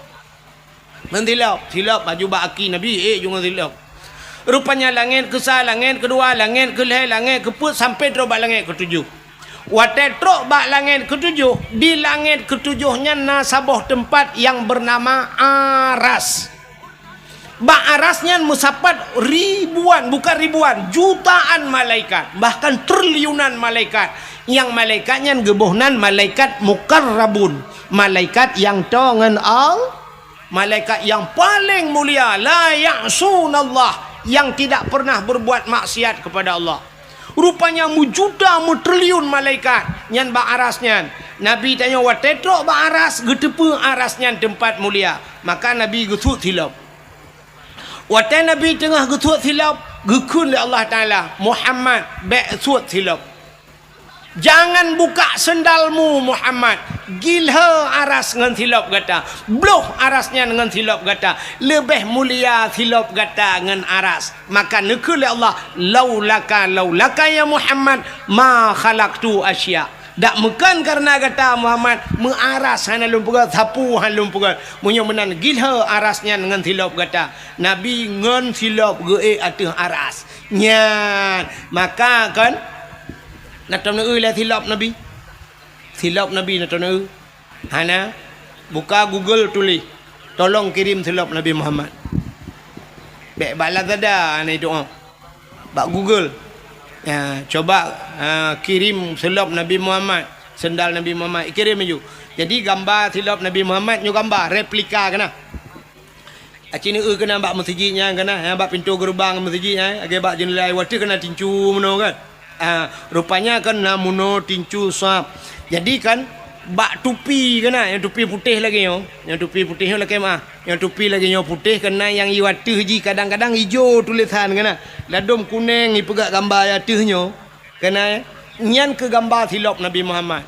Ngon silop, silop baju bak aki Nabi, ék ju ngon silop. Rupanya langét keusa, langét keudua, langét keulhée, langét keupeuet sampai trok bak langét keutujoh. Watée trok bak langét keutujoh, di langét keutujoh nyan na saboh teumpat nyang beunama Aras. Bak Aras nyan meusapat ribuan, bukan ribuan, jutaan malaikat, bahkan triliunan malaikat. Nyang malaikat nyan geuboh nan malaikat mukarrabun, malaikat nyang toe ngon Al-, Malaikat nyang paleng mulia, la ya'sunallah, nyang tidak pernah berbuat maksiat kepada Allah. Rupanya meujuta meutriliun malaikat nyan bak Aras nyan. Nabi tanyoe watée trok bak Aras, geuteupeue Aras nyan teumpat mulia. Maka Nabi geusuet silop. Watée Nabi teungoh geusuet silop, geukheun lé Allah Taala, "Muhammad, bék suet silop." Jangan buka sendalmu, Muhammad. Gilhée Aras ngon silop gata. Bloh Aras nyan ngon silop gata. Leubeh mulia silop gata ngon Aras. Maka neukheun lé Allah, "Laulaka, laulaka ya Muhammad, ma khalaqtu asya." Dak meukeun kareuna gata, Muhammad, meu Aras hana lôn peugét, sapu hana lôn peugét. Meunyoe meunan, gilhée Aras nyan ngon silop gata. Nabi ngon silop geuék ateueh Aras. Nyan, maka kon Na tom neueu lé silop Nabi. Silop Nabi na tom neueu. Hana, buka Google tuléh, "Tolong kirim silop Nabi Muhammad." Bèk bak Lazada hana doa. Bak Google. Ya, coba, ha, kirim silop Nabi Muhammad, sendal Nabi Muhammad, kirim laju. Jadi gamba silop Nabi Muhammad nyoe gamba replika keunan. Aci neueu keunan bak meuseujid nyan keunan, ha, bak pintoe geureubang meuseujid nyan, lagèe bak jeundela watèe keunan tincu meunoe kan. Ah, rupanya kan na meunoe tincu sab. Jadi kan bak tupi keunan, nyang tupi putéh lagèe nyoe, nyang tupi putéh nyoe lakèe meu'ah. Nyang tupi lagèe nyoe putéh keunan nyang i ateueh jih kadang-kadang ijo tulésan keunan. Ladôm kunèng ipeugah gamba i ateueh nyoe. Keunan nyan keu gamba silop Nabi Muhammad.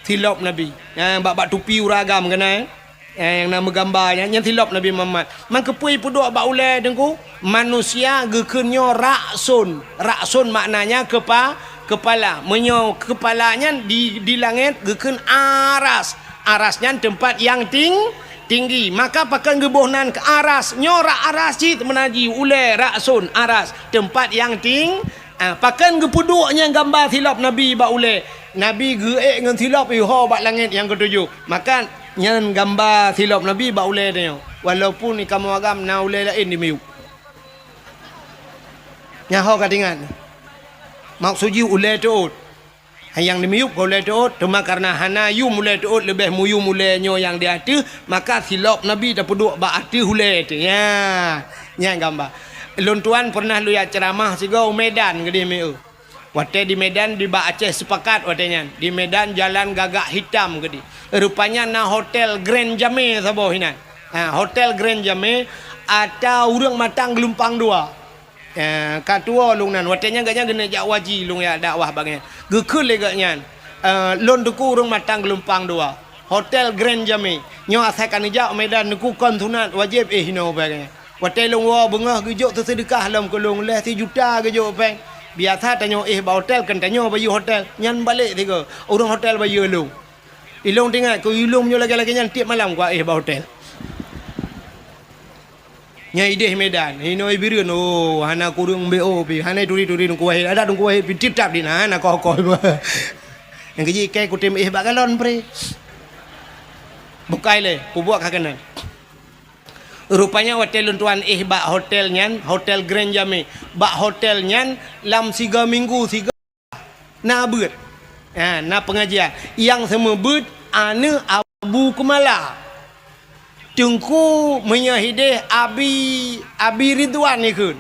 Silop Nabi. Nyang bak, bak tupi ureueng agam keunan, eh? Eh, nyang na meugamba nyan, nyan silop Nabi Muhammad. Man keupeue ipeuduek bak ulèe Teungku? Manusia geukheun nyoe ra'sun. Ra'sun maknanya kepa-, kepala. Meunyoe kepala nyan di, di langèt geukheun aras. Aras nyan teumpat nyang ting-, tinggi. Maka pakon geuboh nan keu aras? Nyoe rak aras cit meunan jih ulèe ra'sun, aras, teumpat nyang ting-, Ah, pakon geupeuduek nyan gamba silop Nabi bak ulèe? Nabi geuék ngon silop iho bak langèt nyang keutujoh. Maka nyan gamba silop Nabi bak ulèe tanyoe. Walaupun di kamoe agam na ulèe laén di miyueb. Nyan ho ka teuingat. Maksud jih ulèe teuôt. Nyang di miyueb ka ulèe teuôt, teuma kareuna hana yum ulèe teuôt leubeh muyum ulèe nyoe nyang di ateueh, maka silop Nabi tapeuduek bak ateueh ulèe teuh. Nyan, nyan gamba. Lôn tuan pernah lôn jak ceuramah sigoe u Medan keudéh meu. Watèe di Medan, di bak Aceh Sepakat watèe nyan. Di Medan jalan Gagak Hitam keudéh. Rupanya na Hotel Grand Jamé saboh inan. Ha, Hotel Grand Jamé ata ureueng matang geulumpang dua. Eh, ka tuwoe lôn nan. Watèe nyan gobnyan geuneuk jak haji lôn jak dakwah bak gobnyan. Geukheun lé gobnyan, eh, "Lôn Teungku ureueng matang geulumpang dua. Hotel Grand Jamé. Nyoe asai ka neujak u Medan Teungku kon sunat wajéb éh inoe," bak gobnyan. Watèe lôn woe beungoh geujok teuseudeukah lom keu lôn lhèe sijuta geujok péng. Biasa tanyoe éh bak hotel, kon tanyoe bayeue hotel. Nyan balek sigoe. Ureueng hotel bayeue lôn. Ilôn teuingat keu ilôn nyoe lagèe-lagèe nyan tiep malam kuéh bak hotel. Nyang idéh Medan, inoe Bireuen, oh, hana kureueng B O pih, hana turi-turi Teungku Wahid, adak Teungku Wahid pih titap di na, hana koh-koh. Nyang keujih ikai kutem éh bak galon pre. Bukai lé, pubuet ka keunan. Rupanya watèe lôn tuan éh bak hotel nyan, Hotel Grand Jamé. Bak hotel nyan lam siga minggu, siga na beuet. Ha, na pengajian. Nyang seumeubeuet aneuk Abu Keumala. Teungku meunyoe hidéh Abi, Abi Ridwan ikheun.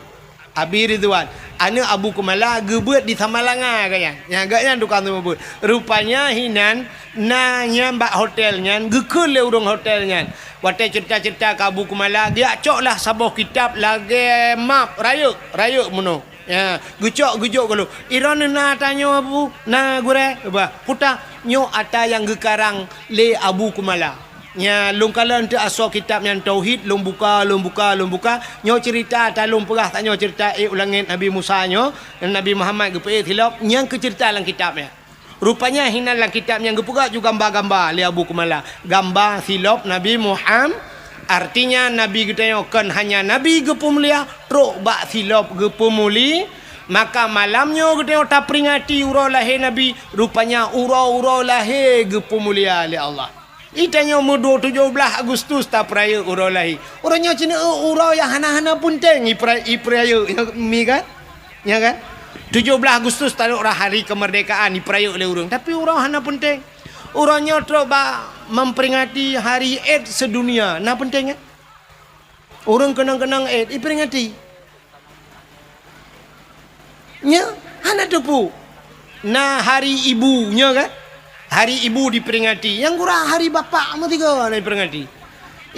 Abi Ridwan, aneuk Abu Keumala geubeuet di Samalanga gobnyan. Nyan gobnyan tukang seumeubeuet. Rupanya hinan na nyan bak hotel nyan, geukheun lé ureueng hotel nyan. Watèe ceurita-ceurita keu Abu Keumala, geujak cok lah saboh kitab lagèe map, rayeuk, rayeuk meunoe. Ya, geucok geujok gohlom. "Droeneuh na ata nyoe, Abu?" "Na, Gurèe." Bah, peue ata? "Nyoe ata nyang geukarang lé Abu Keumala." Nya, lôn kalon teuk asoe kitab nyan tauhid, lôn buka, lôn buka, lôn buka. Nyoe ceurita ata lôn peugah tanyoe ceurita ék u langèt Nabi Musa nyoe, Nabi Muhammad geupeuék silop, nyan keuh ceurita lam kitab nyan. Rupanya hinan lam kitab nyan geupeugah ju gamba-gamba lé Abu Keumala. Gamba silop Nabi Muham-, artinya Nabi geutanyoe kon hanya Nabi geupeumulia, trok bak silop geupeumuli-, maka malam nyoe geutanyoe taperingati uroe lahé Nabi, rupanya uroe-uroe lahé geupeumulia lé Allah. Di tanyoe meudua tujoh blaih Agustus tapeurayeuk uroe lahé. Uroe nyoe cit uroe nyang hana-hana peunteng ipeura-, ipeurayeuk, nyoe mi kan? Nya kan? Tujoh blaih Agustus taduek rah hari kemerdekaan ipeurayeuk lé ureueng, tapi uroe hana peunteng. Uroe nyoe trok bak memperingati hari AIDS sedunia, na peunteng kan? Ureueng keunong-keunong AIDS iperingati. Nya, hana teupeu. Na hari ibu, nya kan? Hari ibu diperingati. Nyang gura hari bapak meusigoe hana diperingati.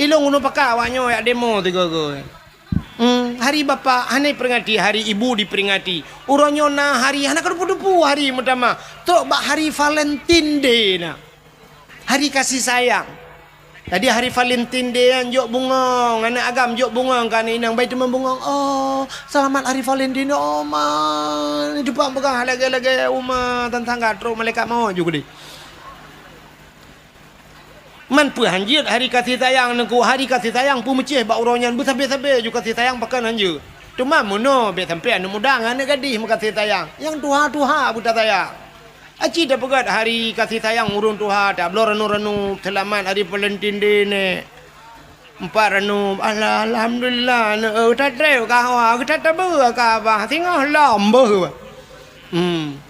Ilôn uneuk pakat awak nyoe jak demo sigoe-goe. Hmm, hari bapak hana diperingati, hari ibu diperingati. Uroe nyoe na hari, hana ka teupeu-teupeu hari meutamah. Trok bak hari Valentine Day na. Hari kasih sayang. Jadi hari Valentine Day nyan jok bungong, aneuk agam jok bungong keu aneuk inong, bai teuma bungong. "Oh, selamat hari Valentine, oh ma." Ni teupang peugah lagèe-lagèe uma tantangga trok malaikat maut ju keudéh. Man peue han jeuet hari kasih sayang nangku, hari kasih sayang peumeucéh bak uroe nyan beusabe-sabe ju kasih sayang pakon han jeuet. Teuma meunoe bèk sampoe aneuk muda ngon aneuk gadih meukasih sayang, nyang tuha-tuha beuta sayang. Aci tapeugét hari kasih sayang ureuëng tuha, tabloe ranup-ranup, seulamat hari Valentine Day nèk. Empat ranup, alah, alhamdulillah, nèk, eh, geutatréh kahwa, geutatabeue kahwa, singoh lom beuh. Hmm.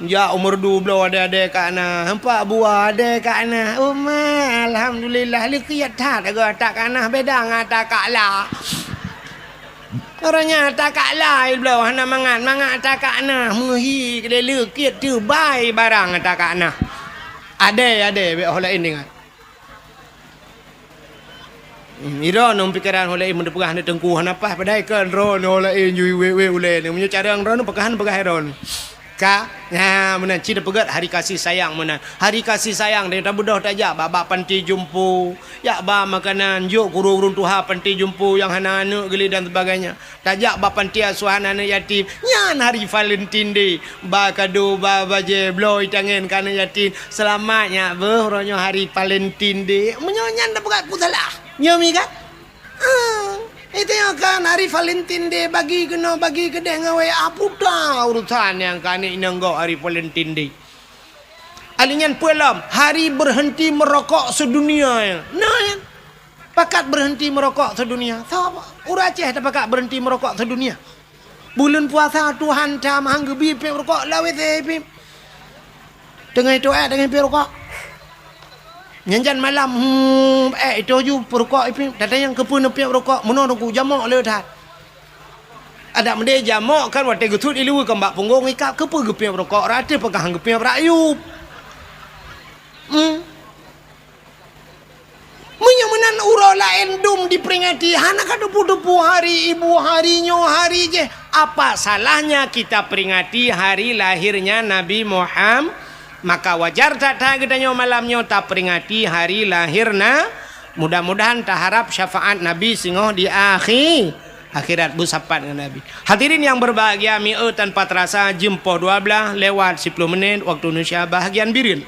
Jak umur dua belas adé-adé ka na, empat buah adé ka na. Uma, alhamdulillah, leukiet that, agoe tak ka na, beda ngon tak ka la. Orang nyan tak ka la, bloe hana mangat, mangat tak ka na, meuhi, keudéh leukiet teubai barang tak ka na. Adé, adé, bék ho laén ingat. Hmm, droeneuh pikeran ho laén, meuneupeugah aneuk teungku hana paih, padahai kan droeneuh ho laén ju wék-wék ulée nyoe. Meunyoe carông droeneuh, peugah hana peugah droeneuh. Ka, nah, meunan cit tapeugét hari kasih sayang meunan. Hari kasih sayang, dan tabeudôh tajak bak, bak panti jumpo, jak ba makanan, jok keu ureuëng tuha panti jumpo nyang hana aneuk geuh lé dan sebagainya. Tajak bak panti asuhan aneuk yatim, nyan hari Valentine Day. Ba kado, ba bajée, bloe itangen keu aneuk yatim. Seulamat nyak beuh, uroe nyoe hari Valentine Day. Meunyoe nyan tapeugét peue salah. Nyoe mi kan? Ah, itu nyoe kan hari Valentine Day, bagi keunoe, bagi keudéh ngon W A, puta urusan nyang keu aneuk inong gob hari Valentine Day. Alèh nyan peue lom, hari berhenti merokok sedunia. Nah, nyan. Pakat berhenti merokok sedunia. Sapa? Ureuëng Aceh tapakat berhenti merokok sedunia. Buleuen puasa Tuhan tam han geubi piep rukok lawét éh piep. Teungoh itoe ék, teungoh piep rukok. Nyan jan malam, hmm, ék itoe ju peurukok éh piep. Tatanyong keupeue neupiep rukok, meunoe teungku jamok le that. Adak meudeh jamok kan watèe geuthôt ileue keu bak punggong ikab, keupeue geupiep rukok, raté peugah han geupiep rakyup. Hmm. Meunyoe meunan uroe laén dum diperingati, hana ka teupeue-teupeue hari ibu, hari nyoe, hari jéh. Apa salahnya kita peringati hari lahirnya Nabi Muhammad? Maka wajar that-that geutanyoe malam nyoe taperingati hari lahir na. Mudah-mudahan taharap syafaat Nabi singoh di akhi-, akhirat beusapat ngon Nabi. Hadirin yang berbahagia, mieu tanpa terasa jeuem poh dua belas lewat siploh menit waktu Indonesia bahagian Bireuen.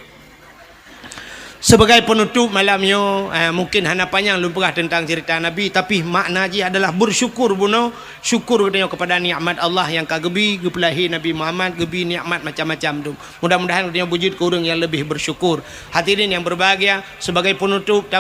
Sebagai penutup malam nyoe, eh, mungkin hana panyang lôn peugah teuntang ceurita Nabi, tapi makna jih adalah bersyukur bunoe, syukur geutanyoe kepada nikmat Allah nyang ka geubi, geupeulahé Nabi Muhammad, geubi nikmat macam-macam tu. Mudah-mudahan geutanyoe beujeuet keu ureuëng nyang leubeh bersyukur. Hadirin yang berbahagia, sebagai penutup,